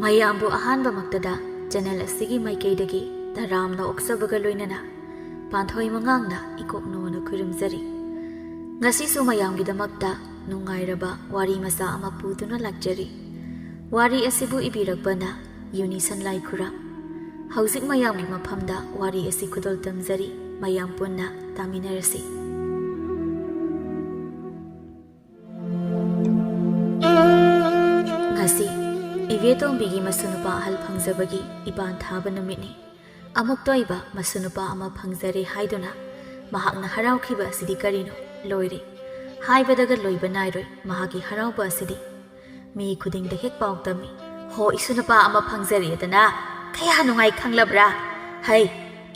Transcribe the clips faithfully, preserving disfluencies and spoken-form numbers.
ꯃꯌꯥꯝꯕꯨ ꯑꯍꯥꯟꯕꯃꯛꯇꯗ ꯆꯦꯅꯦꯜ ꯑꯁꯤꯒꯤ ꯃꯥꯏꯀꯩꯗꯒꯤ ꯇꯔꯥꯝꯅ ꯑꯣꯛꯆꯕꯒ ꯂꯣꯏꯅꯅ ꯄꯥꯟꯊꯣꯏ ꯃꯉꯥꯡꯅ ꯏꯀꯣꯛꯅꯣꯅ ꯈꯨꯔꯨꯝꯖꯔꯤ꯫ ꯉꯁꯤꯁꯨ ꯃꯌꯥꯝꯒꯤꯗꯃꯛꯇ ꯅꯨꯡꯉꯥꯏꯔꯕ ꯋꯥꯔꯤ ꯃꯆꯥ ꯑꯃ ꯄꯨꯗꯨꯅ ꯂꯥꯛꯆꯔꯤ꯫ ꯋꯥꯔꯤ ꯑꯁꯤꯕꯨ ꯏꯕꯤꯔꯛꯄꯅ ꯌꯨꯅꯤꯁꯟ ꯂꯥꯏꯈꯨꯔꯥꯝ꯫ ꯍꯧꯖꯤꯛ ꯃꯌꯥꯝꯒꯤ ꯃꯐꯝꯗ ꯋꯥꯔꯤ ꯑꯁꯤ ꯈꯨꯗꯣꯜ ꯇꯝꯖꯔꯤ, ꯃꯌꯥꯝ ꯄꯨꯟꯅ ꯇꯥꯃꯤꯟꯅꯔꯁꯤ꯫ ꯉꯁꯤ ꯏꯕꯦꯇꯣꯝꯕꯤꯒꯤ ꯃꯁꯨꯅꯨꯄꯥ ꯑꯍꯜ ꯐꯪꯖꯕꯒꯤ ꯏꯄꯥꯟ ꯊꯥꯕ ꯅꯨꯃꯤꯠꯅꯤ꯫ ꯑꯃꯨꯛꯇ ꯑꯣꯏꯕ ꯃꯁꯨꯅꯨꯄꯥ ꯑꯃ ꯐꯪꯖꯔꯦ ꯍꯥꯏꯗꯨꯅ ꯃꯍꯥꯛꯅ ꯍꯔꯥꯎꯈꯤꯕ ꯑꯁꯤꯗꯤ ꯀꯔꯤꯅꯣ? ꯂꯣꯏꯔꯦ꯫ ꯍꯥꯏꯕꯗꯒ ꯂꯣꯏꯕ ꯅꯥꯏꯔꯣꯏ ꯃꯍꯥꯛꯀꯤ ꯍꯔꯥꯎꯕ ꯑꯁꯤꯗꯤ꯫ ꯃꯤ ꯈꯨꯗꯤꯡꯗ ꯍꯦꯛ ꯄꯥꯎ ꯇꯝꯃꯤ, "ꯍꯣ, ꯏꯁꯨ ꯅꯨꯄꯥ ꯑꯃ ꯐꯪꯖꯔꯦꯗꯅ ꯀꯌꯥ ꯅꯨꯡꯉꯥꯏ ꯈꯪꯂꯕ꯭ꯔꯥ? ꯍꯩ,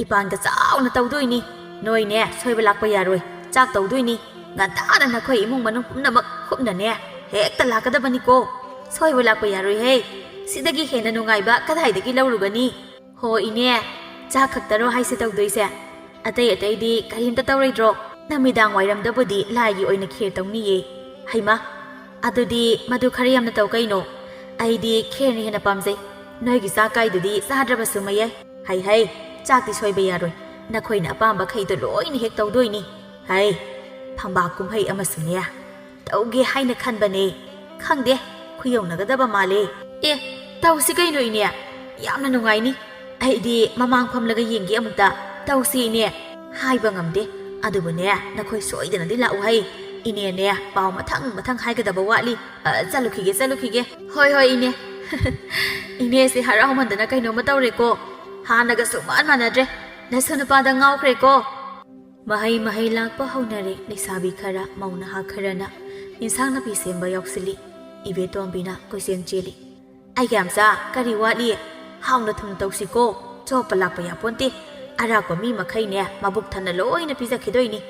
ꯏꯄꯥꯟꯒ ꯆꯥꯎꯅ ꯇꯧꯗꯣꯏꯅꯤ꯫ ꯅꯣꯏꯅꯦ, ꯁꯣꯏꯕ ꯂꯥꯛꯄ ꯌꯥꯔꯣꯏ꯫ ꯆꯥꯛ ꯇꯧꯗꯣꯏꯅꯤ꯫ ꯉꯟꯇꯥꯅ ꯅꯈꯣꯏ ꯏꯃꯨꯡ ꯃꯅꯨꯡ ꯄꯨꯝꯅꯃꯛ ꯈꯨꯞꯅꯅꯦ ꯍꯦꯛꯇ ꯂꯥꯛꯀꯗꯕꯅꯤꯀꯣ꯫ ꯁꯣꯏꯕ ꯂꯥꯛꯄ ꯌꯥꯔꯣꯏꯍꯦ꯫ ꯁꯤꯗꯒꯤ ꯍꯦꯟꯅ ꯅꯨꯡꯉꯥꯏꯕ ꯀꯗꯥꯏꯗꯒꯤ ꯂꯧꯔꯨꯒꯅꯤ?" "ꯍꯣ ꯏꯅꯦ, ꯆꯥꯛ ꯈꯛꯇꯔꯣ ꯍꯥꯏꯁꯦ ꯇꯧꯗꯣꯏꯁꯦ? ꯑꯇꯩ ꯑꯇꯩꯗꯤ ꯀꯔꯤꯝꯇ ꯇꯧꯔꯣꯏꯗ꯭ꯔꯣ?" "ꯅꯨꯃꯤꯗꯥꯡ ꯋꯥꯏꯔꯝꯗꯕꯨꯗꯤ ꯂꯥꯏꯒꯤ ꯑꯣꯏꯅ ꯈꯦꯔ ꯇꯧꯅꯤꯌꯦ꯫" "ꯍꯩꯃꯥ, ꯑꯗꯨꯗꯤ ꯃꯗꯨ ꯈꯔ ꯌꯥꯝꯅ ꯇꯧ ꯀꯩꯅꯣ꯫ ꯑꯩꯗꯤ ꯈꯦꯔꯅ ꯍꯦꯟꯅ ꯄꯥꯝꯖꯩ꯫ ꯅꯣꯏꯒꯤ ꯆꯥꯛ ꯀꯥꯏꯗꯨꯗꯤ ꯆꯥꯗ꯭ꯔꯕꯁꯨ ꯃꯌꯥꯏ꯫ ꯍꯩ ꯍꯩ, ꯆꯥꯛꯇꯤ ꯁꯣꯏꯕ ꯌꯥꯔꯣꯏ꯫ ꯅꯈꯣꯏꯅ ꯑꯄꯥꯝꯕꯈꯩꯗꯣ ꯂꯣꯏꯅ ꯍꯦꯛ ꯇꯧꯗꯣꯏꯅꯤ꯫ ꯍꯩ, ꯐꯝꯕꯥꯛ ꯀꯨꯝꯍꯩ ꯑꯃꯁꯨꯅꯦ ꯇꯧꯒꯦ ꯍꯥꯏꯅ ꯈꯟꯕꯅꯦ꯫ ꯈꯪꯗꯦ, ꯈꯨꯌꯧꯅꯒꯗꯕ ꯃꯥꯜꯂꯦ꯫" "ꯑꯦ, ꯇꯧꯁꯤ ꯀꯩꯅꯣ ꯏꯅꯦ, ꯌꯥꯝꯅ ꯅꯨꯡꯉꯥꯏꯅꯤ꯫ ꯑꯩꯗꯤ ꯃꯃꯥꯡ ꯐꯝꯂꯒ ꯌꯦꯡꯒꯦ ꯑꯃꯨꯛꯇ꯫ ꯇꯧꯁꯤ ꯏꯅꯦ꯫" "ꯍꯥꯏꯕ ꯉꯝꯗꯦ, ꯑꯗꯨꯕꯨꯅꯦ, ꯅꯈꯣꯏ ꯁꯣꯏꯗꯅꯗꯤ ꯂꯥꯛꯎ ꯍꯩ꯫ ꯏꯅꯦꯅꯦ, ꯄꯥꯎ ꯃꯊꯪ ꯃꯊꯪ ꯍꯥꯏꯒꯗꯕ ꯋꯥꯠꯂꯤ꯫ ꯑ, ꯆꯠꯂꯨꯈꯤꯒꯦ, ꯆꯠꯂꯨꯈꯤꯒꯦ꯫" "ꯍꯣꯏ ꯍꯣꯏ ꯏꯅꯦ꯫" "ꯏꯅꯦꯁꯦ ꯍꯔꯥꯎꯃꯟꯗꯅ ꯀꯩꯅꯣꯝꯃ ꯇꯧꯔꯦꯀꯣ꯫ ꯍꯥꯟꯅꯒ ꯁꯨꯡꯃꯥꯟ ꯃꯥꯟꯅꯗ꯭ꯔꯦ꯫ ꯅꯁꯨ ꯅꯨꯄꯥꯗ ꯉꯥꯎꯈ꯭ꯔꯦꯀꯣ꯫" ꯃꯍꯩ ꯃꯍꯩ ꯂꯥꯛꯄ ꯍꯧꯅꯔꯦ꯫ ꯂꯩꯁꯥꯕꯤ ꯈꯔ, ꯃꯧ ꯅꯍꯥ ꯈꯔꯅ ꯏꯟꯁꯥꯡ ꯅꯥꯄꯤ ꯁꯦꯝꯕ ꯌꯥꯎꯁꯤꯜꯂꯤ꯫ ꯏꯕꯦꯇꯣꯝꯕꯤꯅ ꯀꯣꯏꯆꯦꯟ ꯆꯦꯜꯂꯤ꯫ "ꯑꯩꯒꯤ ꯌꯥꯝꯆꯥ, ꯀꯔꯤ ꯋꯥꯠꯂꯤ? ꯍꯥꯎꯅ ꯊꯨꯝꯅ ꯇꯧꯁꯤꯀꯣ꯫ ꯆꯣꯞꯄ ꯂꯥꯛꯄ ꯌꯥꯄꯣꯟꯇꯦ꯫ ꯑꯔꯥꯛꯄ ꯃꯤ ꯃꯈꯩꯅꯦ ꯃꯕꯨꯛ ꯊꯟꯅ ꯂꯣꯏꯅ ꯄꯤꯖꯈꯤꯗꯣꯏꯅꯤ꯫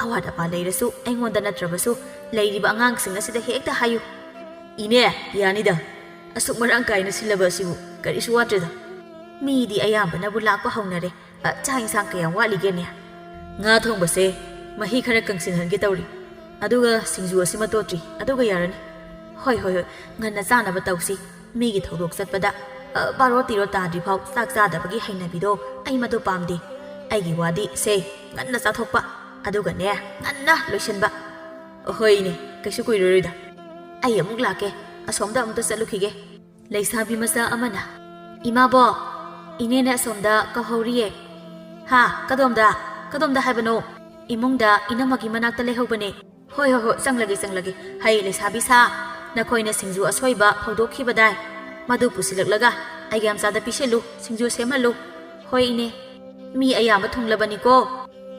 ꯑꯋꯥꯠ ꯑꯄꯥ ꯂꯩꯔꯁꯨ ꯑꯩꯉꯣꯟꯗ ꯅꯠꯇ꯭ꯔꯕꯁꯨ ꯂꯩꯔꯤꯕ ꯑꯉꯥꯡꯁꯤꯡ ꯑꯁꯤꯗ ꯍꯦꯛꯇ ꯍꯥꯏꯌꯨ꯫" "ꯏꯅꯦ, ꯌꯥꯅꯤꯗ꯫ ꯑꯁꯨꯛ ꯃꯔꯥꯡ ꯀꯥꯏꯅ ꯁꯤꯜꯂꯕ ꯑꯁꯤꯕꯨ ꯀꯔꯤꯁꯨ ꯋꯥꯠꯇ꯭ꯔꯦꯗ꯫" "ꯃꯤꯗꯤ ꯑꯌꯥꯝꯕꯅꯕꯨ ꯂꯥꯛꯄ ꯍꯧꯅꯔꯦ꯫ ꯑ, ꯆꯥꯛ ꯏꯟꯁꯥꯡ ꯀꯌꯥꯝ ꯋꯥꯠꯂꯤꯒꯦꯅꯦ?" "ꯉꯥ ꯊꯣꯡꯕꯁꯦ ꯃꯍꯤ ꯈꯔ ꯀꯪꯁꯤꯟꯍꯟꯒꯦ ꯇꯧꯔꯤ꯫ ꯑꯗꯨꯒ ꯁꯤꯡꯖꯨ ꯑꯁꯤꯃ ꯇꯣꯠꯇ꯭ꯔꯤ꯫ ꯑꯗꯨꯒ ꯌꯥꯔꯅꯤ꯫" "ꯍꯣꯏ, ꯍꯣꯏ, ꯍꯣꯏ꯫ ꯉꯟꯅ ꯆꯥꯅꯕ ꯇꯧꯁꯤ꯫ ꯃꯤꯒꯤ ꯊꯧꯗꯣꯛ ꯆꯠꯄꯗ, ꯑ, ꯕꯥꯔꯣ ꯇꯤꯔꯣ ꯇꯥꯗ꯭ꯔꯤꯐꯥꯎ ꯆꯥꯛ ꯆꯥꯗꯕꯒꯤ ꯍꯩꯅꯕꯤꯗꯣ ꯑꯩ ꯃꯗꯨ ꯄꯥꯝꯗꯦ꯫ ꯑꯩꯒꯤ ꯋꯥꯗꯤ ꯁꯦ, ꯉꯟꯅ ꯆꯥꯊꯣꯛꯄ, ꯑꯗꯨꯒꯅꯦ, ꯉꯟꯅ ꯂꯣꯏꯁꯤꯟꯕ꯫ ꯍꯣꯏꯅꯦ, ꯀꯩꯁꯨ ꯀꯨꯏꯔꯔꯣꯏꯗ꯫ ꯑꯩ ꯑꯃꯨꯛ ꯂꯥꯛꯀꯦ, ꯑꯁꯣꯝꯗ ꯑꯃꯨꯛꯇ ꯆꯠꯂꯨꯈꯤꯒꯦ꯫ ꯂꯩꯁꯥꯕꯤ ꯃꯆꯥ ꯑꯃꯅ, "ꯏꯃꯥꯕꯣꯛ, ꯏꯅꯦꯅ ꯑꯁꯣꯝꯗ ꯀꯧꯍꯧꯔꯤꯌꯦ꯫" "ꯍꯥ? ꯀꯗꯣꯝꯗ? ꯀꯗꯣꯝꯗ ꯍꯥꯏꯕꯅꯣ?" "ꯏꯃꯨꯡꯗ ꯏꯅꯝꯃꯒꯤ ꯃꯅꯥꯛꯇ ꯂꯩꯍꯧꯕꯅꯦ꯫" "ꯍꯣꯏ, ꯍꯣꯏ, ꯍꯣꯏ, ꯆꯪꯂꯒꯦ, ꯆꯪꯂꯒꯦ꯫ ꯍꯩ, ꯂꯩꯁꯥꯕꯤ ꯁꯥ, ꯅꯈꯣꯏꯅ ꯁꯤꯡꯖꯨ ꯑꯁꯣꯏꯕ ꯐꯧꯗꯣꯛꯈꯤꯕꯗꯥꯏ, ꯃꯗꯨ ꯄꯨꯁꯤꯜꯂꯛꯂꯒ ꯑꯩꯒꯤ ꯑꯝꯆꯥꯗ ꯄꯤꯁꯤꯜꯂꯨ, ꯁꯤꯡꯖꯨ ꯁꯦꯝꯍꯜꯂꯨ꯫" "ꯍꯣꯏ, ꯏꯅꯦ꯫ ꯃꯤ ꯑꯌꯥꯝꯕ ꯊꯨꯡꯂꯕꯅꯤꯀꯣ꯫"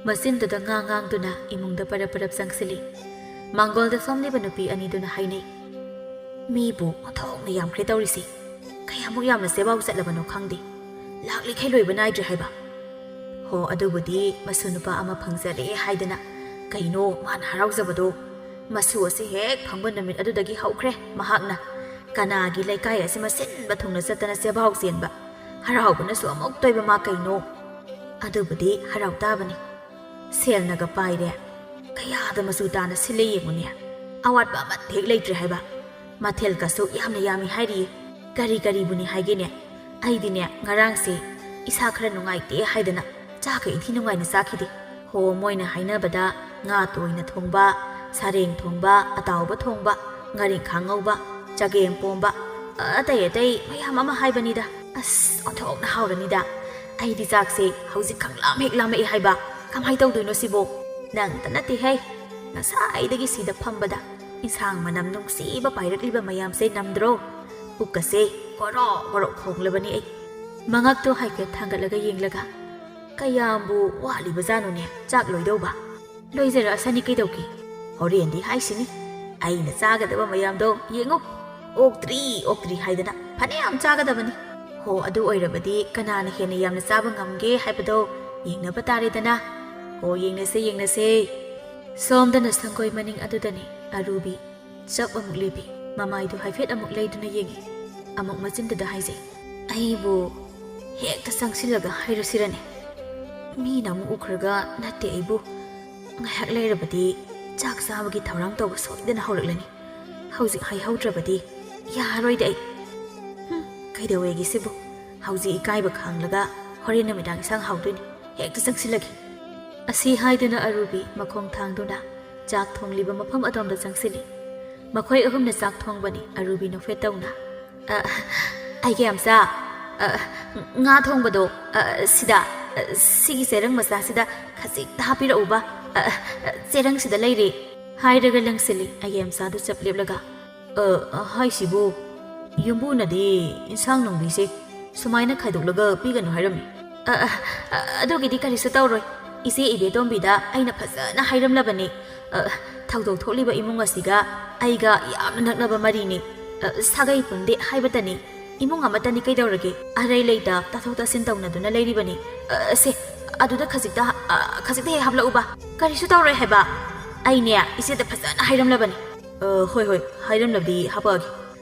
ꯃꯆꯤꯟꯗꯨꯗ ꯉꯥꯡ ꯉꯥꯡꯗꯨꯅ ꯏꯃꯨꯡꯗ ꯄꯔꯞ ꯄꯔꯞ ꯆꯪꯁꯤꯜꯂꯤ꯫ ꯃꯥꯡꯒꯣꯜꯗ ꯐꯝꯂꯤꯕ ꯅꯨꯄꯤ ꯑꯅꯤꯗꯨꯅ ꯍꯥꯏꯅꯩ, "ꯃꯤꯕꯨ ꯑꯣꯟꯊꯣꯛꯅ ꯌꯥꯝꯈ꯭ꯔꯦ ꯇꯧꯔꯤꯁꯦ꯫ ꯀꯌꯥꯃꯨꯛ ꯌꯥꯝꯅ ꯆꯦꯕꯥꯎ ꯆꯠꯂꯕꯅꯣ ꯈꯪꯗꯦ꯫ ꯂꯥꯛꯂꯤꯈꯩ ꯂꯣꯏꯕ ꯅꯥꯏꯗ꯭ꯔꯦ ꯍꯥꯏꯕ꯫" ꯍꯣ, ꯑꯗꯨꯕꯨꯗꯤ ꯃꯁꯨ ꯅꯨꯄꯥ ꯑꯃ ꯐꯪꯖꯔꯦ ꯍꯥꯏꯗꯅ ꯀꯩꯅꯣ ꯃꯥꯅ ꯍꯔꯥꯎꯖꯕꯗꯣ? ꯃꯁꯨ ꯑꯁꯤ ꯍꯦꯛ ꯐꯪꯕ ꯅꯨꯃꯤꯠ ꯑꯗꯨꯗꯒꯤ ꯍꯧꯈ꯭ꯔꯦ ꯃꯍꯥꯛꯅ꯫ ꯀꯅꯥꯒꯤ ꯂꯩꯀꯥꯏ ꯑꯁꯤꯃ ꯁꯤꯟꯕ ꯊꯨꯡꯅ ꯆꯠꯇꯅ ꯆꯦꯕꯥꯎ ꯆꯦꯟꯕ? ꯍꯔꯥꯎꯕꯅꯁꯨ ꯑꯃꯨꯛ ꯇꯣꯏꯕ ꯃꯥ ꯀꯩꯅꯣ? ꯑꯗꯨꯕꯨꯗꯤ ꯍꯔꯥꯎ ꯇꯥꯕꯅꯤ꯫ ꯁꯦꯜꯅꯒ ꯄꯥꯏꯔꯦ꯫ ꯀꯌꯥꯗ ꯃꯆꯨ ꯇꯥꯅ ꯁꯤꯜꯂꯦ ꯌꯦꯡꯉꯨꯅꯦ꯫ ꯑꯋꯥꯠꯄ ꯑꯃꯠꯇ ꯍꯦꯛ ꯂꯩꯇ꯭ꯔꯦ ꯍꯥꯏꯕ꯫ ꯃꯊꯦꯜꯒꯁꯨ ꯌꯥꯝꯅ ꯌꯥꯝꯃꯤ ꯍꯥꯏꯔꯤꯌꯦ꯫ ꯀꯔꯤ ꯀꯔꯤꯕꯨꯅꯤ ꯍꯥꯏꯒꯦꯅꯦ? ꯑꯩꯗꯤꯅꯦ, ꯉꯔꯥꯡꯁꯦ ꯏꯁꯥ ꯈꯔ ꯅꯨꯡꯉꯥꯏꯇꯦ ꯍꯥꯏꯗꯅ ꯆꯥꯛꯀ ꯏꯟꯊꯤ ꯅꯨꯡꯉꯥꯏꯅ ꯆꯥꯈꯤꯗꯦ꯫ ꯍꯣ, ꯃꯣꯏꯅ ꯍꯥꯏꯅꯕꯗ ꯉꯥ ꯇꯣꯏꯅ ꯊꯣꯡꯕ, ꯁꯔꯦꯡ ꯊꯣꯡꯕ, ꯑꯇꯥꯎꯕ ꯊꯣꯡꯕ, ꯉꯥꯔꯤꯡꯈꯥ ꯉꯧꯕ, ꯆꯒꯦꯝ ꯄꯣꯝꯕ, ꯑꯇꯩ ꯑꯇꯩ ꯃꯌꯥꯝ ꯑꯃ ꯍꯥꯏꯕꯅꯤꯗ꯫ ꯑꯁ, ꯑꯣꯟꯊꯣꯛꯅ ꯍꯥꯎꯔꯅꯤꯗ꯫ ꯑꯩꯗꯤ ꯆꯥꯛꯁꯦ ꯍꯧꯖꯤꯛ ꯈꯪꯂꯥꯝ ꯍꯦꯛ ꯂꯥꯝꯃꯛꯑꯦ ꯍꯥꯏꯕ꯫ ꯀꯃꯥꯏ ꯇꯧꯗꯣꯏꯅꯣ ꯁꯤꯕꯣ? ꯅꯪꯇ ꯅꯠꯇꯦꯍꯦ꯫ ꯉꯁꯥꯏꯗꯒꯤ ꯁꯤꯗ ꯐꯝꯕꯗ ꯏꯟꯁꯥꯡ ꯃꯅꯝ ꯅꯨꯡꯁꯤꯕ ꯄꯥꯏꯔꯛꯂꯤꯕ ꯃꯌꯥꯝꯁꯦ ꯅꯝꯗ꯭ꯔꯣ? ꯄꯨꯛꯀꯁꯦ ꯒꯣꯔꯣ ꯒꯣꯔꯣ ꯈꯣꯡꯂꯕꯅꯤ ꯑꯩ꯫ ꯃꯉꯛꯇꯣ ꯍꯥꯏꯐꯦꯠ ꯊꯥꯡꯒꯠꯂꯒ ꯌꯦꯡꯂꯒ, "ꯀꯌꯥꯝꯕꯨ ꯋꯥꯠꯂꯤꯕꯖꯥꯠꯅꯣꯅꯦ ꯆꯥꯛ ꯂꯣꯏꯗꯧꯕ?" "ꯂꯣꯏꯖꯔꯛꯑꯁꯅꯤ ꯀꯩꯗꯧꯒꯦ? ꯍꯣꯔꯦꯟꯗꯤ ꯍꯥꯏꯁꯤꯅꯤ꯫ ꯑꯩꯅ ꯆꯥꯒꯗꯕ ꯃꯌꯥꯝꯗꯣ ꯌꯦꯡꯉꯨ꯫ ꯑꯣꯛꯇ꯭ꯔꯤ, ꯑꯣꯛꯇ꯭ꯔꯤ ꯍꯥꯏꯗꯅ ꯐꯅꯌꯥꯝ ꯆꯥꯒꯗꯕꯅꯤ꯫" ꯍꯣ, ꯑꯗꯨ ꯑꯣꯏꯔꯕꯗꯤ ꯀꯅꯥꯅ ꯍꯦꯟꯅ ꯌꯥꯝꯅ ꯆꯥꯕ ꯉꯝꯒꯦ ꯍꯥꯏꯕꯗꯣ ꯌꯦꯡꯅꯕ ꯇꯥꯔꯦꯗꯅ꯫ ꯍꯣ, ꯌꯦꯡꯅꯁꯦ, ꯌꯦꯡꯅꯁꯦ꯫ ꯁꯣꯝꯗꯅ ꯁꯪꯒꯣꯏ ꯃꯅꯤꯡ ꯑꯗꯨꯗꯅꯤ ꯑꯔꯨꯕꯤ ꯆꯞ ꯑꯃꯨꯛ ꯂꯦꯞꯄꯤ꯫ ꯃꯃꯥꯏꯗꯨ ꯍꯥꯏꯐꯦꯠ ꯑꯃꯨꯛ ꯂꯩꯗꯨꯅ ꯌꯦꯡꯉꯤ꯫ ꯑꯃꯨꯛ ꯃꯆꯤꯟꯗꯨꯗ ꯍꯥꯏꯖꯩ, "ꯑꯩꯕꯨ ꯍꯦꯛꯇ ꯆꯪꯁꯤꯜꯂꯒ ꯍꯥꯏꯔꯁꯤꯔꯅꯦ? ꯃꯤꯅ ꯑꯃꯨꯛ ꯎꯈ꯭ꯔꯒ ꯅꯠꯇꯦ ꯑꯩꯕꯨ꯫ ꯉꯥꯏꯍꯥꯛ ꯂꯩꯔꯕꯗꯤ ꯆꯥꯛ ꯆꯥꯕꯒꯤ ꯊꯧꯔꯥꯡ ꯇꯧꯕ ꯁꯣꯏꯗꯅ ꯍꯧꯔꯛꯂꯅꯤ꯫ ꯍꯧꯖꯤꯛ ꯍꯥꯏꯍꯧꯗ꯭ꯔꯕꯗꯤ ꯌꯥꯔꯣꯏꯗ ꯑꯩ꯫" "ꯀꯩꯗꯧꯋꯦꯒꯦ ꯁꯤꯕꯨ? ꯍꯧꯖꯤꯛ ꯏꯀꯥꯏꯕ ꯈꯥꯡꯂꯒ ꯍꯣꯔꯦꯟ ꯅꯨꯃꯤꯗꯥꯡ ꯏꯟꯁꯥꯡ ꯍꯥꯎꯗꯣꯏꯅꯤ꯫ ꯍꯦꯛꯇ ꯆꯪꯁꯤꯜꯂꯒꯦ"꯫ ꯑꯁꯤ ꯍꯥꯏꯗꯨꯅ ꯑꯔꯨꯕꯤ ꯃꯈꯣꯡ ꯊꯥꯡꯗꯨꯅ ꯆꯥꯛ ꯊꯣꯡꯂꯤꯕ ꯃꯐꯝ ꯑꯗꯣꯝꯗ ꯆꯪꯁꯤꯜꯂꯤ꯫ ꯃꯈꯣꯏ ꯑꯍꯨꯝꯅ ꯆꯥꯛ ꯊꯣꯡꯕꯅꯤ꯫ ꯑꯔꯨꯕꯤ ꯅꯣꯛꯐꯦꯠ ꯇꯧꯅ, "ꯑ, ꯑꯩꯒꯤ ꯌꯥꯝꯆꯥ, ꯑ, ꯉꯥ ꯊꯣꯡꯕꯗꯣ, ꯑ, ꯁꯤꯗ, ꯑ, ꯁꯤꯒꯤ ꯆꯦꯔꯪ ꯃꯆꯥꯁꯤꯗ ꯈꯖꯤꯛꯇ ꯍꯥꯞꯄꯤꯔꯛꯎꯕ꯫ ꯑ, ꯑ, ꯆꯦꯔꯪꯁꯤꯗ ꯂꯩꯔꯦ"꯫ ꯍꯥꯏꯔꯒ ꯂꯪꯁꯤꯜꯂꯤ꯫ ꯑꯩꯒꯤ ꯌꯥꯝꯆꯥꯗꯨ ꯆꯞ ꯂꯦꯞꯂꯒ, "ꯑ, ꯑ, ꯍꯥꯏꯁꯤꯕꯨ, ꯌꯨꯝꯕꯨꯅꯗꯤ ꯏꯟꯁꯥꯡ ꯅꯨꯡꯕꯤꯁꯦ ꯁꯨꯃꯥꯏꯅ ꯈꯥꯏꯗꯣꯛꯂꯒ ꯄꯤꯒꯅꯨ ꯍꯥꯏꯔꯝꯃꯤ"꯫ "ꯑ, ꯑ, ꯑ, ꯑꯗꯨꯒꯤꯗꯤ ꯀꯔꯤꯁꯨ ꯇꯧꯔꯣꯏ꯫ ꯏꯆꯦ ꯏꯕꯦꯇꯣꯝꯕꯤꯗ ꯑꯩꯅ ꯐꯖꯅ ꯍꯥꯏꯔꯝꯂꯕꯅꯤ꯫ ꯑ, ꯊꯧꯗꯣꯛ ꯊꯣꯛꯂꯤꯕ ꯏꯃꯨꯡ ꯑꯁꯤꯒ ꯑꯩꯒ ꯌꯥꯝꯅ ꯅꯛꯅꯕ ꯃꯔꯤꯅꯤ꯫ ꯑ, ꯁꯥꯒꯩ ꯄꯨꯟꯗꯦ ꯍꯥꯏꯕꯇꯅꯤ꯫ ꯏꯃꯨꯡ ꯑꯃꯠꯇꯅꯤ ꯀꯩꯗꯧꯔꯒꯦ? ꯑꯔꯩ ꯂꯩꯇ ꯇꯥꯊꯣꯛ ꯇꯥꯁꯤꯟ ꯇꯧꯅꯗꯨꯅ ꯂꯩꯔꯤꯕꯅꯤ꯫ ꯑ, ꯁꯦ, ꯑꯗꯨꯗ ꯈꯖꯤꯛꯇ, ꯑ, ꯈꯖꯤꯛꯇ ꯍꯦꯛ ꯍꯥꯞꯂꯛꯎꯕ꯫ ꯀꯔꯤꯁꯨ ꯇꯧꯔꯣꯏ ꯍꯥꯏꯕ꯫ ꯑꯩꯅꯦ ꯏꯆꯦꯗ ꯐꯖꯅ ꯍꯥꯏꯔꯝꯂꯕꯅꯤ"꯫ "ꯑ, ꯍꯣꯏ, ꯍꯣꯏ, ꯍꯥꯏꯔꯝꯂꯕꯗꯤ ꯍꯥꯄꯛꯑꯒꯦ"꯫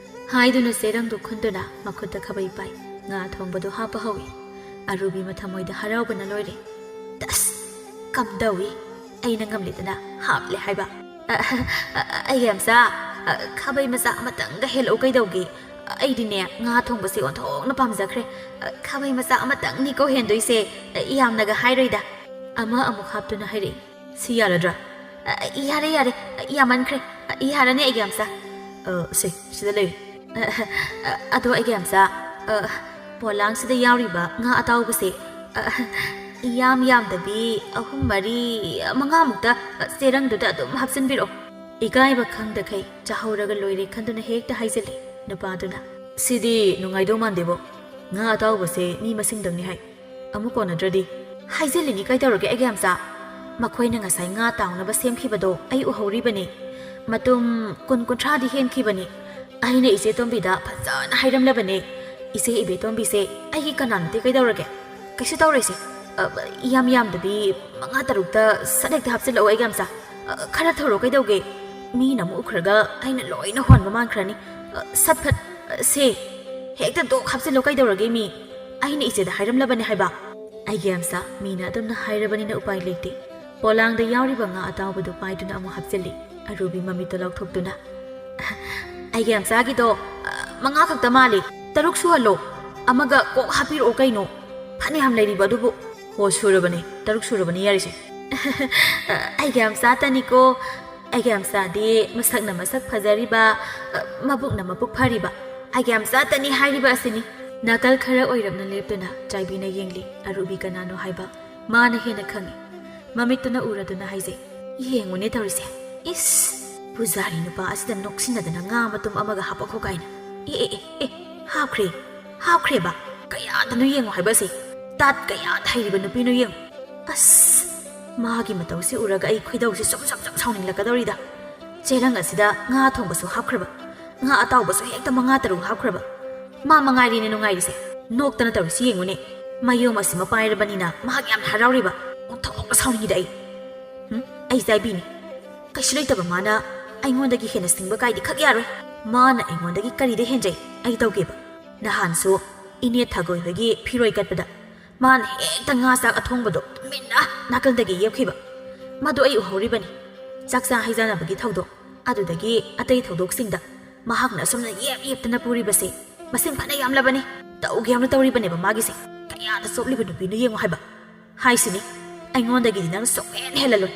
ꯍꯥꯏꯗꯨꯅ ꯆꯦꯔꯪꯗꯨ ꯈꯨꯟꯗꯨꯅ ꯃꯈꯨꯠꯇ ꯈꯥꯕꯩ ꯄꯥꯏ꯫ ꯉꯥ ꯊꯣꯡꯕꯗꯨ ꯍꯥꯞꯄ ꯍꯧꯏ꯫ ꯑꯔꯨꯕꯤ ꯃꯊꯃꯣꯏꯗ ꯍꯔꯥꯎꯕꯅ ꯂꯣꯏꯔꯦ꯫ "ꯑꯁ! ꯀꯝꯗꯧꯏ? ꯑꯩꯅ ꯉꯝꯂꯦꯗꯅ ꯍꯥꯞꯂꯦ ꯍꯥꯏꯕ"꯫ "ꯑ, ꯑ, ꯑ, ꯑꯩꯒꯤ ꯌꯥꯝꯆꯥ, ꯑ, ꯈꯥꯕꯩ ꯃꯆꯥ ꯑꯃꯇꯪꯒ ꯍꯦꯜꯂꯛꯎ ꯀꯩꯗꯧꯒꯦ? ꯑꯩꯗꯤꯅꯦ ꯉꯥ ꯊꯣꯡꯕꯁꯦ ꯑꯣꯟꯊꯣꯛꯅ ꯄꯥꯝꯖꯈ꯭ꯔꯦ꯫ ꯑ, ꯈꯥꯕꯩ ꯃꯆꯥ ꯑꯃꯇꯪꯅꯤꯀꯣ ꯍꯦꯟꯗꯣꯏꯁꯦ꯫ ꯑ, ꯌꯥꯝꯅꯒ ꯍꯥꯏꯔꯣꯏꯗ"꯫ ꯑꯃ ꯑꯃꯨꯛ ꯍꯥꯞꯇꯨꯅ ꯍꯥꯏꯔꯛꯏ꯫ "ꯁꯤ ꯌꯥꯔꯗ꯭ꯔꯥ?" "ꯑ, ꯌꯥꯔꯦ, ꯌꯥꯔꯦ꯫ ꯌꯥꯝꯃꯟꯈ꯭ꯔꯦ꯫ ꯌꯥꯔꯅꯤ ꯑꯩꯒꯤ ꯌꯥꯝꯆꯥ"꯫ "ꯑ, ꯁꯦ, ꯁꯤꯗ ꯂꯩꯔꯦ"꯫ "ꯑ, ꯑ, ꯑꯗꯣ ꯑꯩꯒꯤ ꯌꯥꯝꯆꯥ, ꯑ, ꯄꯣꯂꯥꯡꯁꯤꯗ ꯌꯥꯎꯔꯤꯕ ꯉꯥ ꯑꯇꯥꯎꯕꯁꯦ, ꯑ, ꯌꯥꯝ ꯌꯥꯝꯗꯕꯤ ꯑꯍꯨꯝ, ꯃꯔꯤ, ꯃꯉꯥꯃꯨꯛꯇ ꯆꯦꯔꯪꯗꯨꯗ ꯑꯗꯨꯝ ꯍꯥꯞꯆꯤꯟꯕꯤꯔꯛꯑꯣ"꯫ ꯏꯀꯥꯏꯕ ꯈꯪꯗꯈꯩ ꯆꯥꯍꯧꯔꯒ ꯂꯣꯏꯔꯦ ꯈꯟꯗꯨꯅ ꯍꯦꯛꯇ ꯍꯥꯏꯖꯤꯜꯂꯤ ꯅꯨꯄꯥꯗꯨꯅ꯫ "ꯁꯤꯗꯤ ꯅꯨꯡꯉꯥꯏꯗꯧ ꯃꯥꯟꯗꯦꯕꯣ꯫ ꯉꯥ ꯑꯇꯥꯎꯕꯁꯦ ꯃꯤ ꯃꯁꯤꯡꯗꯪꯅꯤ ꯍꯥꯏ꯫ ꯑꯃꯨꯛ ꯀꯣꯟꯅꯗ꯭ꯔꯗꯤ"꯫ "ꯍꯥꯏꯖꯤꯜꯂꯤꯅꯤ ꯀꯩꯗꯧꯔꯒꯦ ꯑꯩꯒꯤ ꯌꯥꯝꯆꯥ? ꯃꯈꯣꯏꯅ ꯉꯁꯥꯏ ꯉꯥ ꯇꯥꯎꯅꯕ ꯁꯦꯝꯈꯤꯕꯗꯣ ꯑꯩ ꯎꯍꯧꯔꯤꯕꯅꯤ꯫ ꯃꯇꯨꯝ ꯀꯨꯟ ꯀꯨꯟꯊ꯭ꯔꯥꯗꯤ ꯍꯦꯟꯈꯤꯕꯅꯤ꯫ ꯑꯩꯅ ꯏꯆꯦ ꯇꯣꯝꯕꯤꯗ ꯐꯖꯅ ꯍꯥꯏꯔꯝꯂꯕꯅꯤ꯫ ꯏꯆꯦ ꯏꯕꯦꯇꯣꯝꯕꯤꯁꯦ ꯑꯩꯒꯤ ꯀꯅꯥ ꯅꯠꯇꯦ ꯀꯩꯗꯧꯔꯒꯦ? ꯀꯩꯁꯨ ꯇꯧꯔꯣꯏꯁꯦ꯫ ꯑ, ꯌꯥꯝ ꯌꯥꯝꯗꯕꯤ ꯃꯉꯥ ꯇꯔꯨꯛꯇ ꯁꯠ ꯍꯦꯛꯇ ꯍꯥꯞꯆꯤꯜꯂꯛꯑꯣ ꯑꯩꯒꯤ ꯌꯥꯝꯆꯥ꯫ ꯑ, ꯈꯔ ꯊꯧꯔꯣ ꯀꯩꯗꯧꯒꯦ? ꯃꯤꯅ ꯑꯃꯨꯛ ꯎꯈ꯭ꯔꯒ ꯑꯩꯅ ꯂꯣꯏꯅ ꯍꯣꯟꯕ ꯃꯥꯟꯈ꯭ꯔꯅꯤ꯫ ꯑ, ꯁꯠ ꯐꯠ, ꯑ, ꯁꯦ, ꯍꯦꯛꯇ ꯗꯣꯛ ꯍꯥꯞꯆꯤꯜꯂꯣ ꯀꯩꯗꯧꯔꯒꯦ ꯃꯤ? ꯑꯩꯅ ꯏꯆꯦꯗ ꯍꯥꯏꯔꯝꯂꯕꯅꯦ ꯍꯥꯏꯕ"꯫ "ꯑꯩꯒꯤ ꯌꯥꯝꯆꯥ, ꯃꯤꯅ ꯑꯗꯨꯝꯅ ꯍꯥꯏꯔꯕꯅꯤꯅ ꯎꯄꯥꯏ ꯂꯩꯇꯦ"꯫ ꯄꯣꯂꯥꯡꯗ ꯌꯥꯎꯔꯤꯕ ꯉꯥ ꯑꯇꯥꯎꯕꯗꯨ ꯄꯥꯏꯗꯨꯅ ꯑꯃꯨꯛ ꯍꯥꯞꯆꯤꯜꯂꯤ꯫ ꯑꯔꯨꯕꯤ ꯃꯃꯤꯠꯇꯣ ꯂꯥꯎꯊꯣꯛꯇꯨꯅ, "ꯑꯩꯒꯤ ꯌꯥꯝꯆꯥꯒꯤꯗꯣ, ꯑ, ꯃꯉꯥ ꯈꯛꯇ ꯃꯥꯜꯂꯤ꯫ ꯇꯔꯨꯛ ꯁꯨꯍꯜꯂꯣ꯫ ꯑꯃꯒ ꯀꯣꯛ ꯍꯥꯞꯄꯤꯔꯛꯑꯣ ꯀꯩꯅꯣ꯫ ꯐꯅꯌꯥꯝ ꯂꯩꯔꯤꯕ ꯑꯗꯨꯕꯨ꯫ ꯍꯣ, ꯁꯨꯔꯕꯅꯦ, ꯇꯔꯨꯛ ꯁꯨꯔꯕꯅꯦ ꯌꯥꯔꯤꯁꯦ꯫ ꯑꯩꯒꯤ ꯌꯥꯝꯆꯥꯇꯅꯤꯀꯣ꯫ ꯑꯩꯒꯤ ꯌꯥꯝꯆꯥꯗꯤ ꯃꯁꯛꯅ ꯃꯁꯛ ꯐꯖꯔꯤꯕ, ꯃꯕꯨꯛꯅ ꯃꯕꯨꯛ ꯐꯔꯤꯕ, ꯑꯩꯒꯤ ꯌꯥꯝꯆꯥꯇꯅꯤ ꯍꯥꯏꯔꯤꯕ ꯑꯁꯤꯅꯤ꯫ ꯅꯥꯀꯜ ꯈꯔ ꯑꯣꯏꯔꯞꯅ ꯂꯦꯞꯇꯨꯅ ꯆꯥꯏꯕꯤꯅ ꯌꯦꯡꯂꯤ꯫ ꯑꯔꯨꯕꯤ ꯀꯅꯥꯅꯣ ꯍꯥꯏꯕ ꯃꯥꯅ ꯍꯦꯟꯅ ꯈꯪꯏ꯫ ꯃꯃꯤꯠꯇꯨꯅ ꯎꯔꯗꯨꯅ ꯍꯥꯏꯖꯩ, "ꯌꯦꯡꯉꯨꯅꯦ ꯇꯧꯔꯤꯁꯦ꯫ ꯏꯁ, ꯄꯨꯖꯥꯔꯤ ꯅꯨꯄꯥ ꯑꯁꯤꯗ ꯅꯣꯛꯁꯤꯟꯅꯗꯅ ꯉꯥ ꯃꯇꯨꯝ ꯑꯃꯒ ꯍꯥꯞꯄꯛꯈꯣ ꯀꯥꯏꯅ꯫ ꯑꯦ, ꯑꯦ, ꯑꯦ, ꯑꯦ, ꯍꯥꯞꯈ꯭ꯔꯦ, ꯍꯥꯞꯈ꯭ꯔꯦꯕ꯫ ꯀꯌꯥꯗꯅꯣ ꯌꯦꯡꯉꯣ ꯍꯥꯏꯕꯁꯦ꯫ ꯇꯥꯠ ꯀꯌꯥꯗ ꯍꯩꯔꯤꯕ ꯅꯨꯄꯤꯅꯣ ꯌꯦꯡꯉꯣ꯫ ꯑꯁ, ꯃꯥꯒꯤ ꯃꯇꯧꯁꯤ ꯎꯔꯒ ꯑꯩ ꯈꯣꯏꯗꯧꯁꯤ ꯁꯨꯝ ꯁꯨꯝ ꯁꯨꯝ ꯁꯥꯎꯅꯤꯡꯂꯛꯀꯗꯧꯔꯤꯗ꯫ ꯆꯦꯔꯪ ꯑꯁꯤꯗ ꯉꯥ ꯊꯣꯡꯕꯁꯨ ꯍꯥꯞꯈ꯭ꯔꯕ, ꯉꯥ ꯑꯇꯥꯎꯕꯁꯨ ꯍꯦꯛꯇ ꯃꯉꯥ ꯇꯔꯨꯛ ꯍꯥꯞꯈ꯭ꯔꯕ꯫ ꯃꯥ ꯃꯉꯥꯏꯔꯦꯅꯦ ꯅꯨꯡꯉꯥꯏꯔꯤꯁꯦ꯫ ꯅꯣꯛꯇꯅ ꯇꯧꯔꯤꯁꯤ ꯌꯦꯡꯉꯨꯅꯦ꯫ ꯃꯌꯣꯝ ꯑꯁꯤꯃ ꯄꯥꯏꯔꯕꯅꯤꯅ ꯃꯍꯥꯛ ꯌꯥꯝꯅ ꯍꯔꯥꯎꯔꯤꯕ꯫ ꯑꯣꯟꯊꯣꯛꯅ ꯁꯥꯎꯅꯤꯡꯉꯤꯗ ꯑꯩ꯫ ꯍꯨꯝ? ꯑꯩ ꯆꯥꯏꯕꯤꯅꯤ꯫ ꯀꯩꯁꯨ ꯂꯩꯇꯕ ꯃꯥꯅ ꯑꯩꯉꯣꯟꯗꯒꯤ ꯍꯦꯟꯅ ꯁꯤꯡꯕ ꯀꯥꯏꯗꯤ ꯈꯛ ꯌꯥꯔꯣꯏ꯫ ꯃꯥꯅ ꯑꯩꯉꯣꯟꯗꯒꯤ ꯀꯔꯤꯗ ꯍꯦꯟꯖꯩ? ꯑꯩ ꯇꯧꯒꯦꯕ꯫ ꯅꯍꯥꯟꯁꯨ ꯏꯅꯦ ꯊꯥꯒꯣꯏ ꯍꯣꯏꯒꯤ ꯐꯤꯔꯣꯏ ꯀꯠꯄꯗ ꯃꯥꯅ ꯍꯦꯛꯇ ꯉꯥ ꯆꯥꯛ ꯑꯊꯣꯡꯕꯗꯣ ꯇꯨꯃꯤꯟꯅ ꯅꯥꯀꯜꯗꯒꯤ ꯌꯦꯞꯈꯤꯕ꯫ ꯃꯗꯨ ꯑꯩ ꯎꯍꯧꯔꯤꯕꯅꯤ꯫ ꯆꯥꯛꯆꯥ ꯍꯩꯖꯥꯟꯅꯕꯒꯤ ꯊꯧꯗꯣꯛ, ꯑꯗꯨꯗꯒꯤ ꯑꯇꯩ ꯊꯧꯗꯣꯛꯁꯤꯡꯗ ꯃꯍꯥꯛꯅ ꯑꯁꯨꯝꯅ ꯌꯦꯞ ꯌꯦꯞꯇꯅ ꯄꯨꯔꯤꯕꯁꯦ ꯃꯁꯤꯡ ꯐꯅ ꯌꯥꯝꯂꯕꯅꯤ꯫ ꯇꯧꯒꯦ ꯌꯥꯝꯅ ꯇꯧꯔꯤꯕꯅꯦꯕ ꯃꯥꯒꯤꯁꯦ꯫ ꯀꯌꯥꯗ ꯆꯣꯞꯂꯤꯕ ꯅꯨꯄꯤꯅꯣ ꯌꯦꯡꯉꯨ ꯍꯥꯏꯕ꯫ ꯍꯥꯏꯁꯤꯅꯤ, ꯑꯩꯉꯣꯟꯗꯒꯤꯗꯤ ꯅꯪ ꯁꯨꯛꯍꯦꯟ ꯍꯦꯜꯂꯂꯣꯏ꯫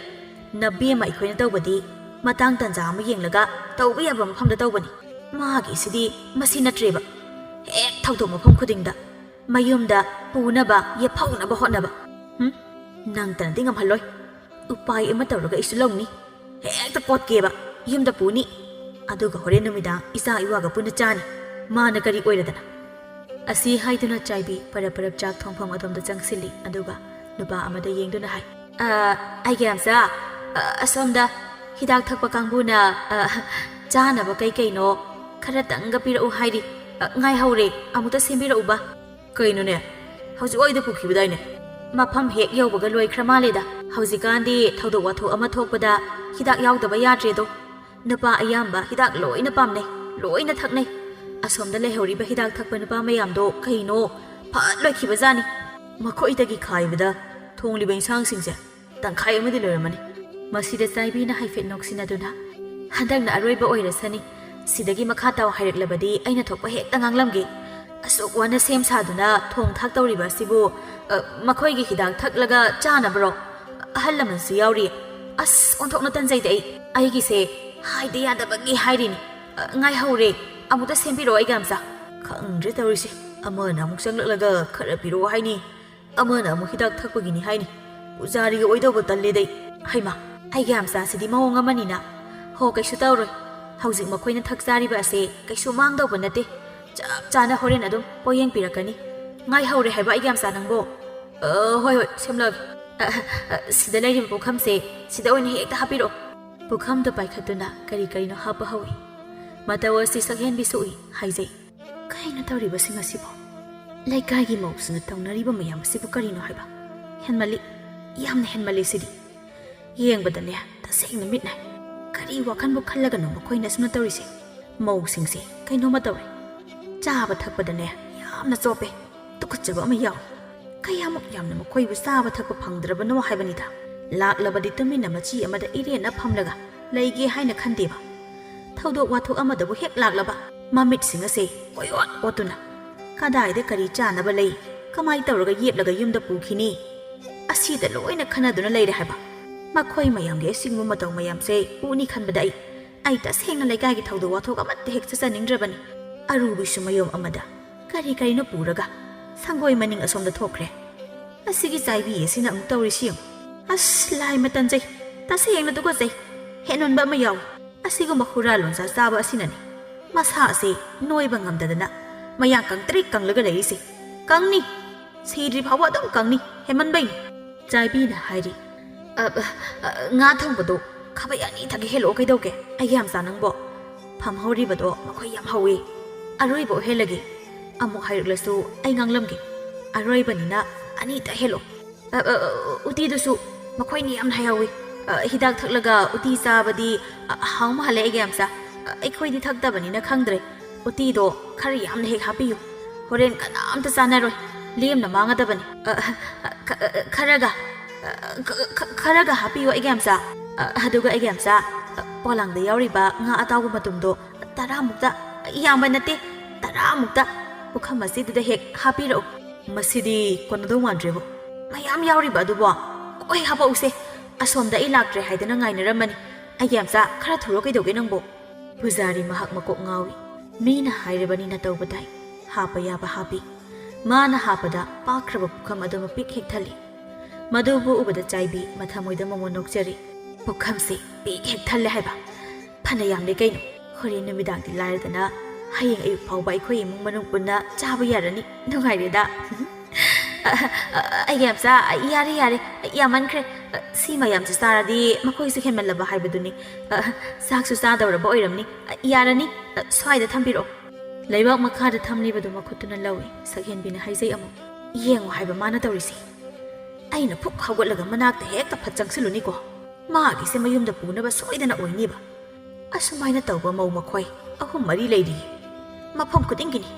ꯅꯕꯦꯝꯃ ꯑꯩꯈꯣꯏꯅ ꯇꯧꯕꯗꯤ ꯃꯇꯥꯡ ꯇꯟꯖꯥ ꯑꯃ ꯌꯦꯡꯂꯒ ꯇꯧꯕ ꯌꯥꯕ ꯃꯐꯝꯗ ꯇꯧꯕꯅꯤ꯫ ꯃꯥꯒꯤꯁꯤꯗꯤ ꯃꯁꯤ ꯅꯠꯇ꯭ꯔꯦꯕ꯫ ꯍꯦꯛ ꯊꯧꯗꯣꯛ ꯃꯐꯝ ꯈꯨꯗꯤꯡꯗ ꯃꯌꯨꯝꯗ ꯄꯨꯅꯕ, ꯌꯦꯞꯍꯧꯅꯕ ꯍꯣꯠꯅꯕ꯫ ꯍꯨꯝ? ꯅꯪꯇꯅꯗꯤ ꯉꯝꯍꯜꯂꯣꯏ꯫ ꯎꯄꯥꯏ ꯑꯃ ꯇꯧꯔꯒ ꯑꯩꯁꯨ ꯂꯧꯅꯤ꯫ ꯍꯦꯛꯇ ꯀꯣꯠꯀꯦꯕ, ꯌꯨꯝꯗ ꯄꯨꯅꯤ꯫ ꯑꯗꯨꯒ ꯍꯣꯔꯦꯟ ꯅꯨꯃꯤꯗꯥꯡ ꯏꯆꯥ ꯏꯋꯥꯒ ꯄꯨꯟꯅ ꯆꯥꯅꯤ꯫ ꯃꯥꯅ ꯀꯔꯤ ꯑꯣꯏꯔꯗꯅ? ꯑꯁꯤ ꯍꯥꯏꯗꯨꯅ ꯆꯥꯏꯕꯤ ꯄꯔꯞ ꯄꯔꯞ ꯆꯥꯛ ꯊꯣꯡꯐꯝ ꯑꯗꯣꯝꯗ ꯆꯪꯁꯤꯜꯂꯤ, ꯑꯗꯨꯒ ꯅꯨꯄꯥ ꯑꯃꯗ ꯌꯦꯡꯗꯨꯅ ꯍꯥꯏ, "ꯑ, ꯑꯩꯒꯤ ꯌꯥꯝꯆꯥ, ꯑ, ꯑꯁꯣꯝꯗ ꯍꯤꯗꯥꯛ ꯊꯛꯄ ꯀꯥꯡꯕꯨꯅ, ꯑ, ꯆꯥꯅꯕ ꯀꯩ ꯀꯩꯅꯣ ꯈꯔꯇꯪꯒ ꯄꯤꯔꯛꯎ ꯍꯥꯏꯔꯤ꯫ ꯑ, ꯉꯥꯏꯍꯧꯔꯦ, ꯑꯃꯨꯛꯇ ꯁꯦꯝꯕꯤꯔꯛꯎꯕ꯫" "ꯀꯩꯅꯣꯅꯦ? ꯍꯧꯖꯤꯛ ꯋꯥꯏꯗ ꯄꯨꯈꯤꯕꯗꯥꯏꯅꯦ?" "ꯃꯐꯝ ꯍꯦꯛ ꯌꯧꯕꯒ ꯂꯣꯏꯈ꯭ꯔ ꯃꯥꯜꯂꯦꯗ꯫ ꯍꯧꯖꯤꯛꯀꯥꯟꯗꯤ ꯊꯧꯗꯣꯛ ꯋꯥꯊꯣꯛ ꯑꯃ ꯊꯣꯛꯄꯗ ꯍꯤꯗꯥꯛ ꯌꯥꯎꯗꯕ ꯌꯥꯗ꯭ꯔꯦꯗꯣ꯫ ꯅꯨꯄꯥ ꯑꯌꯥꯝꯕ ꯍꯤꯗꯥꯛ ꯂꯣꯏꯅ ꯄꯥꯝꯅꯩ, ꯂꯣꯏꯅ ꯊꯛꯅꯩ꯫ ꯑꯁꯣꯝꯗ ꯂꯩꯍꯧꯔꯤꯕ ꯍꯤꯗꯥꯛ ꯊꯛꯄ ꯅꯨꯄꯥ ꯃꯌꯥꯝꯗꯣ ꯀꯩꯅꯣ ꯐꯠ ꯂꯣꯏꯈꯤꯕꯖꯥꯠꯅꯤ꯫" "ꯃꯈꯣꯏꯗꯒꯤ ꯈꯥꯏꯕꯗ ꯊꯣꯡꯂꯤꯕ ꯏꯟꯁꯥꯡꯁꯤꯡꯁꯦ ꯇꯪꯈꯥꯏ ꯑꯃꯗꯤ ꯂꯣꯏꯔꯝꯃꯅꯤ꯫" ꯃꯁꯤꯗ ꯆꯥꯏꯕꯤꯅ ꯍꯥꯏꯐꯦꯠ ꯅꯣꯛꯁꯤꯟꯅꯗꯨꯅ, "ꯍꯟꯗꯛꯅ ꯑꯔꯣꯏꯕ ꯑꯣꯏꯔꯁꯅꯤ꯫ ꯁꯤꯗꯒꯤ ꯃꯈꯥ ꯇꯥꯎ ꯍꯥꯏꯔꯛꯂꯕꯗꯤ ꯑꯩꯅ ꯊꯣꯛꯄ ꯍꯦꯛꯇ ꯉꯥꯡꯂꯝꯒꯦ꯫ ꯑꯁꯨꯛ ꯋꯥꯅ ꯁꯦꯝ ꯁꯥꯗꯨꯅ ꯊꯣꯡ ꯊꯥꯛ ꯇꯧꯔꯤꯕ ꯑꯁꯤꯕꯨ, ꯑ, ꯃꯈꯣꯏꯒꯤ ꯍꯤꯗꯥꯛ ꯊꯛꯂꯒ ꯆꯥꯅꯕꯔꯣ? ꯑꯍꯜ ꯂꯃꯟꯁꯨ ꯌꯥꯎꯔꯤ꯫ ꯑꯁ, ꯑꯣꯟꯊꯣꯛꯅ ꯇꯟꯖꯩꯗ ꯑꯩ꯫ ꯑꯩꯒꯤꯁꯦ ꯍꯥꯏꯗ ꯌꯥꯗꯕꯒꯤ ꯍꯥꯏꯔꯤꯅꯤ꯫ ꯑ, ꯉꯥꯏꯍꯧꯔꯦ꯫ ꯑꯃꯨꯛꯇ ꯁꯦꯝꯕꯤꯔꯛꯑꯣ, ꯑꯩꯒꯤ ꯑꯝꯆꯥ꯫ ꯈꯪꯗ꯭ꯔꯦ ꯇꯧꯔꯤꯁꯦ꯫ ꯑꯃꯅ ꯑꯃꯨꯛ ꯆꯪꯂꯛꯂꯒ ꯈꯔ ꯄꯤꯔꯛꯑꯣ ꯍꯥꯏꯅꯤ, ꯑꯃꯅ ꯑꯃꯨꯛ ꯍꯤꯗꯥꯛ ꯊꯛꯄꯒꯤꯅꯤ ꯍꯥꯏꯅꯤ꯫ ꯄꯨꯖꯥꯔꯤꯒ ꯑꯣꯏꯗꯧꯕ ꯇꯜꯂꯦꯗ ꯑꯩ꯫ ꯍꯩꯃꯥ, ꯑꯩꯒꯤ ꯑꯝꯆꯥꯁꯤꯗꯤ ꯃꯑꯣꯡ ꯑꯃꯅꯤꯅ꯫ ꯍꯣ, ꯀꯩꯁꯨ ꯇꯧꯔꯣꯏ꯫ ꯍꯧꯖꯤꯛ ꯃꯈꯣꯏꯅ ꯊꯛ ꯆꯥꯔꯤꯕ ꯑꯁꯦ ꯀꯩꯁꯨ ꯃꯥꯡꯗꯧꯕ ꯅꯠꯇꯦ꯫ ꯆꯞ ꯆꯥꯅ ꯍꯣꯔꯦꯟ ꯑꯗꯨꯝ ꯄꯣꯌꯦꯡ ꯄꯤꯔꯛꯀꯅꯤ꯫ ꯉꯥꯏꯍꯧꯔꯦ ꯍꯥꯏꯕ, ꯑꯩꯒꯤ ꯑꯝꯆꯥ ꯅꯪꯕꯣ? ꯑ, ꯍꯣꯏ, ꯍꯣꯏ, ꯁꯦꯝꯂꯒꯦ꯫ ꯑ, ꯑ, ꯁꯤꯗ ꯂꯩꯔꯤꯕ ꯄꯨꯈꯝꯁꯦ ꯁꯤꯗ ꯑꯣꯏꯅ ꯍꯦꯛꯇ ꯍꯥꯞꯄꯤꯔꯛꯑꯣ꯫ ꯄꯨꯈꯝꯗꯨ ꯄꯥꯏꯈꯠꯇꯨꯅ ꯀꯔꯤ ꯀꯔꯤꯅꯣ ꯍꯥꯞꯄ ꯍꯧꯏ꯫ ꯃꯇꯧ ꯑꯁꯤ ꯁꯛꯍꯦꯟꯕꯤꯁꯨ ꯎꯏ ꯍꯥꯏꯖꯩ꯫ ꯀꯩꯅꯣ ꯇꯧꯔꯤꯕꯁꯤꯡ ꯑꯁꯤꯕꯣ? ꯂꯩꯀꯥꯏꯒꯤ ꯃꯧꯁꯤꯡꯅ ꯇꯧꯅꯔꯤꯕ ꯃꯌꯥꯝ ꯑꯁꯤꯕꯨ ꯀꯔꯤꯅꯣ ꯍꯥꯏꯕ? ꯍꯦꯟꯃꯜꯂꯤ, ꯌꯥꯝꯅ ꯍꯦꯟꯃꯜꯂꯤ ꯁꯤꯗꯤ꯫ ꯌꯦꯡꯕꯗꯅꯦ ꯇꯁꯦꯡꯅ ꯃꯤꯠ ꯅꯥꯏ꯫ ꯀꯔꯤ ꯋꯥꯈꯜꯕꯨ ꯈꯜꯂꯒꯅꯣ ꯃꯈꯣꯏꯅ ꯑꯁꯨꯝꯅ ꯇꯧꯔꯤꯁꯦ? ꯃꯧꯁꯤꯡꯁꯦ ꯀꯩꯅꯣꯝꯃ ꯇꯧꯔꯦ꯫ ꯆꯥꯕ ꯊꯛꯄꯗꯅꯦ ꯌꯥꯝꯅ ꯆꯣꯞꯄꯦ꯫ ꯇꯨꯀꯠꯆꯕ ꯑꯃ ꯌꯥꯎꯏ꯫ ꯀꯌꯥꯃꯨꯛ ꯌꯥꯝꯅ ꯃꯈꯣꯏꯕꯨ ꯆꯥꯕ ꯊꯛꯄ ꯐꯪꯗ꯭ꯔꯕꯅꯣ ꯍꯥꯏꯕꯅꯤꯗ꯫ ꯂꯥꯛꯂꯕꯗꯤ ꯇꯨꯃꯤꯟꯅ ꯃꯆꯤ ꯑꯃꯗ ꯏꯔꯦꯟꯅ ꯐꯝꯂꯒ ꯂꯩꯒꯦ ꯍꯥꯏꯅ ꯈꯟꯗꯦꯕ꯫ ꯊꯧꯗꯣꯛ ꯋꯥꯊꯣꯛ ꯑꯃꯗꯕꯨ ꯍꯦꯛ ꯂꯥꯛꯂꯕ, ꯃꯃꯤꯠꯁꯤꯡ ꯑꯁꯦ ꯀꯣꯏꯑꯣꯠ ꯑꯣꯠꯇꯨꯅ, "ꯀꯗꯥꯏꯗ ꯀꯔꯤ ꯆꯥꯅꯕ ꯂꯩ? ꯀꯃꯥꯏ ꯇꯧꯔꯒ ꯌꯦꯞꯂꯒ ꯌꯨꯝꯗ ꯄꯨꯈꯤꯅꯤ?" ꯑꯁꯤꯗ ꯂꯣꯏꯅ ꯈꯟꯅꯗꯨꯅ ꯂꯩꯔꯦ ꯍꯥꯏꯕ꯫ ꯃꯈꯣꯏ ꯃꯌꯥꯝꯒꯤ ꯑꯁꯤꯒꯨꯝꯕ ꯃꯇꯧ ꯃꯌꯥꯝꯁꯦ ꯎꯅꯤ ꯈꯟꯕꯗ ꯑꯩ, ꯑꯩ ꯇꯁꯦꯡꯅ ꯂꯩꯀꯥꯏꯒꯤ ꯊꯧꯗꯣꯛ ꯋꯥꯊꯣꯛ ꯑꯃꯠꯇ ꯍꯦꯛ ꯆꯠꯆꯅꯤꯡꯗ꯭ꯔꯕꯅꯤ꯫ ꯑꯔꯨꯕꯤꯁꯨ ꯃꯌꯨꯝ ꯑꯃꯗ ꯀꯔꯤ ꯀꯔꯤꯅꯣ ꯄꯨꯔꯒ ꯁꯪꯒꯣꯏ ꯃꯅꯤꯡ ꯑꯁꯣꯝꯗ ꯊꯣꯛꯈ꯭ꯔꯦ꯫ ꯑꯁꯤꯒꯤ ꯆꯥꯏꯕꯤ ꯑꯁꯤꯅ ꯑꯃꯨꯛ ꯇꯧꯔꯤꯁꯤ ꯌꯦꯡꯉꯨ꯫ ꯑꯁ, ꯂꯥꯏ ꯃꯇꯟꯖꯩ꯫ ꯇꯁꯦꯡꯅ ꯇꯨꯀꯠꯆꯩ꯫ ꯍꯦꯟꯃꯟꯕ ꯑꯃ ꯌꯥꯎꯏ꯫ ꯑꯁꯤꯒꯨꯝꯕ ꯍꯨꯔꯥ ꯂꯣꯟꯖꯥ ꯆꯥꯕ ꯑꯁꯤꯅꯅꯤ ꯃꯁꯥ ꯑꯁꯤ ꯅꯣꯏꯕ ꯉꯝꯗꯗꯅ ꯃꯌꯥꯡ ꯀꯪꯇ꯭ꯔꯤꯛ ꯀꯪꯂꯒ ꯂꯩꯔꯤꯁꯦ꯫ ꯀꯪꯅꯤ꯫ ꯁꯤꯗ꯭ꯔꯤ ꯐꯥꯎꯕ ꯑꯗꯨꯝ ꯀꯪꯅꯤ꯫ ꯍꯦꯟꯃꯟꯕꯩꯅꯤ꯫ ꯆꯥꯏꯕꯤꯅ ꯍꯥꯏꯔꯤ, "ꯑ, ꯑ, ꯑ, ꯉꯥ ꯊꯣꯡꯕꯗꯣ ꯈꯥꯕꯩ ꯑꯅꯤ ꯊꯛꯀꯦ ꯍꯦꯜꯂꯛꯑꯣ ꯀꯩꯗꯧꯒꯦ? ꯑꯩꯒꯤ ꯌꯥꯝꯆꯥ ꯅꯪꯕꯣ꯫ ꯐꯝꯍꯧꯔꯤꯕꯗꯣ ꯃꯈꯣꯏ ꯌꯥꯝ ꯍꯧꯋꯤ꯫ ꯑꯔꯣꯏꯕ ꯑꯣꯏꯍꯜꯂꯒꯦ꯫ ꯑꯃꯨꯛ ꯍꯥꯏꯔꯛꯂꯁꯨ ꯑꯩ ꯉꯥꯡꯂꯝꯒꯦ꯫ ꯑꯔꯣꯏꯕꯅꯤꯅ ꯑꯅꯤꯇ ꯍꯦꯜꯂꯣ꯫ ꯑ, ꯑ, ꯑ, ꯎꯇꯤꯗꯨꯁꯨ ꯃꯈꯣꯏꯅ ꯌꯥꯝꯅ ꯍꯩꯍꯧꯋꯤ꯫ ꯑ, ꯍꯤꯗꯥꯛ ꯊꯛꯂꯒ ꯎꯇꯤ ꯆꯥꯕꯗꯤ, ꯑ, ꯍꯥꯎ ꯃꯥꯜꯂꯦ ꯑꯩꯒꯤ ꯌꯥꯝꯆꯥ꯫ ꯑ, ꯑꯩꯈꯣꯏꯗꯤ ꯊꯛꯇꯕꯅꯤꯅ ꯈꯪꯗ꯭ꯔꯦ꯫ ꯎꯇꯤꯗꯣ ꯈꯔ ꯌꯥꯝꯅ ꯍꯦꯛ ꯍꯥꯞꯄꯤꯌꯨ꯫ ꯍꯣꯔꯦꯟ ꯀꯅꯥꯝꯇ ꯆꯥꯅꯔꯣꯏ꯫ ꯂꯦꯝꯅ ꯃꯥꯡꯒꯗꯕꯅꯤ꯫ ꯑ, ꯑ, ꯈ-, ꯑ, ꯈꯔꯒ, ꯑ, ꯈ-, ꯈ-, ꯈꯔꯒ ꯍꯥꯞꯄꯤꯌꯨ ꯑꯩꯒꯤ ꯌꯥꯝꯆꯥ꯫ ꯑ, ꯑꯗꯨꯒ ꯑꯩꯒꯤ ꯌꯥꯝꯆꯥ, ꯑ, ꯄꯣꯂꯥꯡꯗ ꯌꯥꯎꯔꯤꯕ ꯉꯥ ꯑꯇꯥꯎꯕ ꯃꯇꯨꯝꯗꯣ ꯇꯔꯥꯃꯨꯛꯇ, ꯌꯥꯝꯕ ꯅꯠꯇꯦ, ꯇꯔꯥꯃꯨꯛꯇ꯫ ꯄꯨꯈꯝ ꯑꯁꯤꯗꯨꯗ ꯍꯦꯛ ꯍꯥꯞꯄꯤꯔꯛꯎ꯫ ꯃꯁꯤꯗꯤ ꯀꯣꯟꯅꯗꯧ ꯃꯥꯟꯗ꯭ꯔꯦꯕꯣ꯫ ꯃꯌꯥꯝ ꯌꯥꯎꯔꯤꯕ ꯑꯗꯨꯕꯣ? ꯍꯣꯏ, ꯍꯥꯄꯛꯎꯁꯦ꯫ ꯑꯁꯣꯝꯗ ꯑꯩ ꯂꯥꯛꯇ꯭ꯔꯦ ꯍꯥꯏꯗꯨꯅ ꯉꯥꯏꯅꯔꯝꯃꯅꯤ꯫ ꯑꯩꯒꯤ ꯑꯝꯆꯥ, ꯈꯔ ꯊꯨꯔꯣ, ꯀꯩꯗꯧꯒꯦ ꯅꯪꯕꯣ? ꯄꯨꯖꯥꯔꯤ ꯃꯍꯥꯛ ꯃꯀꯣꯛ ꯉꯥꯎꯏ꯫ ꯃꯤꯅ ꯍꯥꯏꯔꯕꯅꯤꯅ ꯇꯧꯕ ꯇꯥꯏ꯫ ꯍꯥꯞꯄ ꯌꯥꯕ ꯍꯥꯞꯄꯤ꯫ ꯃꯥꯅ ꯍꯥꯞꯄꯗ ꯄꯥꯛꯈ꯭ꯔꯕ ꯄꯨꯈꯝ ꯑꯗꯨ ꯃꯄꯤꯛ ꯍꯦꯛ ꯊꯜꯂꯤ꯫ ꯃꯗꯨꯕꯨ ꯎꯕꯗ ꯆꯥꯏꯕꯤ ꯃꯊꯃꯣꯏꯗ ꯃꯃꯣꯟ ꯅꯣꯛꯆꯔꯤ꯫ ꯄꯨꯈꯝꯁꯤ ꯄꯤꯛ ꯍꯦꯛ ꯊꯜꯂꯦ ꯍꯥꯏꯕ꯫ ꯐꯅ ꯌꯥꯝꯂꯦ ꯀꯩꯅꯣ꯫ ꯍꯣꯔꯦꯟ ꯅꯨꯃꯤꯗꯥꯡꯗꯤ ꯂꯥꯏꯔꯗꯅ ꯍꯌꯦꯡ ꯑꯌꯨꯛ ꯐꯥꯎꯕ ꯑꯩꯈꯣꯏ ꯏꯃꯨꯡ ꯃꯅꯨꯡ ꯄꯨꯟꯅ ꯆꯥꯕ ꯌꯥꯔꯅꯤ꯫ ꯅꯨꯡꯉꯥꯏꯔꯦꯗ꯫ ꯑ, ꯑ, ꯑꯩꯒꯤ ꯑꯝꯆꯥ, ꯌꯥꯔꯦ, ꯌꯥꯔꯦ, ꯌꯥꯝꯃꯟꯈ꯭ꯔꯦ꯫ ꯁꯤ ꯃꯌꯥꯝꯁꯤ ꯆꯥꯔꯗꯤ ꯃꯈꯣꯏꯁꯨ ꯍꯦꯟꯃꯜꯂꯕ ꯍꯥꯏꯕꯗꯨꯅꯤ꯫ ꯑ, ꯆꯥꯛꯁꯨ ꯆꯥꯗꯧꯔꯕ ꯑꯣꯏꯔꯝꯅꯤ꯫ ꯌꯥꯔꯅꯤ, ꯁ꯭ꯋꯥꯏꯗ ꯊꯝꯕꯤꯔꯛꯑꯣ꯫ ꯂꯩꯕꯥꯛ ꯃꯈꯥꯗ ꯊꯝꯂꯤꯕꯗꯨ ꯃꯈꯨꯠꯇꯨꯅ ꯂꯧꯏ꯫ ꯁꯛꯍꯦꯟꯕꯤꯅ ꯍꯥꯏꯖꯩ ꯑꯃꯨꯛ꯫ ꯌꯦꯡꯉꯨ ꯍꯥꯏꯕ ꯃꯥꯅ ꯇꯧꯔꯤꯁꯦ꯫ ꯑꯩꯅ ꯐꯨꯛ ꯍꯧꯒꯠꯂꯒ ꯃꯅꯥꯛꯇ ꯍꯦꯛꯇ ꯐꯠ ꯆꯪꯁꯤꯜꯂꯨꯅꯤꯀꯣ꯫ ꯃꯥꯒꯤꯁꯦ ꯃꯌꯨꯝꯗ ꯄꯨꯅꯕ ꯁꯣꯏꯗꯅ ꯑꯣꯏꯅꯤꯕ꯫ ꯑꯁꯨꯃꯥꯏꯅ ꯇꯧꯕ ꯃꯧ ꯃꯈꯣꯏ ꯑꯍꯨꯝ ꯃꯔꯤ ꯂꯩꯔꯤ꯫ ꯃꯐꯝ ꯈꯨꯗꯤꯡꯒꯤꯅꯤ꯫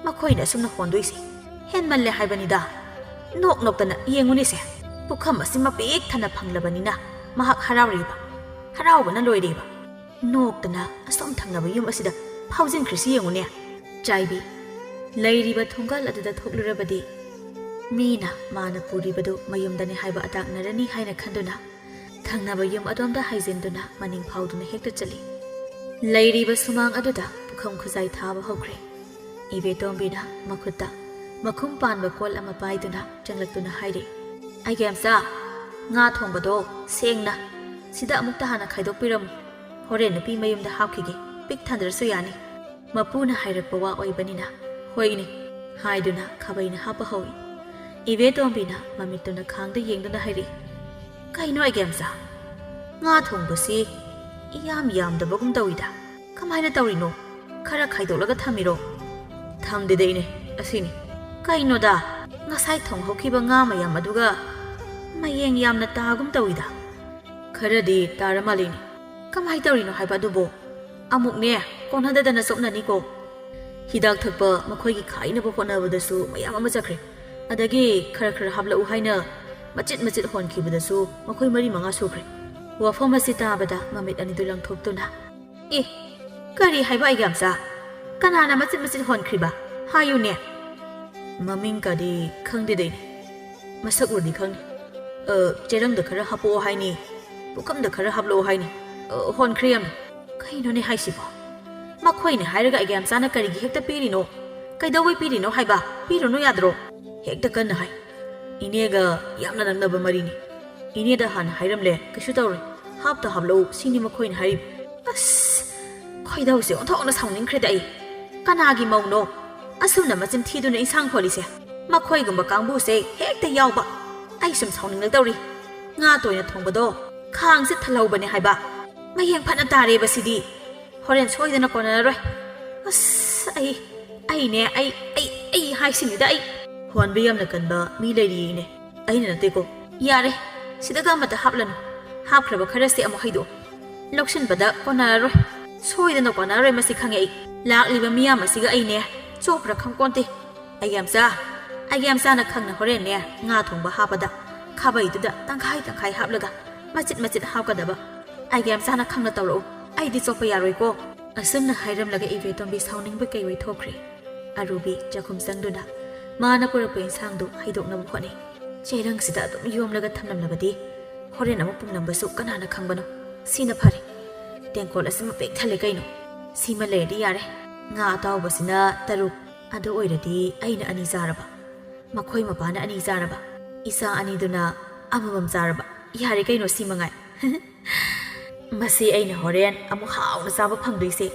ꯃꯈꯣꯏꯅ ꯑꯁꯨꯝꯅ ꯍꯣꯟꯗꯣꯏꯁꯦ꯫ ꯍꯦꯟꯃꯜꯂꯦ ꯍꯥꯏꯕꯅꯤꯗ꯫ ꯅꯣꯛ ꯅꯣꯛꯇꯅ ꯌꯦꯡꯉꯨꯅꯦꯁꯦ꯫ ꯄꯨꯈꯝ ꯑꯁꯤ ꯃꯄꯤꯛ ꯊꯟꯅ ꯐꯪꯂꯕꯅꯤꯅ ꯃꯍꯥꯛ ꯍꯔꯥꯎꯔꯤꯕ꯫ ꯍꯔꯥꯎꯕꯅ ꯂꯣꯏꯔꯤꯕ꯫ ꯅꯣꯛꯇꯅ ꯑꯁꯣꯝ ꯊꯪꯅꯕ ꯌꯨꯝ ꯑꯁꯤꯗ ꯐꯥꯎꯖꯤꯟꯈ꯭ꯔꯤꯁꯤ ꯌꯦꯡꯉꯨꯅꯦ꯫ ꯆꯥꯏꯕꯤ꯫ ꯂꯩꯔꯤꯕ ꯊꯣꯡꯒꯥꯜ ꯑꯗꯨꯗ ꯊꯣꯛꯂꯨꯔꯕꯗꯤ ꯃꯤꯅ ꯃꯥꯅ ꯄꯨꯔꯤꯕꯗꯨ ꯃꯌꯨꯝꯗꯅꯤ ꯍꯥꯏꯕ ꯑꯇꯥꯛꯅꯔꯅꯤ ꯍꯥꯏꯅ ꯈꯟꯗꯨꯅ ꯊꯪꯅꯕ ꯌꯨꯝ ꯑꯗꯣꯝꯗ ꯍꯥꯏꯖꯤꯟꯗꯨꯅ ꯃꯅꯤꯡ ꯐꯥꯎꯗꯨꯅ ꯍꯦꯛꯇ ꯆꯠꯂꯤ꯫ ꯂꯩꯔꯤꯕ ꯁꯨꯃꯥꯡ ꯑꯗꯨꯗ ꯄꯨꯈꯝ ꯈꯨꯖꯥꯏ ꯊꯥꯕ ꯍꯧꯈ꯭ꯔꯦ꯫ ꯏꯕꯦꯇꯣꯝꯕꯤꯅ ꯃꯈꯨꯠꯇ ꯃꯈꯨꯝ ꯄꯥꯟꯕ ꯀꯣꯜ ꯑꯃ ꯄꯥꯏꯗꯨꯅ ꯆꯪꯂꯛꯇꯨꯅ ꯍꯥꯏꯔꯦ, "ꯑꯩꯒꯦꯝꯆꯥ, ꯉꯥ ꯊꯣꯡꯕꯗꯣ ꯁꯦꯡꯅ ꯁꯤꯗ ꯑꯃꯨꯛꯇ ꯍꯥꯟꯅ ꯈꯥꯏꯗꯣꯛꯄꯤꯔꯝꯃꯨ꯫ ꯍꯣꯔꯦꯟ ꯅꯨꯄꯤ ꯃꯌꯨꯝꯗ ꯍꯥꯞꯈꯤꯒꯦ, ꯄꯤꯛ ꯊꯟꯗ꯭ꯔꯁꯨ ꯌꯥꯅꯤ꯫" ꯃꯄꯨꯅ ꯍꯥꯏꯔꯛꯄ ꯋꯥ ꯑꯣꯏꯕꯅꯤꯅ, "ꯍꯣꯏꯅꯦ" ꯍꯥꯏꯗꯨꯅ ꯈꯥꯕꯩꯅ ꯍꯥꯞꯄ ꯍꯧꯏ꯫ ꯏꯕꯦꯇꯣꯝꯕꯤꯅ ꯃꯃꯤꯠꯇꯨꯅ ꯈꯥꯡꯗ ꯌꯦꯡꯗꯨꯅ ꯍꯥꯏꯔꯛꯏ, "ꯀꯩꯅꯣ ꯑꯩꯒꯦꯝꯆꯥ? ꯉꯥ ꯊꯣꯡꯕꯁꯤ ꯏꯌꯥꯝ ꯌꯥꯝꯗꯕꯒꯨꯝ ꯇꯧꯏꯗ꯫ ꯀꯃꯥꯏꯅ ꯇꯧꯔꯤꯅꯣ? ꯈꯔ ꯈꯥꯏꯗꯣꯛꯂꯒ ꯊꯝꯃꯤꯔꯣ?" "ꯊꯝꯗꯦꯗ ꯏꯅꯦ, ꯑꯁꯤꯅꯤ꯫" "ꯀꯩꯅꯣꯗ, ꯉꯁꯥꯏ ꯊꯣꯡꯍꯧꯈꯤꯕ ꯉꯥ ꯃꯌꯥꯝ ꯑꯗꯨꯒ ꯃꯌꯦꯡ ꯌꯥꯝꯅ ꯇꯥꯒꯨꯝ ꯇꯧꯏꯗ꯫" "ꯈꯔꯗꯤ ꯇꯥꯔ ꯃꯥꯜꯂꯤꯅꯦ꯫ ꯀꯃꯥꯏ ꯇꯧꯔꯤꯅꯣ ꯍꯥꯏꯕ ꯑꯗꯨꯕꯣ? ꯑꯃꯨꯛꯅꯦ, ꯀꯣꯟꯅꯗꯗꯅ ꯆꯣꯞꯅꯅꯤꯀꯣ꯫ ꯍꯤꯗꯥꯛ ꯊꯛꯄ ꯃꯈꯣꯏꯒꯤ ꯈꯥꯏꯅꯕ ꯍꯣꯠꯅꯕꯗꯁꯨ ꯃꯌꯥꯝ ꯑꯃ ꯆꯠꯈ꯭ꯔꯦ꯫ ꯑꯗꯒꯤ ꯈꯔ ꯈꯔ ꯍꯥꯞꯂꯛꯎ ꯍꯥꯏꯅ ꯃꯆꯤꯠ ꯃꯆꯤꯠ ꯍꯣꯟꯈꯤꯕꯗꯁꯨ ꯃꯈꯣꯏ ꯃꯔꯤ ꯃꯉꯥ ꯁꯨꯈ꯭ꯔꯦ꯫" ꯋꯥꯐꯝ ꯑꯁꯤ ꯇꯥꯕꯗ ꯃꯃꯤꯠ ꯑꯅꯤꯗꯨ ꯂꯪꯊꯣꯛꯇꯨꯅ, "ꯑꯦ, ꯀꯔꯤ ꯍꯥꯏꯕ ꯑꯩꯒꯦꯝꯆꯥ? ꯀꯅꯥꯅ ꯃꯆꯤꯠ ꯃꯆꯤꯠ ꯍꯣꯟꯈ꯭ꯔꯤꯕ? ꯍꯥꯏꯌꯨꯅꯦ꯫ ꯃꯃꯤꯡ ꯀꯗꯤ ꯈꯪꯗꯦꯗ ꯏꯅꯦ꯫ ꯃꯁꯛ ꯎꯔꯗꯤ ꯈꯪꯅꯤ꯫ ꯑ, ꯆꯦꯔꯪꯗ ꯈꯔ ꯍꯥꯞꯄꯛꯑꯣ ꯍꯥꯏꯅꯤ, ꯄꯨꯈꯝꯗ ꯈꯔ ꯍꯥꯞꯂꯛꯑꯣ ꯍꯥꯏꯅꯤ꯫ ꯑ, ꯍꯣꯟꯈ꯭ꯔꯦ ꯌꯥꯝꯅ꯫ ꯀꯩꯅꯣꯅꯦ ꯍꯥꯏꯁꯤꯕꯣ? ꯃꯈꯣꯏꯅꯦ ꯍꯥꯏꯔꯒ ꯑꯩꯒ ꯌꯥꯝꯆꯥꯅ ꯀꯔꯤꯒꯤ ꯍꯦꯛꯇ ꯄꯤꯔꯤꯅꯣ? ꯀꯩꯗꯧꯕꯩ ꯄꯤꯔꯤꯅꯣ ꯍꯥꯏꯕ? ꯄꯤꯔꯨꯅꯨ ꯌꯥꯗ꯭ꯔꯣ? ꯍꯦꯛꯇ ꯀꯟꯅ ꯍꯥꯏ꯫ ꯏꯅꯦꯒ ꯌꯥꯝꯅ ꯅꯛꯅꯕ ꯃꯔꯤꯅꯤ꯫ ꯏꯅꯦꯗ ꯍꯥꯟꯅ ꯍꯥꯏꯔꯝꯂꯦ, ꯀꯩꯁꯨ ꯇꯧꯔꯣꯏ꯫ ꯍꯥꯞꯇ ꯍꯥꯞꯂꯛꯎ, ꯁꯤꯅꯤ ꯃꯈꯣꯏꯅ ꯍꯥꯏꯔꯤꯕ꯫ ꯑꯁ, ꯈꯣꯏꯗꯧꯁꯦ ꯑꯣꯟꯊꯣꯛꯅ ꯁꯥꯎꯅꯤꯡꯈ꯭ꯔꯦꯗ ꯑꯩ꯫ ꯀꯅꯥꯒꯤ ꯃꯧꯅꯣ? ꯑꯁꯨꯝꯅ ꯃꯆꯤꯟ ꯊꯤꯗꯨꯅ ꯏꯟꯁꯥꯡ ꯍꯣꯜꯂꯤꯁꯦ? ꯃꯈꯣꯏꯒꯨꯝꯕ ꯀꯥꯡꯕꯨꯁꯦ ꯍꯦꯛꯇ ꯌꯥꯎꯕ꯫ ꯑꯩ ꯁꯨꯝ ꯁꯥꯎꯅꯤꯡꯂꯛꯇꯧꯔꯤ꯫ ꯉꯥ ꯇꯣꯏꯅ ꯊꯣꯡꯕꯗꯣ ꯈꯥꯡꯁꯦ ꯊꯜꯍꯧꯕꯅꯦ ꯍꯥꯏꯕ꯫ ꯃꯌꯦꯡ ꯐꯅ ꯇꯥꯔꯦꯕ ꯁꯤꯗꯤ꯫ ꯍꯣꯔꯦꯟ ꯁꯣꯏꯗꯅ ꯀꯣꯟꯅꯔꯔꯣꯏ꯫ ꯑꯁ, ꯑꯩ, ꯑꯩꯅꯦ, ꯑꯩ, ꯑꯩ, ꯑꯩ ꯍꯥꯏꯁꯤꯅꯤꯗ ꯑꯩ꯫ ꯍꯣꯟꯕ ꯌꯥꯝꯅ ꯀꯟꯕ ꯃꯤ ꯂꯩꯔꯤꯌꯦꯅꯦ꯫ ꯑꯩꯅ ꯅꯠꯇꯦꯀꯣ꯫ ꯌꯥꯔꯦ, ꯁꯤꯗꯒ ꯑꯃꯠꯇ ꯍꯥꯞꯂꯅꯨ꯫ ꯍꯥꯞꯈ꯭ꯔꯕ ꯈꯔꯁꯦ ꯑꯃꯨꯛ ꯍꯩꯗꯣꯛꯑꯣ꯫ ꯂꯧꯁꯤꯟꯕꯗ ꯀꯣꯟꯅꯔꯔꯣꯏ꯫ ꯁꯣꯏꯗꯅ ꯀꯣꯟꯅꯔꯔꯣꯏ ꯃꯁꯤ ꯈꯪꯉꯦ ꯑꯩ꯫ ꯂꯥꯛꯂꯤꯕ ꯃꯤꯌꯥꯝ ꯑꯁꯤꯒ ꯑꯩꯅꯦ ꯆꯣꯞꯄ꯭ꯔꯥ ꯈꯪꯄꯣꯟꯇꯦ꯫ ꯑꯩꯒꯤ ꯌꯥꯝꯆꯥ, ꯑꯩꯒꯤ ꯌꯥꯝꯆꯥꯅ ꯈꯪꯅ ꯍꯣꯔꯦꯟꯅꯦ ꯉꯥ ꯊꯣꯡꯕ ꯍꯥꯞꯄꯗ ꯈꯥꯕꯩꯗꯨꯗ ꯇꯪꯈꯥꯏ ꯇꯪꯈꯥꯏ ꯍꯥꯞꯂꯒ ꯃꯆꯤꯠ ꯃꯆꯤꯠ ꯍꯥꯞꯀꯗꯕ꯫ ꯑꯩꯒꯤ ꯌꯥꯝꯆꯥꯅ ꯈꯪꯅ ꯇꯧꯔꯛꯎ꯫ ꯑꯩꯗꯤ ꯆꯣꯞꯄ ꯌꯥꯔꯣꯏꯀꯣ꯫ ꯑꯁꯨꯝꯅ ꯍꯥꯏꯔꯝꯂꯒ ꯏꯕꯦꯇꯣꯝꯕꯤ ꯁꯥꯎꯅꯤꯡꯕ ꯀꯩꯑꯣꯏ ꯊꯣꯛꯈ꯭ꯔꯦ꯫ ꯑꯔꯨꯕꯤ ꯆꯥꯛꯈꯨꯝ ꯆꯪꯗꯨꯅ ꯃꯥꯅ ꯄꯨꯔꯛꯄ ꯏꯟꯁꯥꯡꯗꯨ ꯍꯩꯗꯣꯛꯅꯕ ꯍꯣꯠꯅꯩ꯫ ꯆꯦꯔꯪꯁꯤꯗ ꯑꯗꯨꯝ ꯌꯣꯝꯂꯒ ꯊꯝꯂꯝꯂꯕꯗꯤ ꯍꯣꯔꯦꯟ ꯑꯃꯨꯛ ꯄꯨꯝꯂꯝꯕꯁꯨ ꯀꯅꯥꯅ ꯈꯪꯕꯅꯣ? ꯁꯤꯅ ꯐꯔꯦ꯫ ꯇꯦꯡꯀꯣꯠ ꯑꯁꯤꯃ ꯄꯤꯛ ꯊꯜꯂꯦ ꯀꯩꯅꯣ꯫ ꯁꯤꯃ ꯂꯩꯔꯗꯤ ꯌꯥꯔꯦ꯫ ꯉꯥ ꯑꯇꯥꯎꯕꯁꯤꯅ ꯇꯔꯨꯛ꯫ ꯑꯗꯨ ꯑꯣꯏꯔꯗꯤ ꯑꯩꯅ ꯑꯅꯤ ꯆꯥꯔꯕ? ꯃꯈꯣꯏ ꯃꯄꯥꯅ ꯑꯅꯤ ꯆꯥꯔꯕ? ꯏꯆꯥ ꯑꯅꯤꯗꯨꯅ ꯑꯃꯃꯝ ꯆꯥꯔꯕ? ꯌꯥꯔꯦ ꯀꯩꯅꯣ, ꯁꯤ ꯃꯉꯥꯏ꯫ ꯃꯁꯤ ꯑꯩꯅ ꯍꯣꯔꯦꯟ ꯑꯃꯨꯛ ꯍꯥꯎꯅ ꯆꯥꯕ ꯐꯪꯗꯣꯏꯁꯦ꯫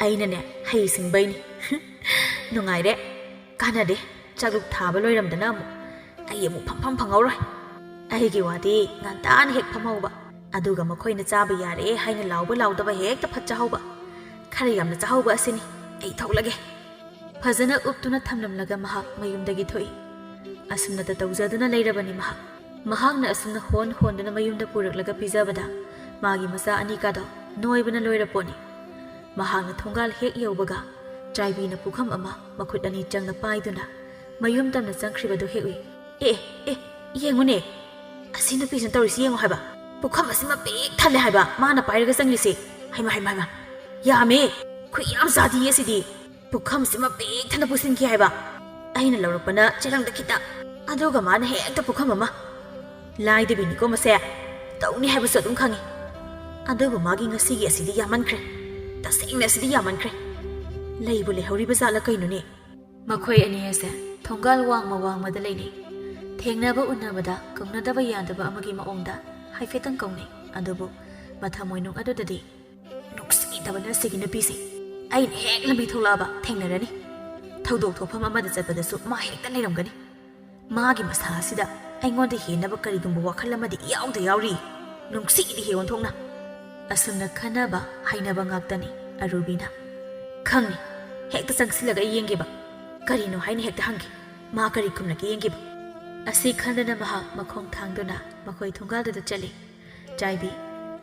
ꯑꯩꯅꯅꯦ, ꯍꯩ ꯁꯤꯡꯕꯩꯅꯤ꯫ ꯅꯨꯡꯉꯥꯏꯔꯦ꯫ ꯀꯥꯟꯅꯗꯦ, ꯆꯥꯛꯂꯨꯛ ꯊꯥꯕ ꯂꯣꯏꯔꯝꯗꯅ ꯑꯃꯨꯛ ꯑꯩ ꯑꯃꯨꯛ ꯐꯪꯐꯝ ꯐꯪꯍꯧꯔꯣꯏ꯫ ꯑꯩꯒꯤ ꯋꯥꯗꯤ ꯉꯟꯇꯥꯅ ꯍꯦꯛ ꯐꯝꯍꯧꯕ, ꯑꯗꯨꯒ ꯃꯈꯣꯏꯅ ꯆꯥꯕ ꯌꯥꯔꯦ ꯍꯥꯏꯅ ꯂꯥꯎꯕ ꯂꯥꯎꯗꯕ ꯍꯦꯛꯇ ꯐꯠ ꯆꯥꯍꯧꯕ꯫ ꯈꯔ ꯌꯥꯝꯅ ꯆꯥꯍꯧꯕ ꯑꯁꯤꯅꯤ꯫ ꯑꯩ ꯊꯣꯛꯂꯒꯦ꯫ ꯐꯖꯅ ꯎꯞꯇꯨꯅ ꯊꯝꯂꯝꯂꯒ ꯃꯍꯥꯛ ꯃꯌꯨꯝꯗꯒꯤ ꯊꯣꯛꯏ꯫ ꯑꯁꯨꯝꯅꯇ ꯇꯧꯖꯗꯨꯅ ꯂꯩꯔꯕꯅꯤ ꯃꯍꯥꯛ꯫ ꯃꯍꯥꯛꯅ ꯑꯁꯨꯝꯅ ꯍꯣꯟ ꯍꯣꯟꯗꯨꯅ ꯃꯌꯨꯝꯗ ꯄꯨꯔꯛꯂꯒ ꯄꯤꯖꯕꯗ ꯃꯥꯒꯤ ꯃꯆꯥ ꯑꯅꯤꯀꯥꯗꯣ ꯅꯣꯏꯕꯅ ꯂꯣꯏꯔ ꯄꯣꯠꯅꯤ꯫ ꯃꯍꯥꯛꯅ ꯊꯣꯡꯒꯥꯜ ꯍꯦꯛ ꯌꯧꯕꯒ ꯆꯥꯏꯕꯤꯅ ꯄꯨꯈꯝ ꯑꯃ ꯃꯈꯨꯠ ꯑꯅꯤ ꯆꯪꯅ ꯄꯥꯏꯗꯨꯅ ꯃꯌꯨꯝ ꯇꯝꯅ ꯆꯪꯈ꯭ꯔꯤꯕꯗꯨ ꯍꯦꯛ ꯎꯏ꯫ "ꯑꯦ, ꯑꯦ, ꯌꯦꯡꯉꯨꯅꯦ, ꯑꯁꯤ ꯅꯨꯄꯤꯁꯤꯅ ꯇꯧꯔꯤꯁꯤ ꯌꯦꯡꯉꯨ ꯍꯥꯏꯕ꯫ ꯄꯨꯈꯝ ꯑꯁꯤꯃ ꯄꯤꯛ ꯊꯜꯂꯦ ꯍꯥꯏꯕ ꯃꯥꯅ ꯄꯥꯏꯔꯒ ꯆꯪꯂꯤꯁꯦ꯫ ꯍꯩꯃ, ꯍꯩꯃ, ꯍꯩꯃ, ꯌꯥꯝꯃꯦ꯫ ꯈꯨꯏ ꯌꯥꯝ ꯆꯥꯗꯤꯌꯦ ꯁꯤꯗꯤ꯫ ꯄꯨꯈꯝꯁꯤꯃ ꯄꯤꯛ ꯊꯟꯅ ꯄꯨꯁꯤꯟꯈꯤ ꯍꯥꯏꯕ꯫ ꯑꯩꯅ ꯂꯧꯔꯛꯄꯅ ꯆꯦꯔꯪꯗ ꯈꯤꯇ, ꯑꯗꯨꯒ ꯃꯥꯅ ꯍꯦꯛꯇ ꯄꯨꯈꯝ ꯑꯃ꯫ ꯂꯥꯏꯗꯕꯤꯅꯤꯀꯣ ꯃꯁꯦ꯫ ꯇꯧꯅꯤ ꯍꯥꯏꯕꯁꯨ ꯑꯗꯨꯝ ꯈꯪꯉꯤ꯫ ꯑꯗꯨꯕꯨ ꯃꯥꯒꯤ ꯉꯁꯤꯒꯤ ꯑꯁꯤꯗꯤ ꯌꯥꯝꯃꯟꯈ꯭ꯔꯦ꯫ ꯇꯁꯦꯡꯅ ꯑꯁꯤꯗꯤ ꯌꯥꯝꯃꯟꯈ꯭ꯔꯦ꯫ ꯂꯩꯕꯨ ꯂꯩꯍꯧꯔꯤꯕ ꯖꯥꯠꯂ ꯀꯩꯅꯣꯅꯦ? ꯃꯈꯣꯏ ꯑꯅꯤ ꯑꯁꯦ ꯊꯣꯡꯒꯥꯜ ꯋꯥꯡꯃ ꯋꯥꯡꯃꯗ ꯂꯩꯅꯩ꯫ ꯊꯦꯡꯅꯕ ꯎꯅꯕꯗ ꯀꯧꯅꯗꯕ ꯌꯥꯗꯕ ꯑꯃꯒꯤ ꯃꯑꯣꯡꯗ ꯍꯥꯏꯐꯦꯠꯇꯪ ꯀꯧꯅꯩ꯫ ꯑꯗꯨꯕꯨ ꯃꯊꯃꯣꯏꯅꯨꯡ ꯑꯗꯨꯗꯗꯤ, "ꯅꯨꯡꯁꯤꯗꯕꯅ ꯁꯤꯒꯤ ꯅꯨꯄꯤꯁꯦ꯫ ꯑꯩꯅ ꯍꯦꯛ ꯂꯝꯕꯤ ꯊꯣꯛꯂꯛꯑꯕ ꯊꯦꯡꯅꯔꯅꯤ꯫ ꯊꯧꯗꯣꯛ ꯊꯣꯛꯐꯝ ꯑꯃꯗ ꯆꯠꯄꯗꯁꯨ ꯃꯥ ꯍꯦꯛꯇ ꯂꯩꯔꯝꯒꯅꯤ꯫ ꯃꯥꯒꯤ ꯃꯁꯥ ꯑꯁꯤꯗ ꯑꯩꯉꯣꯟꯗ ꯍꯦꯟꯅꯕ ꯀꯔꯤꯒꯨꯝꯕ ꯋꯥꯈꯜ ꯑꯃꯗꯤ ꯏꯌꯥꯎꯗ ꯌꯥꯎꯔꯤ꯫ ꯅꯨꯡꯁꯤꯗꯦ ꯍꯦ ꯑꯣꯟꯊꯣꯛꯅ꯫" ꯑꯁꯨꯝꯅ ꯈꯟꯅꯕ ꯍꯥꯏꯅꯕ ꯉꯥꯛꯇꯅꯤ ꯑꯔꯨꯕꯤꯅ꯫ "ꯈꯪꯉꯤ, ꯍꯦꯛꯇ ꯆꯪꯁꯤꯜꯂꯒ ꯑꯩ ꯌꯦꯡꯒꯦꯕ꯫ ꯀꯔꯤꯅꯣ ꯍꯥꯏꯅ ꯍꯦꯛꯇ ꯍꯪꯒꯦ꯫ ꯃꯥ ꯀꯔꯤ ꯈꯨꯝꯂꯛꯀꯦ ꯌꯦꯡꯒꯦꯕ꯫" ꯑꯁꯤ ꯈꯟꯗꯨꯅ ꯃꯍꯥꯛ ꯃꯈꯣꯡ ꯊꯥꯡꯗꯨꯅ ꯃꯈꯣꯏ ꯊꯣꯡꯒꯥꯜꯗꯨꯗ ꯆꯠꯂꯤ꯫ ꯆꯥꯏꯕꯤ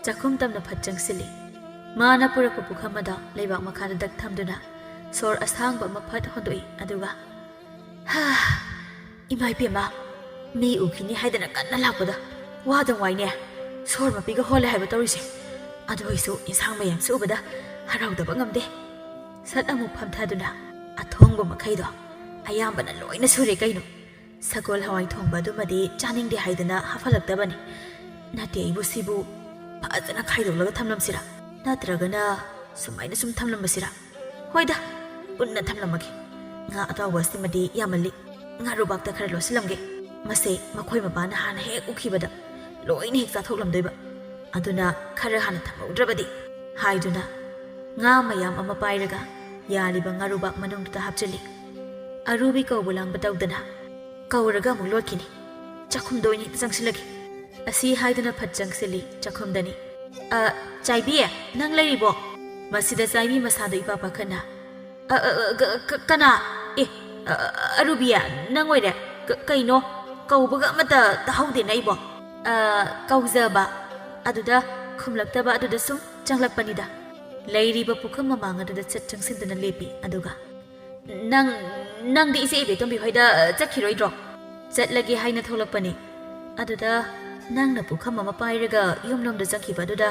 ꯆꯥꯛꯈꯨꯝ ꯇꯝꯅ ꯐꯠ ꯆꯪꯁꯤꯜꯂꯤ꯫ ꯃꯥꯅ ꯄꯨꯔꯛꯄ ꯄꯨꯈꯝ ꯑꯗꯣ ꯂꯩꯕꯥꯛ ꯃꯈꯥꯗ ꯗꯛ ꯊꯝꯗꯨꯅ ꯁꯣꯔ ꯑꯁꯥꯡꯕ ꯑꯃ ꯐꯠ ꯍꯣꯟꯗꯣꯛꯏ꯫ ꯑꯗꯨꯒ, "ꯍꯥ, ꯏꯃꯥ ꯏꯕꯦꯝꯃ, ꯃꯤ ꯎꯈꯤꯅꯤ ꯍꯥꯏꯗꯅ ꯀꯟꯅ ꯂꯥꯛꯄꯗ ꯋꯥꯗ ꯋꯥꯏꯅꯦ꯫ ꯁꯣꯔ ꯃꯄꯤꯒ ꯍꯣꯜꯂꯦ ꯍꯥꯏꯕ ꯇꯧꯔꯤꯁꯦ꯫ ꯑꯗꯨ ꯑꯣꯏꯁꯨ ꯏꯟꯁꯥꯡ ꯃꯌꯥꯝꯁꯦ ꯎꯕꯗ ꯍꯔꯥꯎꯗꯕ ꯉꯝꯗꯦ꯫" ꯁꯠ ꯑꯃꯨꯛ ꯐꯝꯊꯗꯨꯅ, "ꯑꯊꯣꯡꯕ ꯃꯈꯩꯗꯣ ꯑꯌꯥꯝꯕꯅ ꯂꯣꯏꯅ ꯁꯨꯔꯦ ꯀꯩꯅꯣ꯫ ꯁꯒꯣꯜ ꯍꯋꯥꯏ ꯊꯣꯡꯕ ꯑꯗꯨꯃꯗꯤ ꯆꯥꯅꯤꯡꯗꯦ ꯍꯥꯏꯗꯅ ꯍꯥꯞꯍꯜꯂꯛꯇꯕꯅꯤ꯫ ꯅꯠꯇꯦ, ꯑꯩꯕꯨ ꯁꯤꯕꯨ ꯐꯖꯅ ꯈꯥꯏꯗꯣꯛꯂꯒ ꯊꯝꯂꯝꯁꯤꯔꯥ? ꯅꯠꯇ꯭ꯔꯒꯅ ꯁꯨꯃꯥꯏꯅ ꯁꯨꯝ ꯊꯝꯂꯝꯕꯁꯤꯔꯥ? ꯍꯣꯏꯗ, ꯄꯨꯟꯅ ꯊꯝꯂꯝꯃꯒꯦ꯫ ꯉꯥ ꯑꯇꯥꯎꯕ ꯑꯁꯤꯃꯗꯤ ꯌꯥꯝꯃꯜꯂꯤ꯫ ꯉꯥꯔꯨꯕꯥꯛꯇ ꯈꯔ ꯂꯣꯠꯁꯤꯜꯂꯝꯒꯦ꯫ ꯃꯁꯦ ꯃꯈꯣꯏ ꯃꯄꯥꯅ ꯍꯥꯟꯅ ꯍꯦꯛ ꯎꯈꯤꯕꯗ ꯂꯣꯏꯅ ꯍꯦꯛ ꯆꯥꯊꯣꯛꯂꯝꯗꯣꯏꯕ꯫ ꯑꯗꯨꯅ ꯈꯔ ꯍꯥꯟꯅ ꯊꯝꯍꯧꯗ꯭ꯔꯕꯗꯤ," ꯍꯥꯏꯗꯨꯅ ꯉꯥ ꯃꯌꯥꯝ ꯑꯃ ꯄꯥꯏꯔꯒ ꯌꯥꯜꯂꯤꯕ ꯉꯥꯔꯨꯕꯥꯛ ꯃꯅꯨꯡꯗꯨꯗ ꯍꯥꯞꯆꯤꯜꯂꯤ꯫ ꯑꯔꯨꯕꯤ ꯀꯧꯕ ꯂꯥꯡꯕ ꯇꯧꯗꯅ, "ꯀꯧꯔꯒ ꯑꯃꯨꯛ ꯂꯣꯠꯈꯤꯅꯤ꯫ ꯆꯥꯛꯈꯨꯝꯗ ꯑꯣꯏꯅ ꯍꯦꯛꯇ ꯆꯪꯁꯤꯜꯂꯒꯦ꯫" ꯑꯁꯤ ꯍꯥꯏꯗꯨꯅ ꯐꯠ ꯆꯪꯁꯤꯜꯂꯤ ꯆꯥꯛꯈꯨꯝꯗꯅꯤ꯫ "ꯑ, ꯆꯥꯏꯕꯤ, ꯅꯪ ꯂꯩꯔꯤꯕꯣ?" ꯃꯁꯤꯗ ꯆꯥꯏꯕꯤ ꯃꯁꯥꯗꯣ ꯏꯄꯥ ꯄꯥꯈꯠꯅ, "ꯑ, ꯑ, ꯑ, ꯀ-, ꯀ-, ꯀꯅꯥ? ꯑꯦ, ꯑ, ꯑ, ꯑꯔꯨꯕꯤ, ꯅꯪ ꯑꯣꯏꯔꯦ? ꯀ-, ꯀꯩꯅꯣ? ꯀꯧꯕꯒ ꯑꯃꯠꯇ ꯇꯥꯍꯧꯗꯦꯅ ꯑꯩꯕꯣ?" "ꯑ, ꯀꯧꯖꯕ꯫ ꯑꯗꯨꯗ ꯈꯨꯝꯂꯛꯇꯕ ꯑꯗꯨꯗ ꯁꯨꯝ ꯆꯪꯂꯛꯄꯅꯤꯗ꯫" ꯂꯩꯔꯤꯕ ꯄꯨꯈꯝ ꯃꯃꯥꯡ ꯑꯗꯨꯗ ꯆꯠ ꯆꯪꯁꯤꯟꯗꯨꯅ ꯂꯦꯞꯄꯤ꯫ ꯑꯗꯨꯒ, "ꯅꯪ, ꯅꯪꯗꯤ ꯏꯆꯦ ꯏꯕꯦꯇꯣꯝꯕꯤ ꯍꯣꯏꯗ ꯆꯠꯈꯤꯔꯣꯏꯗ꯭ꯔꯣ?" "ꯆꯠꯂꯒꯦ ꯍꯥꯏꯅ ꯊꯣꯛꯂꯛꯄꯅꯤ꯫ ꯑꯗꯨꯗ ꯅꯪꯅ ꯄꯨꯈꯝ ꯑꯃ ꯄꯥꯏꯔꯒ ꯌꯨꯝꯂꯣꯝꯗ ꯆꯪꯈꯤꯕ ꯑꯗꯨꯗ,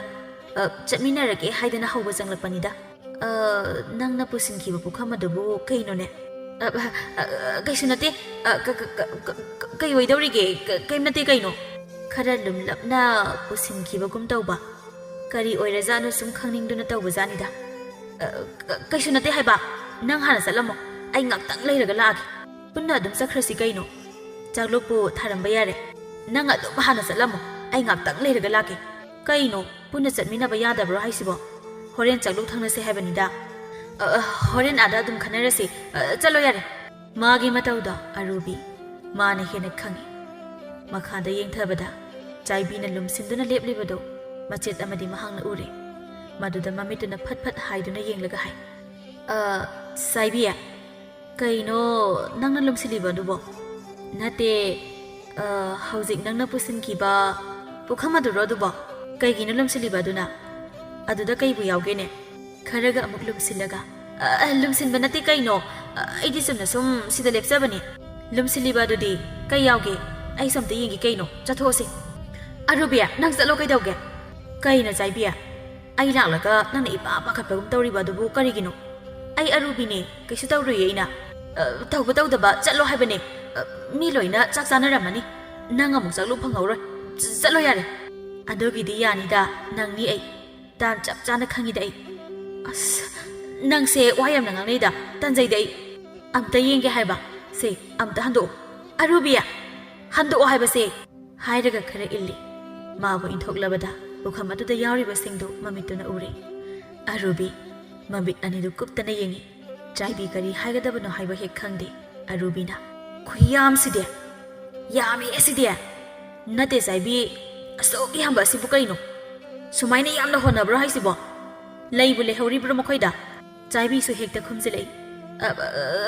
ꯑ, ꯆꯠꯃꯤꯟꯅꯔꯒꯦ ꯍꯥꯏꯗꯅ ꯍꯧꯕ ꯆꯪꯂꯛꯄꯅꯤꯗ꯫" "ꯑ, ꯅꯪꯅ ꯄꯨꯁꯤꯟꯈꯤꯕ ꯄꯨꯈꯝ ꯑꯗꯨꯕꯨ ꯀꯩꯅꯣꯅꯦ?" "ꯑ, ꯑ, ꯑ, ꯀꯩꯁꯨ ꯅꯠꯇꯦ꯫ ꯑ, ꯀ-, ꯀ-, ꯀ-, ꯀ-, ꯀ-, ꯀꯩ ꯑꯣꯏꯗꯧꯔꯤꯒꯦ? ꯀ-, ꯀꯩꯝ ꯅꯠꯇꯦ ꯀꯩꯅꯣ?" ꯈꯔ ꯂꯨꯝꯂꯞꯅ ꯄꯨꯁꯤꯟꯈꯤꯕꯒꯨꯝ ꯇꯧꯕ꯫ ꯀꯔꯤ ꯑꯣꯏꯔꯖꯥꯠꯅꯣ ꯁꯨꯝ ꯈꯪꯅꯤꯡꯗꯨꯅ ꯇꯧꯕꯖꯥꯠꯅꯤꯗ꯫ "ꯑ, ꯀ-, ꯀꯩꯁꯨ ꯅꯠꯇꯦ ꯍꯥꯏꯕ꯫ ꯅꯪ ꯍꯥꯟꯅ ꯆꯠꯂꯝꯃꯣ꯫ ꯑꯩ ꯉꯥꯛꯇꯪ ꯂꯩꯔꯒ ꯂꯥꯛꯑꯒꯦ꯫ ꯄꯨꯟꯅ ꯑꯗꯨꯝ ꯆꯠꯈ꯭ꯔꯁꯤ ꯀꯩꯅꯣ꯫ ꯆꯥꯛꯂꯨꯛꯄꯨ ꯊꯥꯔꯝꯕ ꯌꯥꯔꯦ꯫ ꯅꯪ ꯑꯗꯨꯝ ꯍꯥꯟꯅ ꯆꯠꯂꯝꯃꯣ꯫ ꯑꯩ ꯉꯥꯛꯇꯪ ꯂꯩꯔꯒ ꯂꯥꯛꯀꯦ꯫" "ꯀꯩꯅꯣ? ꯄꯨꯟꯅ ꯆꯠꯃꯤꯟꯅꯕ ꯌꯥꯗꯕ꯭ꯔꯣ ꯍꯥꯏꯁꯤꯕꯣ? ꯍꯣꯔꯦꯟ ꯆꯥꯛꯂꯨꯛ ꯊꯪꯅꯁꯦ ꯍꯥꯏꯕꯅꯤꯗ꯫" "ꯑ, ꯑ, ꯍꯣꯔꯦꯟ ꯑꯥꯗ ꯑꯗꯨꯝ ꯈꯟꯅꯔꯁꯤ꯫ ꯑ, ꯆꯠꯂꯣ ꯌꯥꯔꯦ꯫" ꯃꯥꯒꯤ ꯃꯇꯧꯗꯣ ꯑꯔꯨꯕꯤ ꯃꯥꯅ ꯍꯦꯟꯅ ꯈꯪꯏ꯫ ꯃꯈꯥꯗ ꯌꯦꯡꯊꯕꯗ ꯆꯥꯏꯕꯤꯅ ꯂꯨꯝꯁꯤꯟꯗꯨꯅ ꯂꯦꯞꯂꯤꯕꯗꯨ ꯃꯆꯦꯠ ꯑꯃꯗꯤ ꯃꯍꯥꯛꯅ ꯎꯔꯦ꯫ ꯃꯗꯨꯗ ꯃꯃꯤꯠꯇꯨꯅ ꯐꯠ ꯐꯠ ꯍꯥꯏꯗꯨꯅ ꯌꯦꯡꯂꯒ ꯍꯥꯏ, "ꯑ, ꯆꯥꯏꯕꯤ, ꯀꯩꯅꯣ ꯅꯪꯅ ꯂꯨꯝꯁꯤꯜꯂꯤꯕ ꯑꯗꯨꯕꯣ?" "ꯅꯠꯇꯦ, ꯑ, ꯍꯧꯖꯤꯛ ꯅꯪꯅ ꯄꯨꯁꯤꯟꯈꯤꯕ ꯄꯨꯈꯝ ꯑꯗꯨꯔꯣ ꯑꯗꯨꯕꯣ? ꯀꯩꯒꯤꯅꯣ ꯂꯨꯝꯁꯤꯜꯂꯤꯕ ꯑꯗꯨꯅ? ꯑꯗꯨꯗ ꯀꯩꯕꯨ ꯌꯥꯎꯒꯦꯅꯦ?" ꯈꯔꯒ ꯑꯃꯨꯛ ꯂꯨꯝꯁꯤꯜꯂꯒ, "ꯑ, ꯂꯨꯝꯁꯤꯟꯕ ꯅꯠꯇꯦ ꯀꯩꯅꯣ꯫ ꯑ, ꯑꯩꯗꯤ ꯆꯨꯝꯅ ꯁꯨꯝ ꯁꯤꯗ ꯂꯦꯞꯆꯕꯅꯤ꯫ ꯂꯨꯝꯁꯤꯜꯂꯤꯕ ꯑꯗꯨꯗꯤ ꯀꯩ ꯌꯥꯎꯒꯦ? ꯑꯩꯁꯨ ꯑꯝꯇ ꯌꯦꯡꯒꯦ ꯀꯩꯅꯣ꯫ ꯆꯠꯊꯣꯛꯑꯁꯤ꯫" "ꯑꯔꯨꯕꯤ, ꯅꯪ ꯆꯠꯂꯣ ꯀꯩꯗꯧꯒꯦ?" "ꯀꯩꯅꯣ ꯆꯥꯏꯕꯤ? ꯑꯩ ꯂꯥꯛꯂꯒ ꯅꯪꯅ ꯏꯄꯥ ꯄꯥꯈꯠꯄꯒꯨꯝ ꯇꯧꯔꯤꯕ ꯑꯗꯨꯕꯨ ꯀꯔꯤꯒꯤꯅꯣ?" "ꯑꯩ ꯑꯔꯨꯕꯤꯅꯦ, ꯀꯩꯁꯨ ꯇꯧꯔꯣꯏꯌꯦ ꯑꯩꯅ꯫" "ꯑ, ꯇꯧꯕ ꯇꯧꯗꯕ ꯆꯠꯂꯣ ꯍꯥꯏꯕꯅꯦ꯫ ꯑ, ꯃꯤ ꯂꯣꯏꯅ ꯆꯥꯛ ꯆꯥꯅꯔꯝꯃꯅꯤ꯫ ꯅꯪ ꯑꯃꯨꯛ ꯆꯥꯛꯂꯨꯛ ꯐꯪꯍꯧꯔꯣꯏ꯫ ꯆ-, ꯆꯠꯂꯣ ꯌꯥꯔꯦ꯫" "ꯑꯗꯨꯒꯤꯗꯤ ꯌꯥꯅꯤꯗ, ꯅꯪꯅꯤ ꯑꯩ꯫ ꯇꯥꯟ ꯆꯞ ꯆꯥꯅ ꯈꯪꯉꯤꯗ ꯑꯩ꯫" "ꯑꯁ, ꯅꯪꯁꯦ ꯋꯥ ꯌꯥꯝꯅ ꯉꯥꯡꯅꯩꯗ, ꯇꯟꯖꯩꯗ ꯑꯩ꯫" "ꯑꯝꯇ ꯌꯦꯡꯒꯦ ꯍꯥꯏꯕ꯫ ꯁꯦ, ꯑꯝꯇ ꯍꯟꯗꯣꯛꯑꯣ꯫ ꯑꯔꯨꯕꯤ, ꯍꯟꯗꯣꯛꯑꯣ ꯍꯥꯏꯕꯁꯦ!" ꯍꯥꯏꯔꯒ ꯈꯔ ꯏꯜꯂꯤ꯫ ꯃꯥꯕꯨ ꯏꯟꯊꯣꯛꯂꯕꯗ ꯄꯨꯈꯝ ꯑꯗꯨꯗ ꯌꯥꯎꯔꯤꯕꯁꯤꯡꯗꯨ ꯃꯃꯤꯠꯇꯨꯅ ꯎꯔꯦ꯫ ꯑꯔꯨꯕꯤ ꯃꯃꯤꯠ ꯑꯅꯤꯗꯨ ꯀꯨꯞꯇꯅ ꯌꯦꯡꯉꯤ꯫ ꯆꯥꯏꯕꯤ ꯀꯔꯤ ꯍꯥꯏꯒꯗꯕꯅꯣ ꯍꯥꯏꯕ ꯍꯦꯛ ꯈꯪꯗꯦ꯫ ꯑꯔꯨꯕꯤꯅ, "ꯈꯨꯌꯥꯝꯁꯤꯗꯤ! ꯌꯥꯝꯃꯦ ꯑꯁꯤꯗꯤ! ꯅꯠꯇꯦ ꯆꯥꯏꯕꯤ, ꯑꯁꯨꯛ ꯌꯥꯝꯕ ꯑꯁꯤꯕꯨ ꯀꯩꯅꯣ? ꯁꯨꯃꯥꯏꯅ ꯌꯥꯝꯅ ꯍꯣꯠꯅꯕ꯭ꯔꯣ ꯍꯥꯏꯁꯤꯕꯣ? ꯂꯩꯕꯨ ꯂꯩꯍꯧꯔꯤꯕ꯭ꯔꯣ ꯃꯈꯣꯏꯗ?" ꯆꯥꯏꯕꯤꯁꯨ ꯍꯦꯛꯇ ꯈꯨꯝꯖꯤꯜꯂꯛꯏ꯫ "ꯑ,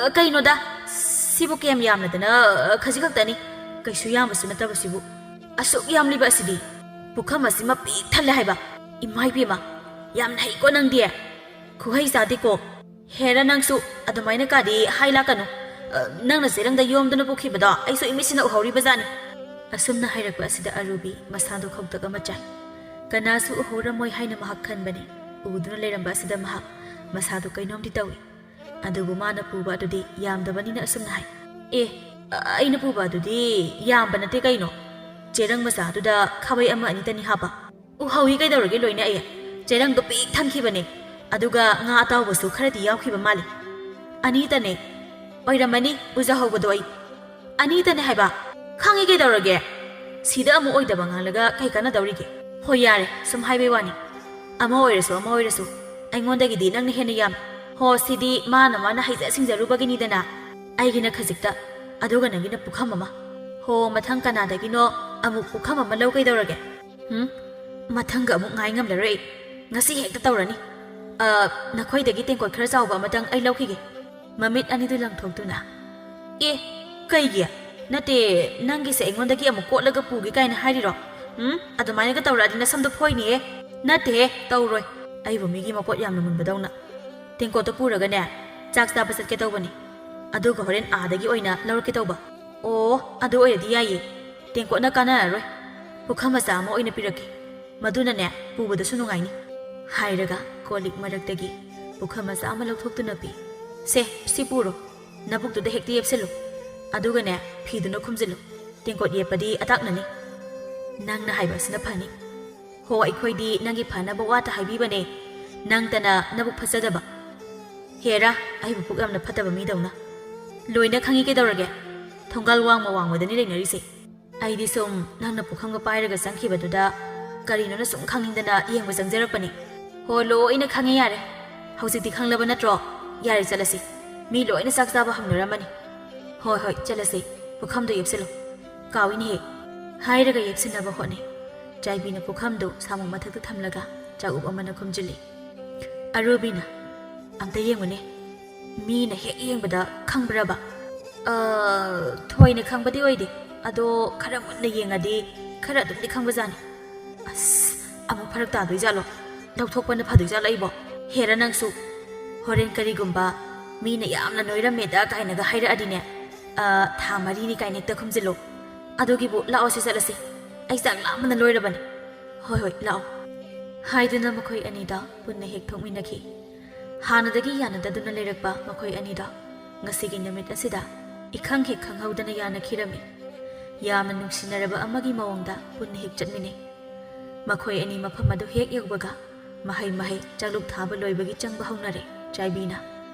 ꯑ, ꯀꯩꯅꯣꯗ, ꯁꯤꯕꯨ ꯀꯌꯥꯝ ꯌꯥꯝꯂꯗꯅ, ꯑ, ꯈꯖꯤꯛ ꯈꯛꯇꯅꯤ꯫ ꯀꯩꯁꯨ ꯌꯥꯝꯕꯁꯨ ꯅꯠꯇꯕꯁꯤꯕꯨ꯫ ꯑꯁꯨꯛ ꯌꯥꯝꯂꯤꯕ ꯑꯁꯤꯗꯤ! ꯄꯨꯈꯝ ꯑꯁꯤꯃ ꯄꯤꯛ ꯊꯜꯂꯦ ꯍꯥꯏꯕ꯫ ꯏꯃꯥ ꯏꯕꯦꯝꯃ, ꯌꯥꯝꯅ ꯍꯩꯀꯣ ꯅꯪꯗꯤ꯫ ꯈꯨꯍꯩ ꯆꯥꯗꯦꯀꯣ꯫ ꯍꯦꯔꯥ ꯅꯪꯁꯨ ꯑꯗꯨꯃꯥꯏꯅ ꯀꯥꯗꯤ ꯍꯥꯏ ꯂꯥꯛꯀꯅꯨ꯫ ꯑ, ꯅꯪꯅ ꯆꯦꯔꯪꯗ ꯌꯣꯝꯗꯨꯅ ꯄꯨꯈꯤꯕꯗꯣ ꯑꯩꯁꯨ ꯏꯃꯤꯠꯁꯤꯅ ꯎꯍꯧꯔꯤꯕꯖꯥꯠꯅꯤ꯫" ꯑꯁꯨꯝꯅ ꯍꯥꯏꯔꯛꯄ ꯑꯁꯤꯗ ꯑꯔꯨꯕꯤ ꯃꯁꯥꯗꯣ ꯈꯧꯇꯛ ꯑꯃ ꯆꯥꯏ꯫ ꯀꯅꯥꯁꯨ ꯎꯍꯧꯔꯝꯃꯣꯏ ꯍꯥꯏꯅ ꯃꯍꯥꯛ ꯈꯟꯕꯅꯤ꯫ ꯎꯗꯨꯅ ꯂꯩꯔꯝꯕ ꯑꯁꯤꯗ ꯃꯍꯥꯛ ꯃꯁꯥꯗꯨ ꯀꯩꯅꯣꯝꯗꯤ ꯇꯧꯏ꯫ ꯑꯗꯨꯕꯨ ꯃꯥꯅ ꯄꯨꯕ ꯑꯗꯨꯗꯤ ꯌꯥꯝꯗꯕꯅꯤꯅ ꯑꯁꯨꯝꯅ ꯍꯥꯏ, "ꯑꯦ, ꯑ- ꯑꯩꯅ ꯄꯨꯕ ꯑꯗꯨꯗꯤ ꯌꯥꯝꯕ ꯅꯠꯇꯦ ꯀꯩꯅꯣ꯫ ꯆꯦꯔꯪ ꯃꯆꯥꯗꯨꯗ ꯈꯥꯕꯩ ꯑꯃ ꯑꯅꯤꯇꯅꯤ ꯍꯥꯞꯄ꯫ ꯎꯍꯧꯏ ꯀꯩꯗꯧꯔꯒꯦ ꯂꯣꯏꯅ ꯑꯩ꯫ ꯆꯦꯔꯪꯗꯣ ꯄꯤꯛ ꯊꯟꯈꯤꯕꯅꯦ꯫ ꯑꯗꯨꯒ ꯉꯥ ꯑꯇꯥꯎꯕꯁꯨ ꯈꯔꯗꯤ ꯌꯥꯎꯈꯤꯕ ꯃꯥꯜꯂꯤ꯫ ꯑꯅꯤꯇꯅꯦ꯫ ꯑꯣꯏꯔꯝꯃꯅꯤ, ꯎꯖꯍꯧꯕꯗꯣ ꯑꯩ꯫ ꯑꯅꯤꯇꯅꯦ ꯍꯥꯏꯕ꯫ ꯈꯪꯉꯤ ꯀꯩꯗꯧꯔꯒꯦ? ꯁꯤꯗ ꯑꯃꯨꯛ ꯑꯣꯏꯗꯕ ꯉꯥꯡꯂꯒ ꯀꯩ ꯀꯥꯟꯅꯗꯧꯔꯤꯒꯦ? ꯍꯣꯏ ꯌꯥꯔꯦ, ꯁꯨꯝ ꯍꯥꯏꯕꯩ ꯋꯥꯅꯤ꯫ ꯑꯃ ꯑꯣꯏꯔꯁꯨ ꯑꯃ ꯑꯣꯏꯔꯁꯨ, ꯑꯩꯉꯣꯟꯗꯒꯤꯗꯤ ꯅꯪꯅ ꯍꯦꯟꯅ ꯌꯥꯝꯃꯤ꯫ ꯍꯣ, ꯁꯤꯗꯤ ꯃꯥꯅ ꯃꯥꯅ ꯍꯩꯖ ꯁꯤꯡꯖꯔꯨꯕꯒꯤꯅꯤꯗꯅ꯫ ꯑꯩꯒꯤꯅ ꯈꯖꯤꯛꯇ, ꯑꯗꯨꯒ ꯅꯪꯒꯤꯅ ꯄꯨꯈꯝ ꯑꯃ꯫ ꯍꯣ, ꯃꯊꯪ ꯀꯅꯥꯗꯒꯤꯅꯣ ꯑꯃꯨꯛ ꯄꯨꯈꯝ ꯑꯃ ꯂꯧ ꯀꯩꯗꯧꯔꯒꯦ? ꯎꯝ? ꯃꯊꯪꯒ ꯑꯃꯨꯛ ꯉꯥꯏ ꯉꯝꯂꯔꯣꯏ ꯑꯩ꯫ ꯉꯁꯤ ꯍꯦꯛꯇ ꯇꯧꯔꯅꯤ꯫ ꯑ, ꯅꯈꯣꯏꯗꯒꯤ ꯇꯦꯡꯀꯣꯠ ꯈꯔ ꯆꯥꯎꯕ ꯑꯃꯇꯪ ꯑꯩ ꯂꯧꯈꯤꯒꯦ꯫ ꯃꯃꯤꯠ ꯑꯅꯤꯗꯨ ꯂꯪꯊꯣꯛꯇꯨꯅ, "ꯑꯦ, ꯀꯩꯒꯤ? ꯅꯠꯇꯦ, ꯅꯪꯒꯤꯁꯦ ꯑꯩꯉꯣꯟꯗꯒꯤ ꯑꯃꯨꯛ ꯀꯣꯠꯂꯒ ꯄꯨꯒꯦ ꯀꯥꯏꯅ ꯍꯥꯏꯔꯤꯔꯣ? ꯎꯝ? ꯑꯗꯨꯃꯥꯏꯅꯒ ꯇꯧꯔꯛꯑꯗꯤ ꯅꯁꯝꯗꯣ ꯐꯣꯏꯅꯤꯌꯦ꯫ ꯅꯠꯇꯦꯍꯦ, ꯇꯧꯔꯣꯏ꯫ ꯑꯩꯕꯨ ꯃꯤꯒꯤ ꯃꯄꯣꯠ ꯌꯥꯝꯅ ꯃꯨꯟꯕꯗꯧꯅ꯫ ꯇꯦꯡꯀꯣꯠꯇꯣ ꯄꯨꯔꯒꯅꯦ, ꯆꯥꯛ ꯆꯥꯕ ꯆꯠꯀꯦ ꯇꯧꯕꯅꯤ꯫ ꯑꯗꯨꯒ ꯍꯣꯔꯦꯟ ꯑꯥꯗꯒꯤ ꯑꯣꯏꯅ ꯂꯧꯔꯛꯀꯦ ꯇꯧꯕ꯫" "ꯑꯣ, ꯑꯗꯨ ꯑꯣꯏꯔꯗꯤ ꯌꯥꯏꯌꯦ꯫ ꯇꯦꯡꯀꯣꯠꯅ ꯀꯥꯟꯅꯔꯔꯣꯏ꯫ ꯄꯨꯈꯝ ꯃꯆꯥ ꯑꯃ ꯑꯣꯏꯅ ꯄꯤꯔꯛꯀꯦ꯫ ꯃꯗꯨꯅꯅꯦ, ꯄꯨꯕꯗꯁꯨ ꯅꯨꯡꯉꯥꯏꯅꯤ꯫" ꯍꯥꯏꯔꯒ ꯀꯣꯜ ꯂꯤꯛ ꯃꯔꯛꯇꯒꯤ ꯄꯨꯈꯝ ꯃꯆꯥ ꯑꯃ ꯂꯧꯊꯣꯛꯇꯨꯅ ꯄꯤ꯫ "ꯁꯦ, ꯁꯤ ꯄꯨꯔꯣ꯫ ꯅꯕꯨꯛꯇꯨꯗ ꯍꯦꯛꯇ ꯌꯦꯞꯁꯤꯜꯂꯨ꯫ ꯑꯗꯨꯒꯅꯦ, ꯐꯤꯗꯨꯅ ꯈꯨꯝꯖꯤꯜꯂꯨ꯫ ꯇꯦꯡꯀꯣꯠ ꯌꯦꯞꯄꯗꯤ ꯑꯇꯥꯛꯅꯅꯤ꯫ ꯅꯪꯅ ꯍꯥꯏꯕ ꯑꯁꯤꯅ ꯐꯅꯤ꯫ ꯍꯣ, ꯑꯩꯈꯣꯏꯗꯤ ꯅꯪꯒꯤ ꯐꯅꯕ ꯋꯥꯇ ꯍꯥꯏꯕꯤꯕꯅꯦ꯫ ꯅꯪꯇꯅ ꯅꯕꯨꯛ ꯐꯠꯆꯗꯕ꯫ ꯍꯦꯔꯥ, ꯑꯩꯕꯨ ꯄꯨꯛ ꯌꯥꯝꯅ ꯐꯠꯇꯕ ꯃꯤꯗꯧꯅ꯫ ꯂꯣꯏꯅ ꯈꯪꯉꯤ ꯀꯩꯗꯧꯔꯒꯦ? ꯊꯣꯡꯒꯥꯜ ꯋꯥꯡꯃ ꯋꯥꯡꯃꯗꯅꯤ ꯂꯩꯅꯔꯤꯁꯦ꯫ ꯑꯩꯗꯤ ꯁꯨꯝ ꯅꯪꯅ ꯄꯨꯈꯝꯒ ꯄꯥꯏꯔꯒ ꯆꯪꯈꯤꯕꯗꯨꯗ ꯀꯔꯤꯅꯣꯅ ꯁꯨꯝ ꯈꯪꯅꯤꯡꯗꯅ ꯌꯦꯡꯕ ꯆꯪꯖꯔꯛꯄꯅꯤ꯫ ꯍꯣ, ꯂꯣꯏꯅ ꯈꯪꯉꯦ ꯌꯥꯔꯦ꯫ ꯍꯧꯖꯤꯛꯇꯤ ꯈꯪꯂꯕ ꯅꯠꯇ꯭ꯔꯣ? ꯌꯥꯔꯦ, ꯆꯠꯂꯁꯤ꯫ ꯃꯤ ꯂꯣꯏꯅ ꯆꯥꯛ ꯆꯥꯕ ꯍꯧꯅꯔꯝꯃꯅꯤ꯫ ꯍꯣꯏ, ꯍꯣꯏ, ꯆꯠꯂꯁꯤ꯫ ꯄꯨꯈꯝꯗꯣ ꯌꯦꯞꯁꯤꯜꯂꯨ꯫ ꯀꯥꯎꯏꯅꯦꯍꯦ꯫ ꯍꯥꯏꯔꯒ ꯌꯦꯞꯁꯤꯟꯅꯕ ꯍꯣꯠꯅꯩ꯫ ꯆꯥꯏꯕꯤꯅ ꯄꯨꯈꯝꯗꯨ ꯁꯥꯃꯨ ꯃꯊꯛꯇ ꯊꯝꯂꯒ ꯆꯥꯛꯎꯞ ꯑꯃꯅ ꯈꯨꯝꯖꯤꯜꯂꯤ꯫ ꯑꯔꯨꯕꯤꯅ, "ꯑꯝꯇ ꯌꯦꯡꯉꯨꯅꯦ꯫ ꯃꯤꯅ ꯍꯦꯛ ꯌꯦꯡꯕꯗ ꯈꯪꯕ꯭ꯔꯕ?" "ꯑ, ꯊꯣꯏꯅ ꯈꯪꯕꯗꯤ ꯑꯣꯏꯗꯦ꯫ ꯑꯗꯣ ꯈꯔ ꯃꯨꯟꯅ ꯌꯦꯡꯉꯗꯤ ꯈꯔ ꯑꯗꯨꯝꯗꯤ ꯈꯪꯕꯖꯥꯠꯅꯤ꯫" "ꯑꯁ, ꯑꯃꯨꯛ ꯐꯔꯛ ꯇꯥꯗꯣꯏꯖꯥꯠꯂꯣ? ꯂꯧꯊꯣꯛꯄꯅ ꯐꯗꯣꯏꯖꯥꯠꯂꯣ ꯑꯩꯕꯣ? ꯍꯦꯔꯥ ꯅꯪꯁꯨ꯫ ꯍꯣꯔꯦꯟ ꯀꯔꯤꯒꯨꯝꯕ ꯃꯤꯅ ꯌꯥꯝꯅ ꯅꯣꯏꯔꯝꯃꯦꯗ ꯀꯥꯏꯅꯒ ꯍꯥꯏꯔꯛꯑꯗꯤꯅꯦ, ꯑ, ꯊꯥ ꯃꯔꯤꯅꯤ ꯀꯥꯏꯅ ꯍꯦꯛꯇ ꯈꯨꯝꯖꯤꯜꯂꯣ꯫ ꯑꯗꯨꯒꯤꯕꯨ ꯂꯥꯛꯑꯣꯁꯦ ꯆꯠꯂꯁꯤ꯫ ꯑꯩ ꯆꯥꯛ ꯂꯥꯝꯕꯅ ꯂꯣꯏꯔꯕꯅꯤ꯫" "ꯍꯣꯏ, ꯍꯣꯏ, ꯂꯥꯛꯑꯣ꯫" ꯍꯥꯏꯗꯨꯅ ꯃꯈꯣꯏ ꯑꯅꯤꯗ ꯄꯨꯟꯅ ꯍꯦꯛ ꯊꯣꯛꯃꯤꯟꯅꯈꯤ꯫ ꯍꯥꯟꯅꯗꯒꯤ ꯌꯥꯅꯗꯗꯨꯅ ꯂꯩꯔꯛꯄ ꯃꯈꯣꯏ ꯑꯅꯤꯗꯣ ꯉꯁꯤꯒꯤ ꯅꯨꯃꯤꯠ ꯑꯁꯤꯗ ꯏꯈꯪ ꯍꯦꯛ ꯈꯪꯍꯧꯗꯅ ꯌꯥꯅꯈꯤꯔꯝꯃꯤ꯫ ꯌꯥꯝꯅ ꯅꯨꯡꯁꯤꯅꯔꯕ ꯑꯃꯒꯤ ꯃꯑꯣꯡꯗ ꯄꯨꯟꯅ ꯍꯦꯛ ꯆꯠꯃꯤꯟꯅꯩ꯫ ꯃꯈꯣꯏ ꯑꯅꯤ ꯃꯐꯝ ꯑꯗꯨ ꯍꯦꯛ ꯌꯧꯕꯒ ꯃꯍꯩ ꯃꯍꯩ ꯆꯥꯛꯂꯨꯛ ꯊꯥꯕ ꯂꯣꯏꯕꯒꯤ ꯆꯪꯕ ꯍꯧꯅꯔꯦ꯫ ꯆꯥꯏꯕꯤꯅ,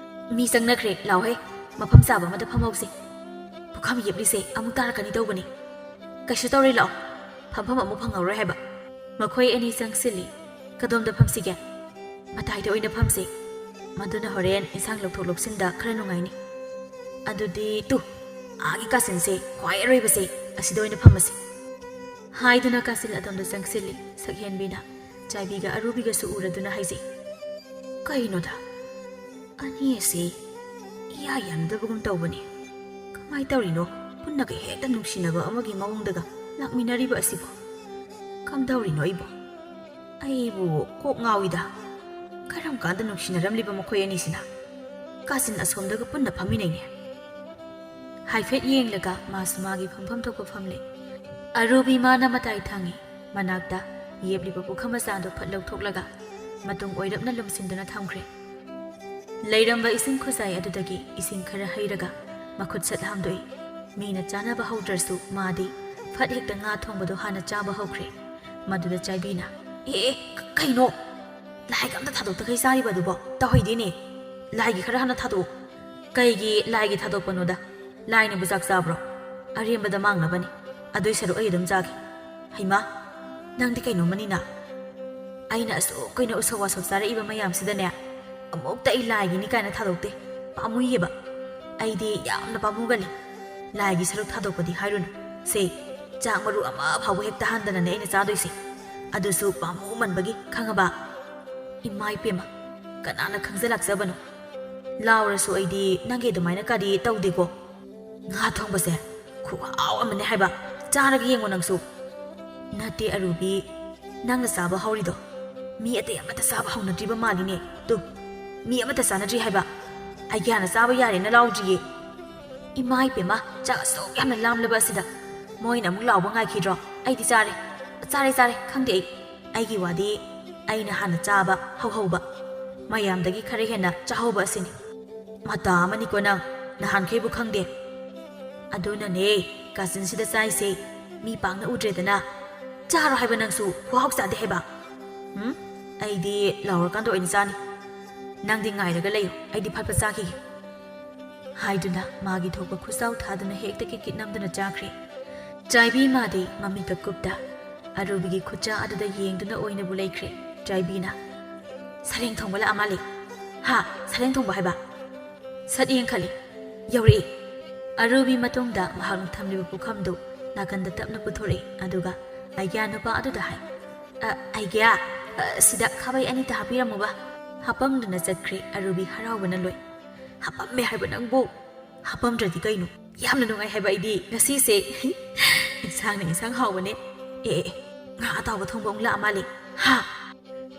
"ꯃꯤ ꯆꯪꯅꯈ꯭ꯔꯦ, ꯂꯥꯎꯍꯦ, ꯃꯐꯝ ꯆꯥꯕ ꯑꯃꯗ ꯐꯝꯍꯧꯁꯤ꯫ ꯄꯨꯈꯝ ꯌꯦꯞꯂꯤꯁꯦ ꯑꯃꯨꯛ ꯇꯥꯔꯛꯀꯅꯤ ꯇꯧꯕꯅꯤ꯫ ꯀꯩꯁꯨ ꯇꯧꯔꯣꯏ, ꯂꯥꯛꯑꯣ, ꯐꯝꯐꯝ ꯑꯃꯨꯛ ꯐꯪꯍꯧꯔꯣꯏ ꯍꯥꯏꯕ꯫" ꯃꯈꯣꯏ ꯑꯅꯤ ꯆꯪꯁꯤꯜꯂꯤ꯫ "ꯀꯗꯣꯝꯗ ꯐꯝꯁꯤꯒꯦ?" "ꯃꯇꯥꯏꯗ ꯑꯣꯏꯅ ꯐꯝꯁꯤ꯫ ꯃꯗꯨꯅ ꯍꯣꯔꯦꯟ ꯏꯟꯁꯥꯡ ꯂꯧꯊꯣꯛ ꯂꯧꯁꯤꯟꯗ ꯈꯔ ꯅꯨꯡꯉꯥꯏꯅꯤ꯫" "ꯑꯗꯨꯗꯤ ꯇꯨ, ꯑꯥꯒꯤ ꯀꯥꯆꯤꯟꯁꯦ, ꯈ꯭ꯋꯥꯏ ꯑꯔꯣꯏꯕꯁꯦ, ꯑꯁꯤꯗ ꯑꯣꯏꯅ ꯐꯝꯃꯁꯤ꯫" ꯍꯥꯏꯗꯨꯅ ꯀꯥꯆꯤꯟ ꯑꯗꯣꯝꯗ ꯆꯪꯁꯤꯜꯂꯤ꯫ ꯁꯛꯍꯦꯟꯕꯤꯅ ꯆꯥꯏꯕꯤꯒ ꯑꯔꯨꯕꯤꯒꯁꯨ ꯎꯔꯗꯨꯅ ꯍꯥꯏꯖꯩ, "ꯀꯩꯅꯣꯗ, ꯑꯅꯤ ꯑꯁꯤ ꯏꯌꯥ ꯌꯥꯅꯗꯕꯒꯨꯝ ꯇꯧꯕꯅꯤ꯫ ꯀꯃꯥꯏ ꯇꯧꯔꯤꯅꯣ? ꯄꯨꯟꯅꯒ ꯍꯦꯛꯇ ꯅꯨꯡꯁꯤꯅꯕ ꯑꯃꯒꯤ ꯃꯑꯣꯡꯗꯒ ꯂꯥꯛꯃꯤꯟꯅꯔꯤꯕ ꯑꯁꯤꯕꯣ? ꯀꯝꯗꯧꯔꯤꯅꯣ ꯑꯩꯕꯣ? ꯑꯩꯕꯨ ꯀꯣꯛ ꯉꯥꯎꯏꯗ꯫ ꯀꯔꯝ ꯀꯥꯟꯗ ꯅꯨꯡꯁꯤꯅꯔꯝꯂꯤꯕ ꯃꯈꯣꯏ ꯑꯅꯤꯁꯤꯅ? ꯀꯥꯆꯤꯟ ꯑꯁꯣꯝꯗꯒ ꯄꯨꯟꯅ ꯐꯝꯃꯤꯟꯅꯩꯅꯦ꯫" ꯍꯥꯏꯐꯦꯠ ꯌꯦꯡꯂꯒ ꯃꯥꯁꯨ ꯃꯥꯒꯤ ꯐꯝꯐꯝ ꯊꯣꯛꯄ ꯐꯝꯂꯦ꯫ ꯑꯔꯨꯕꯤ ꯃꯥꯅ ꯃꯇꯥꯏ ꯊꯪꯉꯤ꯫ ꯃꯅꯥꯛꯇ ꯌꯦꯞꯂꯤꯕ ꯄꯨꯈꯝ ꯃꯆꯥꯗꯨ ꯐꯠ ꯂꯧꯊꯣꯛꯂꯒ ꯃꯇꯨꯡ ꯑꯣꯏꯔꯞꯅ ꯂꯨꯝꯁꯤꯟꯗꯨꯅ ꯊꯝꯈ꯭ꯔꯦ꯫ ꯂꯩꯔꯝꯕ ꯏꯁꯤꯡ ꯈꯨꯖꯥꯏ ꯑꯗꯨꯗꯒꯤ ꯏꯁꯤꯡ ꯈꯔ ꯍꯩꯔꯒ ꯃꯈꯨꯠ ꯁꯠ ꯍꯥꯝꯗꯣꯛꯏ꯫ ꯃꯤꯅ ꯆꯥꯅꯕ ꯍꯧꯗ꯭ꯔꯁꯨ ꯃꯥꯗꯤ ꯐꯠ ꯍꯦꯛꯇ ꯉꯥ ꯊꯣꯡꯕꯗꯣ ꯍꯥꯟꯅ ꯆꯥꯕ ꯍꯧꯈ꯭ꯔꯦ꯫ ꯃꯗꯨꯗ ꯆꯥꯏꯕꯤꯅ, "ꯑꯦ, ꯑꯦ, ꯀ-, ꯀꯩꯅꯣ? ꯂꯥꯏꯒ ꯑꯝꯇ ꯊꯥꯗꯣꯛꯇꯈꯩ ꯆꯥꯔꯤꯕ ꯑꯗꯨꯕꯣ? ꯇꯧꯍꯩꯗꯦꯅꯦ꯫ ꯂꯥꯏꯒꯤ ꯈꯔ ꯍꯥꯟꯅ ꯊꯥꯗꯣꯛꯎ꯫" "ꯀꯩꯒꯤ ꯂꯥꯏꯒꯤ ꯊꯥꯗꯣꯛꯄꯅꯣꯗ? ꯂꯥꯏꯅꯕꯨ ꯆꯥꯛ ꯆꯥꯕ꯭ꯔꯣ? ꯑꯔꯦꯝꯕꯗ ꯃꯥꯡꯅꯕꯅꯤ꯫ ꯑꯗꯨꯏ ꯁꯔꯨꯛ ꯑꯩ ꯑꯗꯨꯝ ꯆꯥꯒꯦ꯫" "ꯍꯩꯃꯥ, ꯅꯪꯗꯤ ꯀꯩꯅꯣꯝꯃꯅꯤꯅ꯫ ꯑꯩꯅ ꯑꯁꯨꯛ ꯀꯨꯏꯅ ꯎꯁꯣꯞ ꯋꯥꯁꯣꯞ ꯆꯥꯔꯛꯏꯕ ꯃꯌꯥꯝꯁꯤꯗꯅꯦ, ꯑꯃꯨꯛꯇ ꯑꯩ ꯂꯥꯏꯒꯤꯅꯤ ꯀꯥꯏꯅ ꯊꯥꯗꯣꯛꯇꯦ꯫ ꯄꯥꯝꯃꯨꯏꯌꯦꯕ꯫ ꯑꯩꯗꯤ ꯌꯥꯝꯅ ꯄꯥꯝꯃꯨꯒꯜꯂꯤ꯫ ꯂꯥꯏꯒꯤ ꯁꯔꯨꯛ ꯊꯥꯗꯣꯛꯄꯗꯤ ꯍꯥꯏꯔꯨꯅꯨ꯫ ꯁꯦ, ꯆꯥꯛ ꯃꯔꯨ ꯑꯃ ꯐꯥꯎꯕ ꯍꯦꯛꯇ ꯍꯟꯗꯅꯅꯦ ꯑꯩꯅ ꯆꯥꯗꯣꯏꯁꯦ꯫ ꯑꯗꯨꯁꯨ ꯄꯥꯝꯃꯨꯃꯟꯕꯒꯤ, ꯈꯪꯉꯕ?" "ꯏꯃꯥ ꯏꯄꯦꯝꯃ, ꯀꯅꯥꯅ ꯈꯪꯖ ꯂꯥꯛꯆꯕꯅꯣ? ꯂꯥꯎꯔꯁꯨ ꯑꯩꯗꯤ ꯅꯪꯒꯤ ꯑꯗꯨꯃꯥꯏꯅ ꯀꯔꯤ ꯇꯧꯗꯦꯀꯣ꯫ ꯉꯥ ꯊꯣꯡꯕꯁꯦ ꯈꯨꯍꯥꯎ ꯑꯃꯅꯦ ꯍꯥꯏꯕ, ꯆꯥꯔꯒ ꯌꯦꯡꯉꯣ ꯅꯪꯁꯨ꯫" "ꯅꯠꯇꯦ ꯑꯔꯨꯕꯤ, ꯅꯪꯅ ꯆꯥꯕ ꯍꯧꯔꯤꯗꯣ ꯃꯤ ꯑꯇꯩ ꯑꯃꯠꯇ ꯆꯥꯕ ꯍꯧꯅꯗ꯭ꯔꯤꯕ ꯃꯥꯜꯂꯤꯅꯦ꯫ ꯇꯨ, ꯃꯤ ꯑꯃꯠꯇ ꯆꯥꯅꯗ꯭ꯔꯤ ꯍꯥꯏꯕ꯫ ꯑꯩꯒꯤ ꯍꯥꯟꯅ ꯆꯥꯕ ꯌꯥꯔꯦꯅ ꯂꯥꯎꯗ꯭ꯔꯤꯌꯦ꯫" "ꯏꯃꯥ ꯏꯄꯦꯝꯃ, ꯆꯥꯛ ꯑꯁꯨꯛ ꯌꯥꯝꯅ ꯂꯥꯝꯂꯕ ꯑꯁꯤꯗ ꯃꯣꯏꯅ ꯑꯃꯨꯛ ꯂꯥꯎꯕ ꯉꯥꯏꯈꯤꯗ꯭ꯔꯣ? ꯑꯩꯗꯤ ꯆꯥꯔꯦ, ꯆꯥꯔꯦ, ꯆꯥꯔꯦ, ꯈꯪꯗꯦ ꯑꯩ꯫ ꯑꯩꯒꯤ ꯋꯥꯗꯤ ꯑꯩꯅ ꯍꯥꯟꯅ ꯆꯥꯕ ꯍꯧꯍꯧꯕ꯫" ꯃꯌꯥꯝꯗꯒꯤ ꯈꯔ ꯍꯦꯟꯅ ꯆꯥꯍꯧꯕ ꯑꯁꯤꯅꯤ꯫ ꯃꯇꯥ ꯑꯃꯅꯤꯀꯣ ꯅꯪ, ꯅꯍꯥꯟꯈꯩꯕꯨ ꯈꯪꯗꯦ꯫ ꯑꯗꯨꯅꯅꯦ ꯀꯥꯆꯤꯟꯁꯤꯗ ꯆꯥꯏꯁꯦ, ꯃꯤ ꯄꯥꯛꯅ ꯎꯗ꯭ꯔꯦꯗꯅ꯫ ꯆꯥꯔꯣ ꯍꯥꯏꯕ ꯅꯪꯁꯨ, ꯈꯨꯍꯥꯎ ꯆꯥꯗꯦ ꯍꯥꯏꯕ꯫ ꯎꯝ, ꯑꯩꯗꯤ ꯂꯥꯎꯔꯀꯥꯟꯗ ꯑꯣꯏꯅ ꯆꯥꯅꯤ꯫ ꯅꯪꯗꯤ ꯉꯥꯏꯔꯒ ꯂꯩꯌꯨ, ꯑꯩꯗꯤ ꯐꯠ ꯐꯠ ꯆꯥꯈꯤꯒꯦ꯫ ꯍꯥꯏꯗꯨꯅ ꯃꯥꯒꯤ ꯊꯣꯛꯄ ꯈꯨꯠꯆꯥꯎ ꯊꯥꯗꯨꯅ ꯍꯦꯛꯇ ꯀꯤꯠ ꯀꯤꯠ ꯅꯝꯗꯨꯅ ꯆꯥꯈ꯭ꯔꯦ꯫ ꯆꯥꯏꯕꯤ ꯃꯥꯗꯤ ꯃꯃꯤꯠꯀ ꯀꯨꯞꯇ ꯑꯔꯨꯕꯤꯒꯤ ꯈꯨꯠꯆꯥ ꯑꯗꯨꯗ ꯌꯦꯡꯗꯨꯅ ꯑꯣꯏꯅꯕꯨ ꯂꯩꯈ꯭ꯔꯦ꯫ ꯆꯥꯏꯕꯤꯅ, "ꯁꯔꯦꯡ ꯊꯣꯡꯕ ꯂꯥꯛꯑ ꯃꯥꯜꯂꯦ꯫ ꯍꯥ? ꯁꯔꯦꯡ ꯊꯣꯡꯕ ꯍꯥꯏꯕ?" ꯁꯠ ꯌꯦꯡꯈꯠꯂꯤ꯫ ꯌꯧꯔꯛꯏ꯫ ꯑꯔꯨꯕꯤ ꯃꯇꯨꯡꯗ ꯃꯍꯥꯛꯅ ꯊꯝꯂꯤꯕ ꯄꯨꯈꯝꯗꯨ ꯅꯥꯀꯟꯗ ꯇꯞꯅ ꯄꯨꯊꯣꯔꯛꯏ, ꯑꯗꯨꯒ ꯑꯩꯒ꯭ꯌꯥ ꯅꯨꯄꯥ ꯑꯗꯨꯗ ꯍꯥꯏ, "ꯑ, ꯑꯩꯒ꯭ꯌꯥ, ꯑ, ꯁꯤꯗ ꯈꯥꯕꯩ ꯑꯅꯤꯇ ꯍꯥꯞꯄꯤꯔꯝꯃꯨꯕ꯫" ꯍꯥꯄꯝꯗꯨꯅ ꯆꯠꯈ꯭ꯔꯦ ꯑꯔꯨꯕꯤ ꯍꯔꯥꯎꯕꯅ ꯂꯣꯏ꯫ "ꯍꯥꯄꯝꯃꯦ ꯍꯥꯏꯕ ꯅꯪꯕꯨ? ꯍꯥꯄꯝꯗ꯭ꯔꯗꯤ ꯀꯩꯅꯣ? ꯌꯥꯝꯅ ꯅꯨꯡꯉꯥꯏ ꯍꯥꯏꯕ ꯑꯩꯗꯤ ꯉꯁꯤꯁꯦ꯫ ꯏꯟꯁꯥꯡꯅ ꯏꯟꯁꯥꯡ ꯍꯥꯎꯕꯅꯦ꯫ ꯑꯦ, ꯑꯦ, ꯑꯦ, ꯉꯥ ꯑꯇꯥꯎꯕ ꯊꯣꯡꯕ ꯑꯃꯨꯛ ꯂꯥꯛꯑ ꯃꯥꯜꯂꯦ꯫ ꯍꯥ?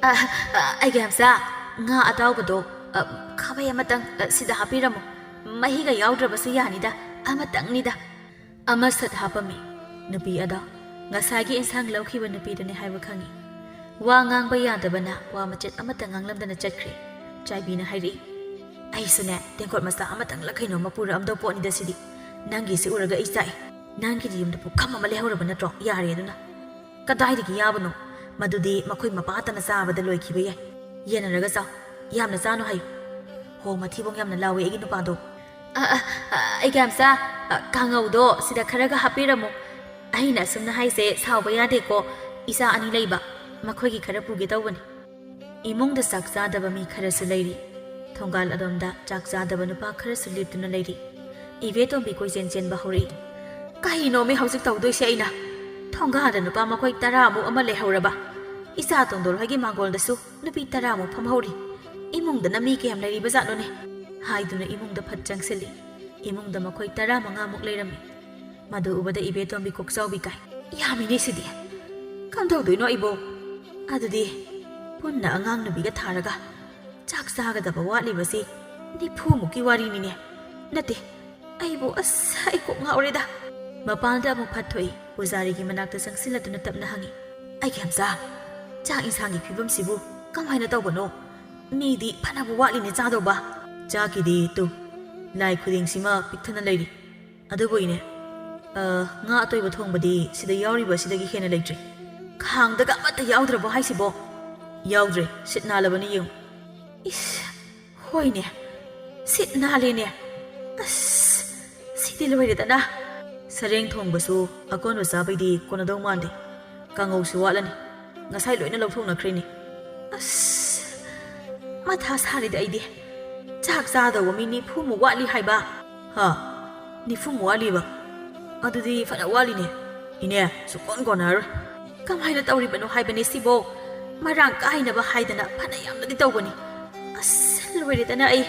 ꯑ, ꯑ, ꯑꯩꯒꯤ ꯌꯥꯝꯆꯥ, ꯉꯥ ꯑꯇꯥꯎꯕꯗꯣ, ꯑ, ꯈꯥꯕꯩ ꯑꯃꯇꯪ, ꯑ, ꯁꯤꯗ ꯍꯥꯞꯄꯤꯔꯝꯃꯨ꯫ ꯃꯍꯤꯒ ꯌꯥꯎꯗ꯭ꯔꯕꯁꯨ ꯌꯥꯅꯤꯗ, ꯑꯃꯇꯪꯅꯤꯗ꯫" ꯑꯃ ꯁꯠ ꯍꯥꯞꯄꯝꯃꯤ꯫ ꯅꯨꯄꯤ ꯑꯗꯣ ꯉꯁꯥꯏꯒꯤ ꯏꯟꯁꯥꯡ ꯂꯧꯈꯤꯕ ꯅꯨꯄꯤꯗꯨꯅꯤ ꯍꯥꯏꯕ ꯈꯪꯉꯤ꯫ ꯋꯥ ꯉꯥꯡꯕ ꯌꯥꯗꯕꯅ ꯋꯥ ꯃꯆꯦꯠ ꯑꯃꯠꯇ ꯉꯥꯡꯂꯝꯗꯅ ꯆꯠꯈ꯭ꯔꯦ꯫ ꯆꯥꯏꯕꯤꯅ ꯍꯥꯏꯔꯛꯏ, "ꯑꯩꯁꯨꯅꯦ, ꯇꯦꯡꯀꯣꯠ ꯃꯆꯥ ꯑꯃꯇꯪꯂ ꯀꯩꯅꯣꯝꯃ ꯄꯨꯔꯛꯑꯝꯗꯧ ꯄꯣꯠꯅꯤꯗ ꯁꯤꯗꯤ꯫ ꯅꯪꯒꯤꯁꯤ ꯎꯔꯒ ꯑꯩ ꯆꯥꯛꯏ꯫ ꯅꯪꯒꯤꯗꯤ ꯌꯨꯝꯗ ꯄꯨꯈꯝ ꯑꯃ ꯂꯩꯍꯧꯔꯕ ꯅꯠꯇ꯭ꯔꯣ? ꯌꯥꯔꯦ ꯑꯗꯨꯅ꯫" "ꯀꯗꯥꯏꯗꯒꯤ ꯌꯥꯕꯅꯣ? ꯃꯗꯨꯗꯤ ꯃꯈꯣꯏ ꯃꯄꯥꯇꯅ ꯆꯥꯕꯗ ꯂꯣꯏꯈꯤꯕ ꯌꯥꯏ꯫ ꯌꯦꯟꯅꯔꯒ ꯆꯥꯎ꯫ ꯌꯥꯝꯅ ꯆꯥꯅꯨ ꯍꯥꯏꯌꯨ꯫" "ꯍꯣ, ꯃꯊꯤꯕꯣꯡ ꯌꯥꯝꯅ ꯂꯥꯎꯋꯦ ꯑꯩꯒꯤ ꯅꯨꯄꯥꯗꯣ꯫" "ꯑ, ꯑ, ꯑ, ꯑꯩꯒꯤ ꯌꯥꯝꯆꯥ, ꯑ, ꯀꯥꯡꯉꯧꯗꯣ ꯁꯤꯗ ꯈꯔꯒ ꯍꯥꯞꯄꯤꯔꯝꯃꯨ꯫ ꯑꯩꯅ ꯑꯁꯨꯝꯅ ꯍꯥꯏꯁꯦ ꯁꯥꯎꯕ ꯌꯥꯗꯦꯀꯣ꯫ ꯏꯆꯥ ꯑꯅꯤ ꯂꯩꯕ, ꯃꯈꯣꯏꯒꯤ ꯈꯔ ꯄꯨꯒꯦ ꯇꯧꯕꯅꯤ꯫" ꯏꯃꯨꯡꯗ ꯆꯥꯛ ꯆꯥꯗꯕ ꯃꯤ ꯈꯔꯁꯨ ꯂꯩꯔꯤ꯫ ꯊꯣꯡꯒꯥꯜ ꯑꯗꯣꯝꯗ ꯆꯥꯛ ꯆꯥꯗꯕ ꯅꯨꯄꯥ ꯈꯔꯁꯨ ꯂꯦꯞꯇꯨꯅ ꯂꯩꯔꯤ꯫ ꯏꯕꯦꯇꯣꯝꯕꯤ ꯀꯣꯏꯆꯦꯟ ꯆꯦꯟꯕ ꯍꯧꯔꯛꯏ꯫ "ꯀꯩꯅꯣꯃꯤ ꯍꯧꯖꯤꯛ ꯇꯧꯗꯣꯏꯁꯦ ꯑꯩꯅ? ꯊꯣꯡꯒꯥꯜꯗ ꯅꯨꯄꯥ ꯃꯈꯣꯏ ꯇꯔꯥꯃꯨꯛ ꯑꯃ ꯂꯩꯍꯧꯔꯕ꯫ ꯏꯆꯥ ꯇꯣꯟꯗꯣꯜ ꯍꯣꯏꯒꯤ ꯃꯥꯡꯒꯣꯜꯗꯁꯨ ꯅꯨꯄꯤ ꯇꯔꯥꯃꯨꯛ ꯐꯝꯍꯧꯔꯤ꯫ ꯏꯃꯨꯡꯗꯅ ꯃꯤ ꯀꯌꯥꯝ ꯂꯩꯔꯤꯕ ꯖꯥꯠꯅꯣꯅꯦ?" ꯍꯥꯏꯗꯨꯅ ꯏꯃꯨꯡꯗ ꯐꯠ ꯆꯪꯁꯤꯜꯂꯤ꯫ ꯏꯃꯨꯡꯗ ꯃꯈꯣꯏ ꯇꯔꯥꯃꯉꯥꯃꯨꯛ ꯂꯩꯔꯝꯃꯤ꯫ ꯃꯗꯨ ꯎꯕꯗ ꯏꯕꯦꯇꯣꯝꯕꯤ ꯀꯣꯛꯆꯥꯎꯕꯤ ꯀꯥꯏ꯫ "ꯌꯥꯝꯃꯤꯅꯦ ꯁꯤꯗꯤ꯫ ꯀꯝꯗꯧꯗꯣꯏꯅꯣ ꯑꯩꯕꯣ? ꯑꯗꯨꯗꯤ ꯄꯨꯟꯅ ꯑꯉꯥꯡ ꯅꯨꯄꯤꯒ ꯊꯥꯔꯒ ꯆꯥꯛ ꯆꯥꯒꯗꯕ ꯋꯥꯠꯂꯤꯕꯁꯤ ꯅꯤꯐꯨꯃꯨꯛꯀꯤ ꯋꯥꯔꯤꯅꯤꯅꯦ꯫ ꯅꯠꯇꯦ, ꯑꯩꯕꯨ, ꯑꯁ, ꯑꯩ ꯀꯣꯛ ꯉꯥꯎꯔꯦꯗ꯫" ꯃꯄꯥꯟꯗ ꯑꯃꯨꯛ ꯐꯠ ꯊꯣꯛꯏ꯫ ꯄꯨꯖꯥꯔꯤꯒꯤ ꯃꯅꯥꯛꯇ ꯆꯪꯁꯤꯜꯂꯗꯨꯅ ꯇꯞꯅ ꯍꯪꯉꯤ, "ꯑꯩꯒꯤ ꯌꯥꯝꯆꯥ, ꯆꯥꯛ ꯏꯟꯁꯥꯡꯒꯤ ꯐꯤꯕꯝꯁꯤꯕꯨ ꯀꯃꯥꯏꯅ ꯇꯧꯕꯅꯣ? ꯃꯤꯗꯤ ꯐꯅꯕꯨ ꯋꯥꯠꯂꯤꯅꯦ ꯆꯥꯗꯧꯕ꯫ ꯆꯥꯛꯀꯤꯗꯤ ꯇꯨ, ꯂꯥꯏ ꯈꯨꯗꯦꯡꯁꯤꯃ ꯄꯤꯛꯊꯟꯅ ꯂꯩꯔꯤ꯫ ꯑꯗꯨꯕꯨ ꯏꯅꯦ, ꯑ, ꯉꯥ ꯑꯇꯣꯏꯕ ꯊꯣꯡꯕꯗꯤ ꯁꯤꯗ ꯌꯥꯎꯔꯤꯕ ꯑꯁꯤꯗꯒꯤ ꯍꯦꯟꯅ ꯂꯩꯇ꯭ꯔꯦ꯫ ꯈꯥꯡꯗꯒ ꯑꯃꯠꯇ ꯌꯥꯎꯗ꯭ꯔꯕꯣ ꯍꯥꯏꯁꯤꯕꯣ? ꯌꯥꯎꯗ꯭ꯔꯦ, ꯁꯤꯠ ꯅꯥꯜꯂꯕꯅꯤ ꯌꯦꯡꯉꯨ꯫ ꯏꯁ, ꯍꯣꯏꯅꯦ, ꯁꯤꯠ ꯅꯥꯜꯂꯦꯅꯦ꯫ ꯑꯁ, ꯁꯤꯗꯤ ꯂꯣꯏꯔꯦꯗꯅ꯫ ꯁꯔꯦꯡ ꯊꯣꯡꯕꯁꯨ ꯑꯀꯣꯟꯕ ꯆꯥꯕꯩꯗꯤ ꯀꯣꯟꯅꯗꯧ ꯃꯥꯟꯗꯦ꯫ ꯀꯥꯡꯉꯧꯁꯨ ꯋꯥꯠꯂꯅꯤ꯫ ꯉꯁꯥꯏ ꯂꯣꯏꯅ ꯂꯧꯊꯣꯛꯅꯈ꯭ꯔꯤꯅꯤ꯫ ꯑꯁ, ꯃꯊꯥ ꯁꯥꯔꯤꯗ ꯑꯩꯗꯤ꯫ ꯆꯥꯛ ꯆꯥꯗꯧꯕ ꯃꯤ ꯅꯤꯐꯨꯃꯨꯛ ꯋꯥꯠꯂꯤ ꯍꯥꯏꯕ꯫ ꯍꯥ? ꯅꯤꯐꯨꯃꯨꯛ ꯋꯥꯠꯂꯤꯕ? ꯑꯗꯨꯗꯤ ꯐꯅ ꯋꯥꯠꯂꯤꯅꯦ꯫ ꯏꯅꯦ, ꯁꯨꯛꯀꯣꯟ ꯀꯣꯟꯅꯔꯔꯣꯏ꯫ ꯀꯃꯥꯏꯅ ꯇꯧꯔꯤꯕꯅꯣ ꯍꯥꯏꯕꯅꯦ ꯁꯤꯕꯣ? ꯃꯔꯥꯡ ꯀꯥꯏꯅꯕ ꯍꯥꯏꯗꯅ ꯐꯅ ꯌꯥꯝꯅꯗꯤ ꯇꯧꯕꯅꯤ꯫ ꯑꯁ, ꯂꯣꯏꯔꯦꯗꯅ ꯑꯩ꯫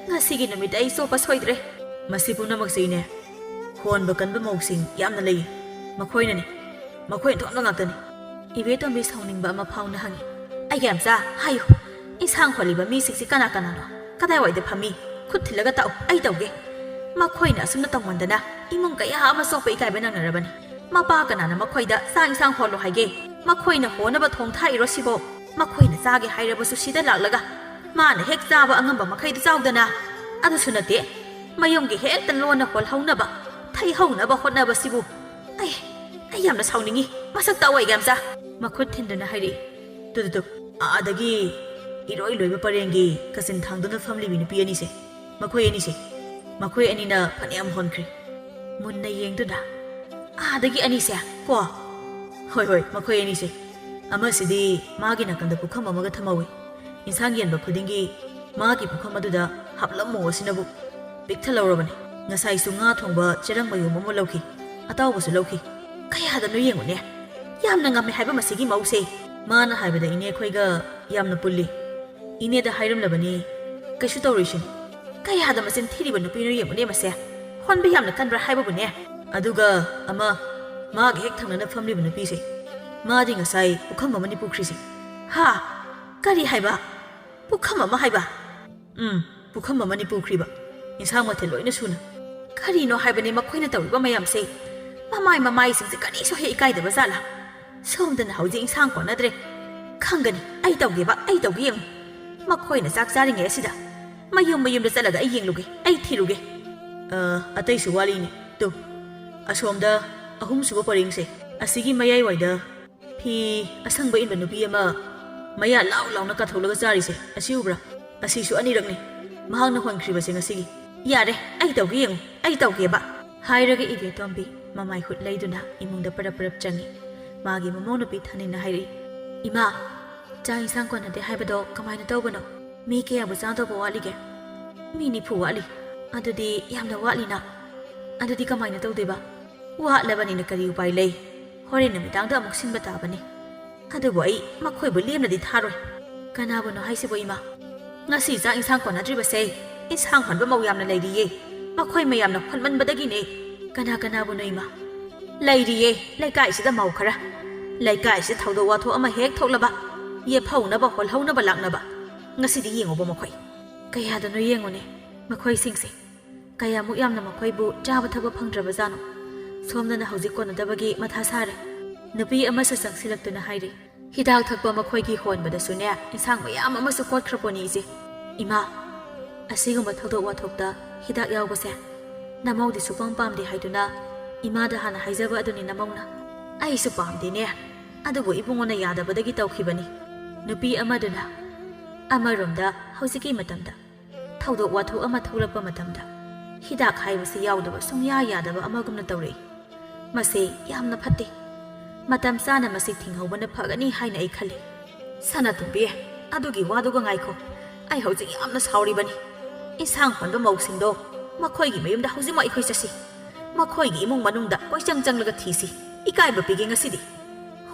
ꯉꯁꯤꯒꯤ ꯅꯨꯃꯤꯠ ꯑꯩ ꯆꯣꯞꯄ ꯁꯣꯏꯗ꯭ꯔꯦ꯫ ꯃꯁꯤ ꯄꯨꯝꯅꯃꯛꯁꯦ ꯏꯅꯦ, ꯍꯣꯟꯕ ꯀꯟꯕ ꯃꯧꯁꯤꯡ ꯌꯥꯝꯅ ꯂꯩꯌꯦ꯫ ꯃꯈꯣꯏꯅꯅꯤ꯫ ꯃꯈꯣꯏꯅ ꯊꯣꯛꯍꯟꯕ ꯉꯥꯛꯇꯅꯤ꯫ ꯏꯕꯦꯇꯣꯝꯕꯤ ꯁꯥꯎꯅꯤꯡꯕ ꯑꯃ ꯐꯥꯎꯅ ꯍꯪꯉꯤ꯫ ꯑꯩꯒꯤ ꯌꯥꯝꯆꯥ, ꯍꯥꯏꯌꯨ꯫ ꯏꯟꯁꯥꯡ ꯍꯣꯜꯂꯤꯕ ꯃꯤꯁꯤꯡꯁꯤ ꯀꯅꯥ ꯀꯅꯥꯅꯣ? ꯀꯗꯥꯏꯋꯥꯏꯗ ꯐꯝꯃꯤ? ꯈꯨꯠ ꯊꯤꯜꯂꯒ ꯇꯥꯛꯎ, ꯑꯩ ꯇꯧꯒꯦ꯫ ꯃꯈꯣꯏꯅ ꯑꯁꯨꯝꯅ ꯇꯧꯃꯟꯗꯅ ꯏꯃꯨꯡ ꯀꯌꯥ ꯑꯃ ꯆꯣꯛꯄ ꯏꯀꯥꯏꯕ ꯅꯪꯅꯔꯕꯅꯤ꯫ ꯃꯄꯥ ꯀꯅꯥꯅ ꯃꯈꯣꯏꯗ ꯆꯥꯛ ꯏꯟꯁꯥꯡ ꯍꯣꯜꯂꯣ ꯍꯥꯏꯒꯦ? ꯃꯈꯣꯏꯅ ꯍꯣꯟꯅꯕ ꯊꯣꯡ ꯊꯥꯛꯏꯔꯣ ꯁꯤꯕꯣ? ꯃꯈꯣꯏꯅ ꯆꯥꯒꯦ ꯍꯥꯏꯔꯕꯁꯨ ꯁꯤꯗ ꯂꯥꯛꯂꯒ ꯃꯥꯅ ꯍꯦꯛ ꯆꯥꯕ ꯑꯉꯝꯕ ꯃꯈꯩꯗꯨ ꯆꯥꯎꯗꯅ꯫ ꯑꯗꯨꯁꯨ ꯅꯠꯇꯦ, ꯃꯌꯨꯝꯒꯤ ꯍꯦꯛꯇ ꯂꯣꯟꯅ ꯍꯣꯜꯍꯧꯅꯕ, ꯊꯩꯍꯧꯅꯕ ꯍꯣꯠꯅꯕꯁꯤꯕꯨ꯫ ꯑꯩ, ꯑꯩ ꯌꯥꯝꯅ ꯁꯥꯎꯅꯤꯡꯉꯤ꯫ ꯃꯁꯛ ꯇꯥꯛꯑꯣ ꯑꯩꯒꯤ ꯌꯥꯝꯆꯥ꯫ ꯃꯈꯨꯠ ꯊꯤꯟꯗꯨꯅ ꯍꯥꯏꯔꯛꯏ꯫ ꯇꯨ, ꯇꯨ, ꯇꯨ, ꯑꯥꯗꯒꯤ ꯏꯔꯣꯏ ꯂꯣꯏꯕ ꯄꯔꯦꯡꯒꯤ ꯀꯥꯆꯤꯟ ꯊꯥꯡꯗꯨꯅ ꯐꯝꯂꯤꯕꯤ ꯅꯨꯄꯤ ꯑꯅꯤꯁꯦ꯫ ꯃꯈꯣꯏ ꯑꯅꯤꯁꯦ꯫ ꯃꯈꯣꯏ ꯑꯅꯤꯅ ꯐꯅꯌꯥꯝ ꯍꯣꯟꯈ꯭ꯔꯦ꯫ ꯃꯨꯟꯅ ꯌꯦꯡꯗꯨꯅ, "ꯑꯥꯗꯒꯤ ꯑꯅꯤꯁꯦ ꯀꯣ?" "ꯍꯣꯏ, ꯍꯣꯏ, ꯃꯈꯣꯏ ꯑꯅꯤꯁꯦ꯫ ꯑꯃꯁꯤꯗꯤ ꯃꯥꯒꯤ ꯅꯥꯀꯟꯗ ꯄꯨꯈꯝ ꯑꯃꯒ ꯊꯝꯍꯧꯋꯤ꯫ ꯏꯟꯁꯥꯡ ꯌꯦꯟꯕ ꯈꯨꯗꯤꯡꯒꯤ ꯃꯥꯒꯤ ꯄꯨꯈꯝ ꯑꯗꯨꯗ ꯍꯥꯞꯂꯝꯃꯣ ꯑꯁꯤꯅꯕꯨ ꯄꯤꯛ ꯊꯜꯍꯧꯔꯕꯅꯤ꯫ ꯉꯁꯥꯏꯁꯨ ꯉꯥ ꯊꯣꯡꯕ ꯆꯦꯔꯪ ꯃꯌꯨꯝ ꯑꯃ ꯂꯧꯈꯤ꯫ ꯑꯇꯥꯎꯕꯁꯨ ꯂꯧꯈꯤ꯫ ꯀꯌꯥꯗꯅꯣ ꯌꯦꯡꯉꯨꯅꯦ꯫ ꯌꯥꯝꯅ ꯉꯝꯃꯦ ꯍꯥꯏꯕ ꯃꯁꯤꯒꯤ ꯃꯧꯁꯦ꯫ ꯃꯥꯅ ꯍꯥꯏꯕꯗ ꯏꯅꯦ ꯑꯩꯈꯣꯏꯒ ꯌꯥꯝꯅ ꯄꯨꯜꯂꯤ꯫ ꯏꯅꯦꯗ ꯍꯥꯏꯔꯝꯂꯕꯅꯤ꯫ ꯀꯩꯁꯨ ꯇꯧꯔꯣꯏꯁꯤꯅꯤ꯫ ꯀꯌꯥꯗ ꯃꯆꯤꯟ ꯊꯤꯔꯤꯕ ꯅꯨꯄꯤꯅꯣ ꯌꯦꯡꯉꯨꯅꯦ ꯃꯁꯦ꯫ ꯍꯣꯟꯕ ꯌꯥꯝꯅ ꯀꯟꯕ꯭ꯔꯥ ꯍꯥꯏꯕꯕꯨꯅꯦ?" ꯑꯗꯨꯒ ꯑꯃ, ꯃꯥꯒ ꯍꯦꯛ ꯊꯪꯅꯅ ꯐꯝꯂꯤꯕ ꯅꯨꯄꯤꯁꯦ꯫ ꯃꯥꯗꯤ ꯉꯁꯥꯏ ꯄꯨꯈꯝ ꯑꯃꯅꯤ ꯄꯨꯈ꯭ꯔꯤꯁꯦ꯫ "ꯍꯥ? ꯀꯔꯤ ꯍꯥꯏꯕ? ꯄꯨꯈꯝ ꯑꯃ ꯍꯥꯏꯕ?" "ꯎꯝ, ꯄꯨꯈꯝ ꯑꯃꯅꯤ ꯄꯨꯈ꯭ꯔꯤꯕ꯫ ꯏꯟꯁꯥꯡ ꯃꯊꯦꯜ ꯂꯣꯏꯅ ꯁꯨꯅ꯫" "ꯀꯔꯤꯅꯣ ꯍꯥꯏꯕꯅꯦ ꯃꯈꯣꯏꯅ ꯇꯧꯔꯤꯕ ꯃꯌꯥꯝꯁꯦ? ꯃꯃꯥꯏ ꯃꯃꯥꯏꯁꯤꯡꯁꯦ ꯀꯔꯤꯁꯨ ꯍꯦꯛ ꯏꯀꯥꯏꯗꯕ ꯖꯥꯠꯂꯥ? ꯁꯣꯝꯗꯅ ꯍꯧꯖꯤꯛ ꯏꯟꯁꯥꯡ ꯀꯣꯟꯅꯗ꯭ꯔꯦ꯫ ꯈꯪꯒꯅꯤ, ꯑꯩ ꯇꯧꯒꯦꯕ, ꯑꯩ ꯇꯧꯒꯦ ꯌꯦꯡꯉꯨ꯫ ꯃꯈꯣꯏꯅ ꯆꯥꯛ ꯆꯥꯔꯤꯉꯩ ꯑꯁꯤꯗ ꯃꯌꯨꯝ ꯃꯌꯨꯝꯗ ꯆꯠꯂꯒ ꯑꯩ ꯌꯦꯡꯂꯨꯒꯦ, ꯑꯩ ꯊꯤꯔꯨꯒꯦ꯫ ꯑ, ꯑꯇꯩꯁꯨ ꯋꯥꯠꯂꯤꯅꯦ꯫ ꯇꯨ, ꯑꯁꯣꯝꯗ ꯑꯍꯨꯝꯁꯨꯕ ꯄꯔꯦꯡꯁꯦ, ꯑꯁꯤꯒꯤ ꯃꯌꯥꯏꯋꯥꯏꯗ ꯐꯤ ꯑꯁꯪꯕ ꯏꯟꯕ ꯅꯨꯄꯤ ꯑꯃ ꯃꯌꯥ ꯂꯥꯎ ꯂꯥꯎꯅ ꯀꯥꯊꯣꯛꯂꯒ ꯆꯥꯔꯤꯁꯦ, ꯑꯁꯤ ꯎꯕ꯭ꯔꯥ? ꯑꯁꯤꯁꯨ ꯑꯅꯤꯔꯛꯅꯤ ꯃꯍꯥꯛꯅ ꯍꯣꯟꯈ꯭ꯔꯤꯕꯁꯦ ꯉꯁꯤꯒꯤ꯫ ꯌꯥꯔꯦ, ꯑꯩ ꯇꯧꯒꯦ ꯌꯦꯡꯉꯨ, ꯑꯩ ꯇꯧꯒꯦꯕ꯫ ꯍꯥꯏꯔꯒ ꯏꯕꯦꯇꯣꯝꯕꯤ ꯃꯃꯥꯏ ꯍꯨꯠ ꯂꯩꯗꯨꯅ ꯏꯃꯨꯡꯗ ꯄꯔꯞ ꯄꯔꯞ ꯆꯪꯉꯤ꯫ ꯃꯥꯒꯤ ꯃꯃꯧ ꯅꯨꯄꯤ ꯊꯥꯅꯤꯡꯅ ꯍꯥꯏꯔꯛꯏ, "ꯏꯃꯥ, ꯆꯥꯛ ꯏꯟꯁꯥꯡ ꯀꯣꯟꯅꯗꯦ ꯍꯥꯏꯕꯗꯣ ꯀꯃꯥꯏꯅ ꯇꯧꯕꯅꯣ? ꯃꯤ ꯀꯌꯥꯕꯨ ꯆꯥꯗꯧꯕ ꯋꯥꯠꯂꯤꯒꯦ?" "ꯃꯤ ꯅꯤꯐꯨ ꯋꯥꯠꯂꯤ꯫" "ꯑꯗꯨꯗꯤ ꯌꯥꯝꯅ ꯋꯥꯠꯂꯤꯅ꯫ ꯑꯗꯨꯗꯤ ꯀꯃꯥꯏꯅ ꯇꯧꯗꯣꯏꯕ?" "ꯋꯥꯠꯂꯕꯅꯤꯅ ꯀꯔꯤ ꯎꯄꯥꯏ ꯂꯩ? ꯍꯣꯔꯦꯟ ꯅꯨꯃꯤꯗꯥꯡꯗ ꯑꯃꯨꯛ ꯁꯤꯟꯕ ꯇꯥꯕꯅꯤ꯫ ꯑꯗꯨꯕꯨ ꯑꯩ ꯃꯈꯣꯏꯕꯨ ꯂꯦꯝꯅꯗꯤ ꯊꯥꯔꯣꯏ꯫" "ꯀꯅꯥꯕꯨꯅꯣ ꯍꯥꯏꯁꯤꯕꯣ, ꯏꯃꯥ?" "ꯉꯁꯤ ꯆꯥꯛ ꯏꯟꯁꯥꯡ ꯀꯣꯟꯅꯗ꯭ꯔꯤꯕꯁꯦ ꯏꯟꯁꯥꯡ ꯍꯣꯟꯕ ꯃꯧ ꯌꯥꯝꯅ ꯂꯩꯔꯤꯌꯦ꯫ ꯃꯈꯣꯏ ꯃꯌꯥꯝꯅ ꯍꯣꯟꯃꯟꯕꯗꯒꯤꯅꯦ꯫" "ꯀꯅꯥ ꯀꯅꯥꯕꯨꯅꯣ, ꯏꯃꯥ?" "ꯂꯩꯔꯤꯌꯦ, ꯂꯩꯀꯥꯏꯁꯤꯗ ꯃꯧ ꯈꯔ꯫ ꯂꯩꯀꯥꯏꯁꯤꯗ ꯊꯧꯗꯣꯛ ꯋꯥꯊꯣꯛ ꯑꯃ ꯍꯦꯛ ꯊꯣꯛꯂꯕ ꯌꯦꯐꯧꯅꯕ ꯍꯣꯜꯍꯧꯅꯕ ꯂꯥꯛꯅꯕ꯫ ꯉꯁꯤꯗꯤ ꯌꯦꯡꯉꯨꯕ ꯃꯈꯣꯏ꯫ ꯀꯌꯥꯗꯅꯣ ꯌꯦꯡꯉꯨꯅꯦ ꯃꯈꯣꯏꯁꯤꯡꯁꯦ꯫ ꯀꯌꯥꯃꯨꯛ ꯌꯥꯝꯅ ꯃꯈꯣꯏꯕꯨ ꯆꯥꯕ ꯊꯛꯄ ꯐꯪꯗ꯭ꯔꯕꯖꯥꯠꯅꯣ꯫ ꯁꯣꯝꯗꯅ ꯍꯧꯖꯤꯛ ꯀꯣꯟꯅꯗꯕꯒꯤ ꯃꯊꯥ ꯁꯥꯔꯦ꯫" ꯅꯨꯄꯤ ꯑꯃꯁꯨ ꯆꯪꯁꯤꯜꯂꯛꯇꯨꯅ ꯍꯥꯏꯔꯤ, "ꯍꯤꯗꯥꯛ ꯊꯛꯄ ꯃꯈꯣꯏꯒꯤ ꯍꯣꯟꯕꯗꯁꯨꯅꯦ, ꯏꯟꯁꯥꯡ ꯃꯌꯥꯝ ꯑꯃꯁꯨ ꯀꯣꯠꯈ꯭ꯔꯄꯣꯠꯅꯤ, ꯏꯆꯦ꯫" "ꯏꯃꯥ, ꯑꯁꯤꯒꯨꯝꯕ ꯊꯧꯗꯣꯛ ꯋꯥꯊꯣꯛꯇ ꯍꯤꯗꯥꯛ ꯌꯥꯎꯕꯁꯦ ꯅꯃꯧꯗꯤ ꯁꯨꯄꯥꯝ ꯄꯥꯝꯗꯦ ꯍꯥꯏꯗꯨꯅ ꯏꯃꯥꯗ ꯍꯥꯟꯅ ꯍꯥꯏꯖꯕ ꯑꯗꯨꯅꯤ ꯅꯃꯧꯅ꯫" "ꯑꯩꯁꯨ ꯄꯥꯝꯗꯦꯅꯦ, ꯑꯗꯨꯕꯨ ꯏꯕꯨꯡꯉꯣꯅ ꯌꯥꯗꯕꯗꯒꯤ ꯇꯧꯈꯤꯕꯅꯤ꯫" ꯅꯨꯄꯤ ꯑꯃꯗꯨꯅ, ꯑꯃꯔꯣꯝꯗ ꯍꯧꯖꯤꯛꯀꯤ ꯃꯇꯝꯗ ꯊꯧꯗꯣꯛ ꯋꯥꯊꯣꯛ ꯑꯃ ꯊꯣꯛꯂꯛꯄ ꯃꯇꯝꯗ ꯍꯤꯗꯥꯛ ꯍꯥꯏꯕꯁꯤ ꯌꯥꯎꯗꯕ ꯁꯨꯡꯌꯥ ꯌꯥꯗꯕ ꯑꯃꯒꯨꯝꯅ ꯇꯧꯔꯛꯏ꯫ "ꯃꯁꯤ ꯌꯥꯝꯅ ꯐꯠꯇꯦ꯫ ꯃꯇꯝ ꯆꯥꯅ ꯃꯁꯤ ꯊꯤꯡꯍꯧꯕꯅ ꯐꯒꯅꯤ ꯍꯥꯏꯅ ꯑꯩ ꯈꯜꯂꯤ꯫" "ꯁꯅꯥꯇꯣꯝꯕꯤ, ꯑꯗꯨꯒꯤ ꯋꯥꯗꯨꯒ ꯉꯥꯏꯈꯣ꯫ ꯑꯩ ꯍꯧꯖꯤꯛ ꯌꯥꯝꯅ ꯁꯥꯎꯔꯤꯕꯅꯤ꯫ ꯏꯟꯁꯥꯡ ꯍꯣꯟꯕ ꯃꯧꯁꯤꯡꯗꯣ ꯃꯈꯣꯏꯒꯤ ꯃꯌꯨꯝꯗ ꯍꯧꯖꯤꯛꯃꯛ ꯑꯩꯈꯣꯏ ꯆꯠꯁꯤ꯫ ꯃꯈꯣꯏꯒꯤ ꯏꯃꯨꯡ ꯃꯅꯨꯡꯗ ꯀꯣꯏꯆꯪ ꯆꯪꯂꯒ ꯊꯤꯁꯤ꯫ ꯏꯀꯥꯏꯕ ꯄꯤꯒꯦ ꯉꯁꯤꯗꯤ꯫"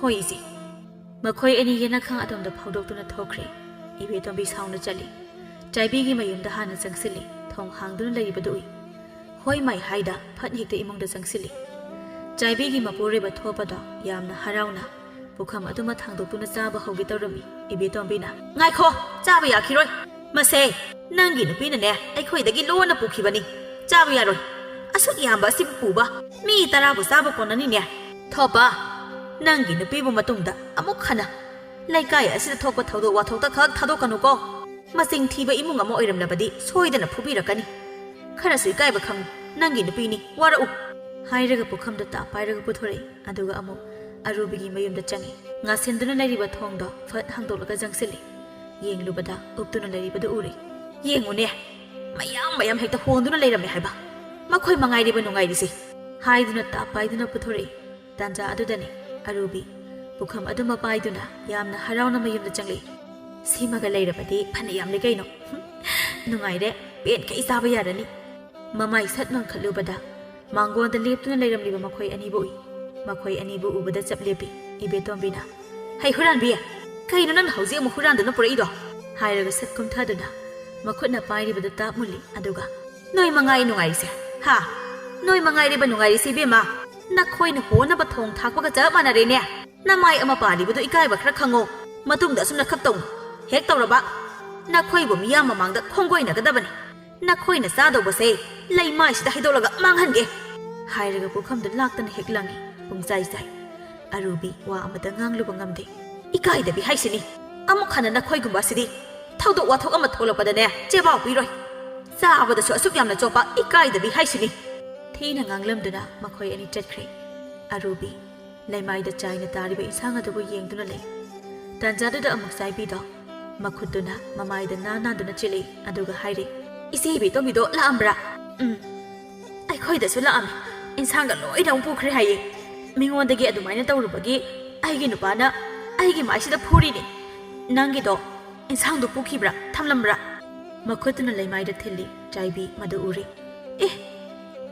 "ꯍꯣꯏ, ꯏꯆꯦ꯫" ꯃꯈꯣꯏ ꯑꯅꯤ ꯌꯦꯅꯈꯥ ꯑꯗꯣꯝꯗ ꯐꯥꯎꯗꯣꯛꯇꯨꯅ ꯊꯣꯛꯈ꯭ꯔꯦ꯫ ꯏꯕꯦꯇꯣꯝꯕꯤ ꯁꯥꯎꯅ ꯆꯠꯂꯤ꯫ ꯆꯥꯏꯕꯤꯒꯤ ꯃꯌꯨꯝꯗ ꯍꯥꯟꯅ ꯆꯪꯁꯤꯜꯂꯤ꯫ ꯊꯣꯡ ꯍꯥꯡꯗꯨꯅ ꯂꯩꯔꯤꯕꯗꯨ ꯎꯏ꯫ "ꯍꯣꯏ ꯃꯥꯏ" ꯍꯥꯏꯗ ꯐꯠ ꯍꯦꯛꯇ ꯏꯃꯨꯡꯗ ꯆꯪꯁꯤꯜꯂꯤ꯫ ꯆꯥꯏꯕꯤꯒꯤ ꯃꯄꯨꯔꯣꯏꯕ ꯊꯣꯛꯄꯗꯣ ꯌꯥꯝꯅ ꯍꯔꯥꯎꯅ ꯄꯨꯈꯝ ꯑꯗꯨꯃ ꯊꯥꯡꯗꯣꯛꯇꯨꯅ ꯆꯥꯕ ꯍꯧꯒꯦ ꯇꯧꯔꯝꯃꯤ꯫ ꯏꯕꯦꯇꯣꯝꯕꯤꯅ, "ꯉꯥꯏꯈꯣ, ꯆꯥꯕ ꯌꯥꯈꯤꯔꯣꯏ꯫ ꯃꯁꯦ ꯅꯪꯒꯤ ꯅꯨꯄꯤꯅꯅꯦ ꯑꯩꯈꯣꯏꯗꯒꯤ ꯂꯣꯟꯅ ꯄꯨꯈꯤꯕꯅꯤ꯫ ꯆꯥꯕ ꯌꯥꯔꯣꯏ꯫ ꯑꯁꯨꯛ ꯌꯥꯝꯕ ꯑꯁꯤꯕꯨ ꯄꯨꯕ ꯃꯤ ꯇꯔꯥꯕꯨ ꯆꯥꯕ ꯀꯣꯟꯅꯅꯤꯅꯦ꯫ ꯊꯣꯄꯥ, ꯅꯪꯒꯤ ꯅꯨꯄꯤꯕꯨ ꯃꯇꯨꯡꯗ ꯑꯃꯨꯛ ꯍꯟꯅ ꯂꯩꯀꯥꯏ ꯑꯁꯤꯗ ꯊꯣꯛꯄ ꯊꯧꯗꯣꯛ ꯋꯥꯊꯣꯛꯇ ꯈꯛ ꯊꯥꯗꯣꯛꯀꯅꯨꯀꯣ꯫" ꯃꯁꯤꯡ ꯊꯤꯕ ꯏꯃꯨꯡ ꯑꯃ ꯑꯣꯏꯔꯝꯂꯕꯗꯤ ꯁꯣꯏꯗꯅ ꯐꯨꯕꯤꯔꯛꯀꯅꯤ꯫ ꯈꯔꯁꯨ ꯏꯀꯥꯏꯕ ꯈꯪꯉꯨ꯫ ꯅꯪꯒꯤ ꯅꯨꯄꯤꯅꯤ, ꯋꯥꯔꯛꯎ꯫ ꯍꯥꯏꯔꯒ ꯄꯨꯈꯝꯗꯣ ꯇꯥꯞ ꯄꯥꯏꯔꯒ ꯄꯨꯊꯣꯔꯛꯏ꯫ ꯑꯗꯨꯒ ꯑꯃꯨꯛ ꯑꯔꯨꯕꯤꯒꯤ ꯃꯌꯨꯝꯗ ꯆꯪꯉꯤ꯫ ꯉꯥꯁꯤꯟꯗꯨꯅ ꯂꯩꯔꯤꯕ ꯊꯣꯡꯗꯣ ꯐꯠ ꯍꯥꯡꯗꯣꯛꯂꯒ ꯆꯪꯁꯤꯜꯂꯤ꯫ ꯌꯦꯡꯂꯨꯕꯗ ꯎꯞꯇꯨꯅ ꯂꯩꯔꯤꯕꯗꯨ ꯎꯔꯦ꯫ ꯌꯦꯡꯉꯨꯅꯦ, ꯃꯌꯥꯝ ꯃꯌꯥꯝ ꯍꯦꯛꯇ ꯍꯣꯟꯗꯨꯅ ꯂꯩꯔꯝꯃꯦ ꯍꯥꯏꯕ꯫ ꯃꯈꯣꯏ ꯃꯉꯥꯏꯔꯤꯕ ꯅꯨꯡꯉꯥꯏꯔꯤꯁꯦ꯫ ꯍꯥꯏꯗꯨꯅ ꯇꯥꯞ ꯄꯥꯏꯗꯨꯅ ꯄꯨꯊꯣꯔꯛꯏ꯫ ꯇꯥꯟꯖꯥ ꯑꯗꯨꯗꯅꯤ ꯑꯔꯨꯕꯤ ꯄꯨꯈꯝ ꯑꯗꯨꯃ ꯄꯥꯏꯗꯨꯅ ꯌꯥꯝꯅ ꯍꯔꯥꯎꯅ ꯃꯌꯨꯝꯗ ꯆꯪꯂꯛꯏ꯫ ꯁꯤꯃꯒ ꯂꯩꯔꯕꯗꯤ ꯐꯅ ꯌꯥꯝꯂꯦ ꯀꯩꯅꯣ꯫ ꯅꯨꯡꯉꯥꯏꯔꯦ, ꯄꯦꯟꯈꯩ ꯆꯥꯕ ꯌꯥꯔꯅꯤ꯫ ꯃꯃꯥꯏ ꯁꯠ ꯉꯥꯡꯈꯠꯂꯨꯕꯗ ꯃꯥꯡꯒꯣꯟꯗ ꯂꯦꯞꯇꯨꯅ ꯂꯩꯔꯝꯂꯤꯕ ꯃꯈꯣꯏ ꯑꯅꯤꯕꯨ ꯎꯏ꯫ ꯃꯈꯣꯏ ꯑꯅꯤꯕꯨ ꯎꯕꯗ ꯆꯞ ꯂꯦꯞꯄꯤ ꯏꯕꯦꯇꯣꯝꯕꯤꯅ꯫ "ꯍꯩ ꯍꯨꯔꯥꯟꯕꯤ, ꯀꯩꯅꯣ ꯅꯪꯅ ꯍꯧꯖꯤꯛ ꯑꯃꯨꯛ ꯍꯨꯔꯥꯟꯗꯨꯅ ꯄꯨꯔꯛꯏꯗꯣ?" ꯍꯥꯏꯔꯒ ꯁꯠ ꯀꯨꯝꯊꯗꯨꯅ ꯃꯈꯨꯠꯅ ꯄꯥꯏꯔꯤꯕꯗꯨ ꯇꯥꯞ ꯃꯨꯜꯂꯤ꯫ ꯑꯗꯨꯒ, "ꯅꯣꯏ ꯃꯉꯥꯏ ꯅꯨꯡꯉꯥꯏꯔꯤꯁꯦ, ꯍꯥ? ꯅꯣꯏ ꯃꯉꯥꯏꯔꯤꯕ ꯅꯨꯡꯉꯥꯏꯔꯤꯁꯦ ꯏꯕꯦꯝꯃ꯫ ꯅꯈꯣꯏꯅ ꯍꯣꯅꯕ ꯊꯣꯡ ꯊꯥꯛꯄꯒ ꯆꯞ ꯃꯥꯟꯅꯔꯦꯅꯦ꯫ ꯅꯃꯥꯏ ꯑꯃ ꯄꯥꯜꯂꯤꯕꯗꯨ ꯏꯀꯥꯏꯕ ꯈꯔ ꯈꯪꯉꯣ꯫ ꯃꯇꯨꯡꯗ ꯑꯁꯨꯝꯅ ꯈꯛ ꯇꯧꯅꯨ꯫ ꯍꯦꯛ ꯇꯧꯔꯕ ꯅꯈꯣꯏꯕꯨ ꯃꯤꯌꯥꯝ ꯃꯃꯥꯡꯗ ꯈꯣꯡꯒꯣꯏꯅꯒꯗꯕꯅꯤ꯫ ꯅꯈꯣꯏꯅ ꯆꯥꯗꯧꯕꯁꯦ ꯂꯩꯃꯥꯏꯁꯤꯗ ꯍꯩꯗꯣꯛꯂꯒ ꯃꯥꯡꯍꯟꯒꯦ꯫" ꯍꯥꯏꯔꯒ ꯄꯨꯈꯝꯗꯨ ꯂꯥꯛꯇꯅ ꯍꯦꯛ ꯂꯪꯉꯤ꯫ ꯄꯨꯡꯆꯥꯏ ꯆꯥꯏ꯫ ꯑꯔꯨꯕꯤ ꯋꯥ ꯑꯃꯇ ꯉꯥꯡꯂꯨꯕ ꯉꯝꯗꯦ꯫ "ꯏꯀꯥꯏꯗꯕꯤ ꯍꯥꯏꯁꯤꯅꯤ꯫ ꯑꯃꯨꯛ ꯍꯟꯅ ꯅꯈꯣꯏꯒꯨꯝꯕ ꯑꯁꯤꯗꯤ ꯊꯧꯗꯣꯛ ꯋꯥꯊꯣꯛ ꯑꯃ ꯊꯣꯛꯂꯛꯄꯗꯅꯦ ꯆꯦꯕꯥꯎ ꯄꯤꯔꯣꯏ꯫ ꯆꯥꯕꯗꯁꯨ ꯑꯁꯨꯛ ꯌꯥꯝꯅ ꯆꯣꯞꯄ ꯏꯀꯥꯏꯗꯕꯤ ꯍꯥꯏꯁꯤꯅꯤ꯫" ꯊꯤꯅ ꯉꯥꯡꯂꯝꯗꯨꯅ ꯃꯈꯣꯏ ꯑꯅꯤ ꯆꯠꯈ꯭ꯔꯦ꯫ ꯑꯔꯨꯕꯤ ꯂꯩꯃꯥꯏꯗ ꯆꯥꯏꯅ ꯇꯥꯔꯤꯕ ꯏꯟꯁꯥꯡ ꯑꯗꯨꯕꯨ ꯌꯦꯡꯗꯨꯅ ꯂꯩ꯫ ꯇꯥꯟꯖꯥꯗꯨꯗ ꯑꯃꯨꯛ ꯆꯥꯏꯕꯤꯗꯣ ꯃꯈꯨꯠꯇꯨꯅ ꯃꯃꯥꯏꯗ ꯅꯥꯟ ꯅꯥꯟꯗꯨꯅ ꯆꯤꯜꯂꯤ꯫ ꯑꯗꯨꯒ ꯍꯥꯏꯔꯤ, "ꯏꯆꯦ ꯏꯕꯦꯇꯣꯝꯕꯤꯗꯣ ꯂꯥꯛꯑꯝꯕ꯭ꯔꯥ?" "ꯎꯝ, ꯑꯩꯈꯣꯏꯗꯁꯨ ꯂꯥꯛꯑꯝꯃꯤ꯫ ꯏꯟꯁꯥꯡꯒ ꯂꯣꯏꯅ ꯑꯃꯨꯛ ꯄꯨꯈ꯭ꯔꯦ ꯍꯥꯏꯌꯦ꯫ ꯃꯤꯉꯣꯟꯗꯒꯤ ꯑꯗꯨꯃꯥꯏꯅ ꯇꯧꯔꯨꯕꯒꯤ ꯑꯩꯒꯤ ꯅꯨꯄꯥꯅ ꯑꯩꯒꯤ ꯃꯥꯏꯁꯤꯗ ꯐꯨꯔꯤꯅꯤ꯫ ꯅꯪꯒꯤꯗꯣ ꯏꯟꯁꯥꯡꯗꯣ ꯄꯨꯈꯤꯕ꯭ꯔꯥ, ꯊꯝꯂꯝꯕ꯭ꯔꯥ?" ꯃꯈꯨꯠꯇꯨꯅ ꯂꯩꯃꯥꯏꯗ ꯊꯤꯜꯂꯤ꯫ ꯆꯥꯏꯕꯤ ꯃꯗꯨ ꯎꯔꯦ꯫ "ꯑꯦ,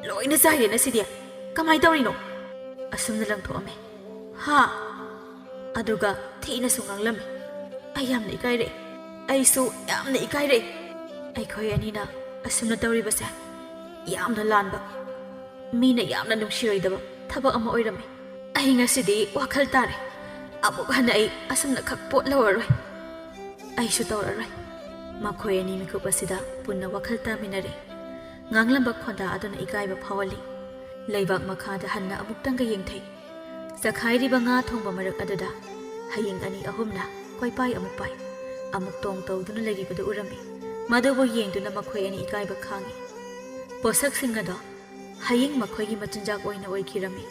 ꯂꯣꯏꯅ ꯆꯥꯏꯔꯦꯅ ꯁꯤꯗꯤ꯫ ꯀꯃꯥꯏ ꯇꯧꯔꯤꯅꯣ?" ꯑꯁꯨꯝꯅ ꯂꯪꯊꯣꯛꯑꯝꯃꯦ꯫ "ꯍꯥ?" ꯑꯗꯨꯒ ꯊꯤꯅꯁꯨ ꯉꯥꯡꯂꯝꯃꯤ꯫ ꯑꯩ ꯌꯥꯝꯅ ꯏꯀꯥꯏꯔꯛꯑꯦ꯫ ꯑꯩꯁꯨ ꯌꯥꯝꯅ ꯏꯀꯥꯏꯔꯛꯑꯦ꯫ ꯑꯩꯈꯣꯏ ꯑꯅꯤꯅ ꯑꯁꯨꯝꯅ ꯇꯧꯔꯤꯕꯁꯦ ꯌꯥꯝꯅ ꯂꯥꯟꯕ, ꯃꯤꯅ ꯌꯥꯝꯅ ꯅꯨꯡꯁꯤꯔꯣꯏꯗꯕ ꯊꯕꯛ ꯑꯃ ꯑꯣꯏꯔꯝꯃꯤ꯫ ꯑꯩ ꯉꯁꯤꯗꯤ ꯋꯥꯈꯜ ꯇꯥꯔꯦ꯫ ꯑꯃꯨꯛ ꯍꯟꯅ ꯑꯩ ꯑꯁꯨꯝꯅ ꯈꯛ ꯄꯣꯠ ꯂꯧꯔꯔꯣꯏ꯫ ꯑꯩꯁꯨ ꯇꯧꯔꯔꯣꯏ꯫ ꯃꯈꯣꯏ ꯑꯅꯤ ꯃꯤꯀꯨꯞ ꯑꯁꯤꯗ ꯄꯨꯟꯅ ꯋꯥꯈꯜ ꯇꯥꯃꯤꯟꯅꯔꯦ꯫ ꯉꯥꯡꯂꯝꯕ ꯈꯣꯟꯗꯥ ꯑꯗꯨꯅ ꯏꯀꯥꯏꯕ ꯐꯥꯎꯍꯜꯂꯤ꯫ ꯂꯩꯕꯥꯛ ꯃꯈꯥꯗ ꯍꯟꯅ ꯑꯃꯨꯛꯇꯪꯒ ꯌꯦꯡꯊꯩ꯫ ꯆꯈꯥꯏꯔꯤꯕ ꯉꯥ ꯊꯣꯡꯕ ꯃꯔꯛ ꯑꯗꯨꯗ ꯍꯌꯤꯡ ꯑꯅꯤ ꯑꯍꯨꯝꯅ ꯀꯣꯏꯄꯥꯏ ꯑꯃꯨꯛ ꯄꯥꯏ꯫ ꯑꯃꯨꯛ ꯇꯣꯡ ꯇꯧꯗꯨꯅ ꯂꯩꯔꯤꯕꯗꯨ ꯎꯔꯝꯃꯤ꯫ ꯃꯗꯨꯕꯨ ꯌꯦꯡꯗꯨꯅ ꯃꯈꯣꯏ ꯑꯅꯤ ꯏꯀꯥꯏꯕ ꯈꯥꯡꯏ꯫ ꯄꯣꯠꯁꯛꯁꯤꯡ ꯑꯗꯣ ꯍꯌꯤꯡ ꯃꯈꯣꯏꯒꯤ ꯃꯆꯤꯟꯖꯥꯛ ꯑꯣꯏꯅ ꯑꯣꯏꯈꯤꯔꯝꯃꯤ꯫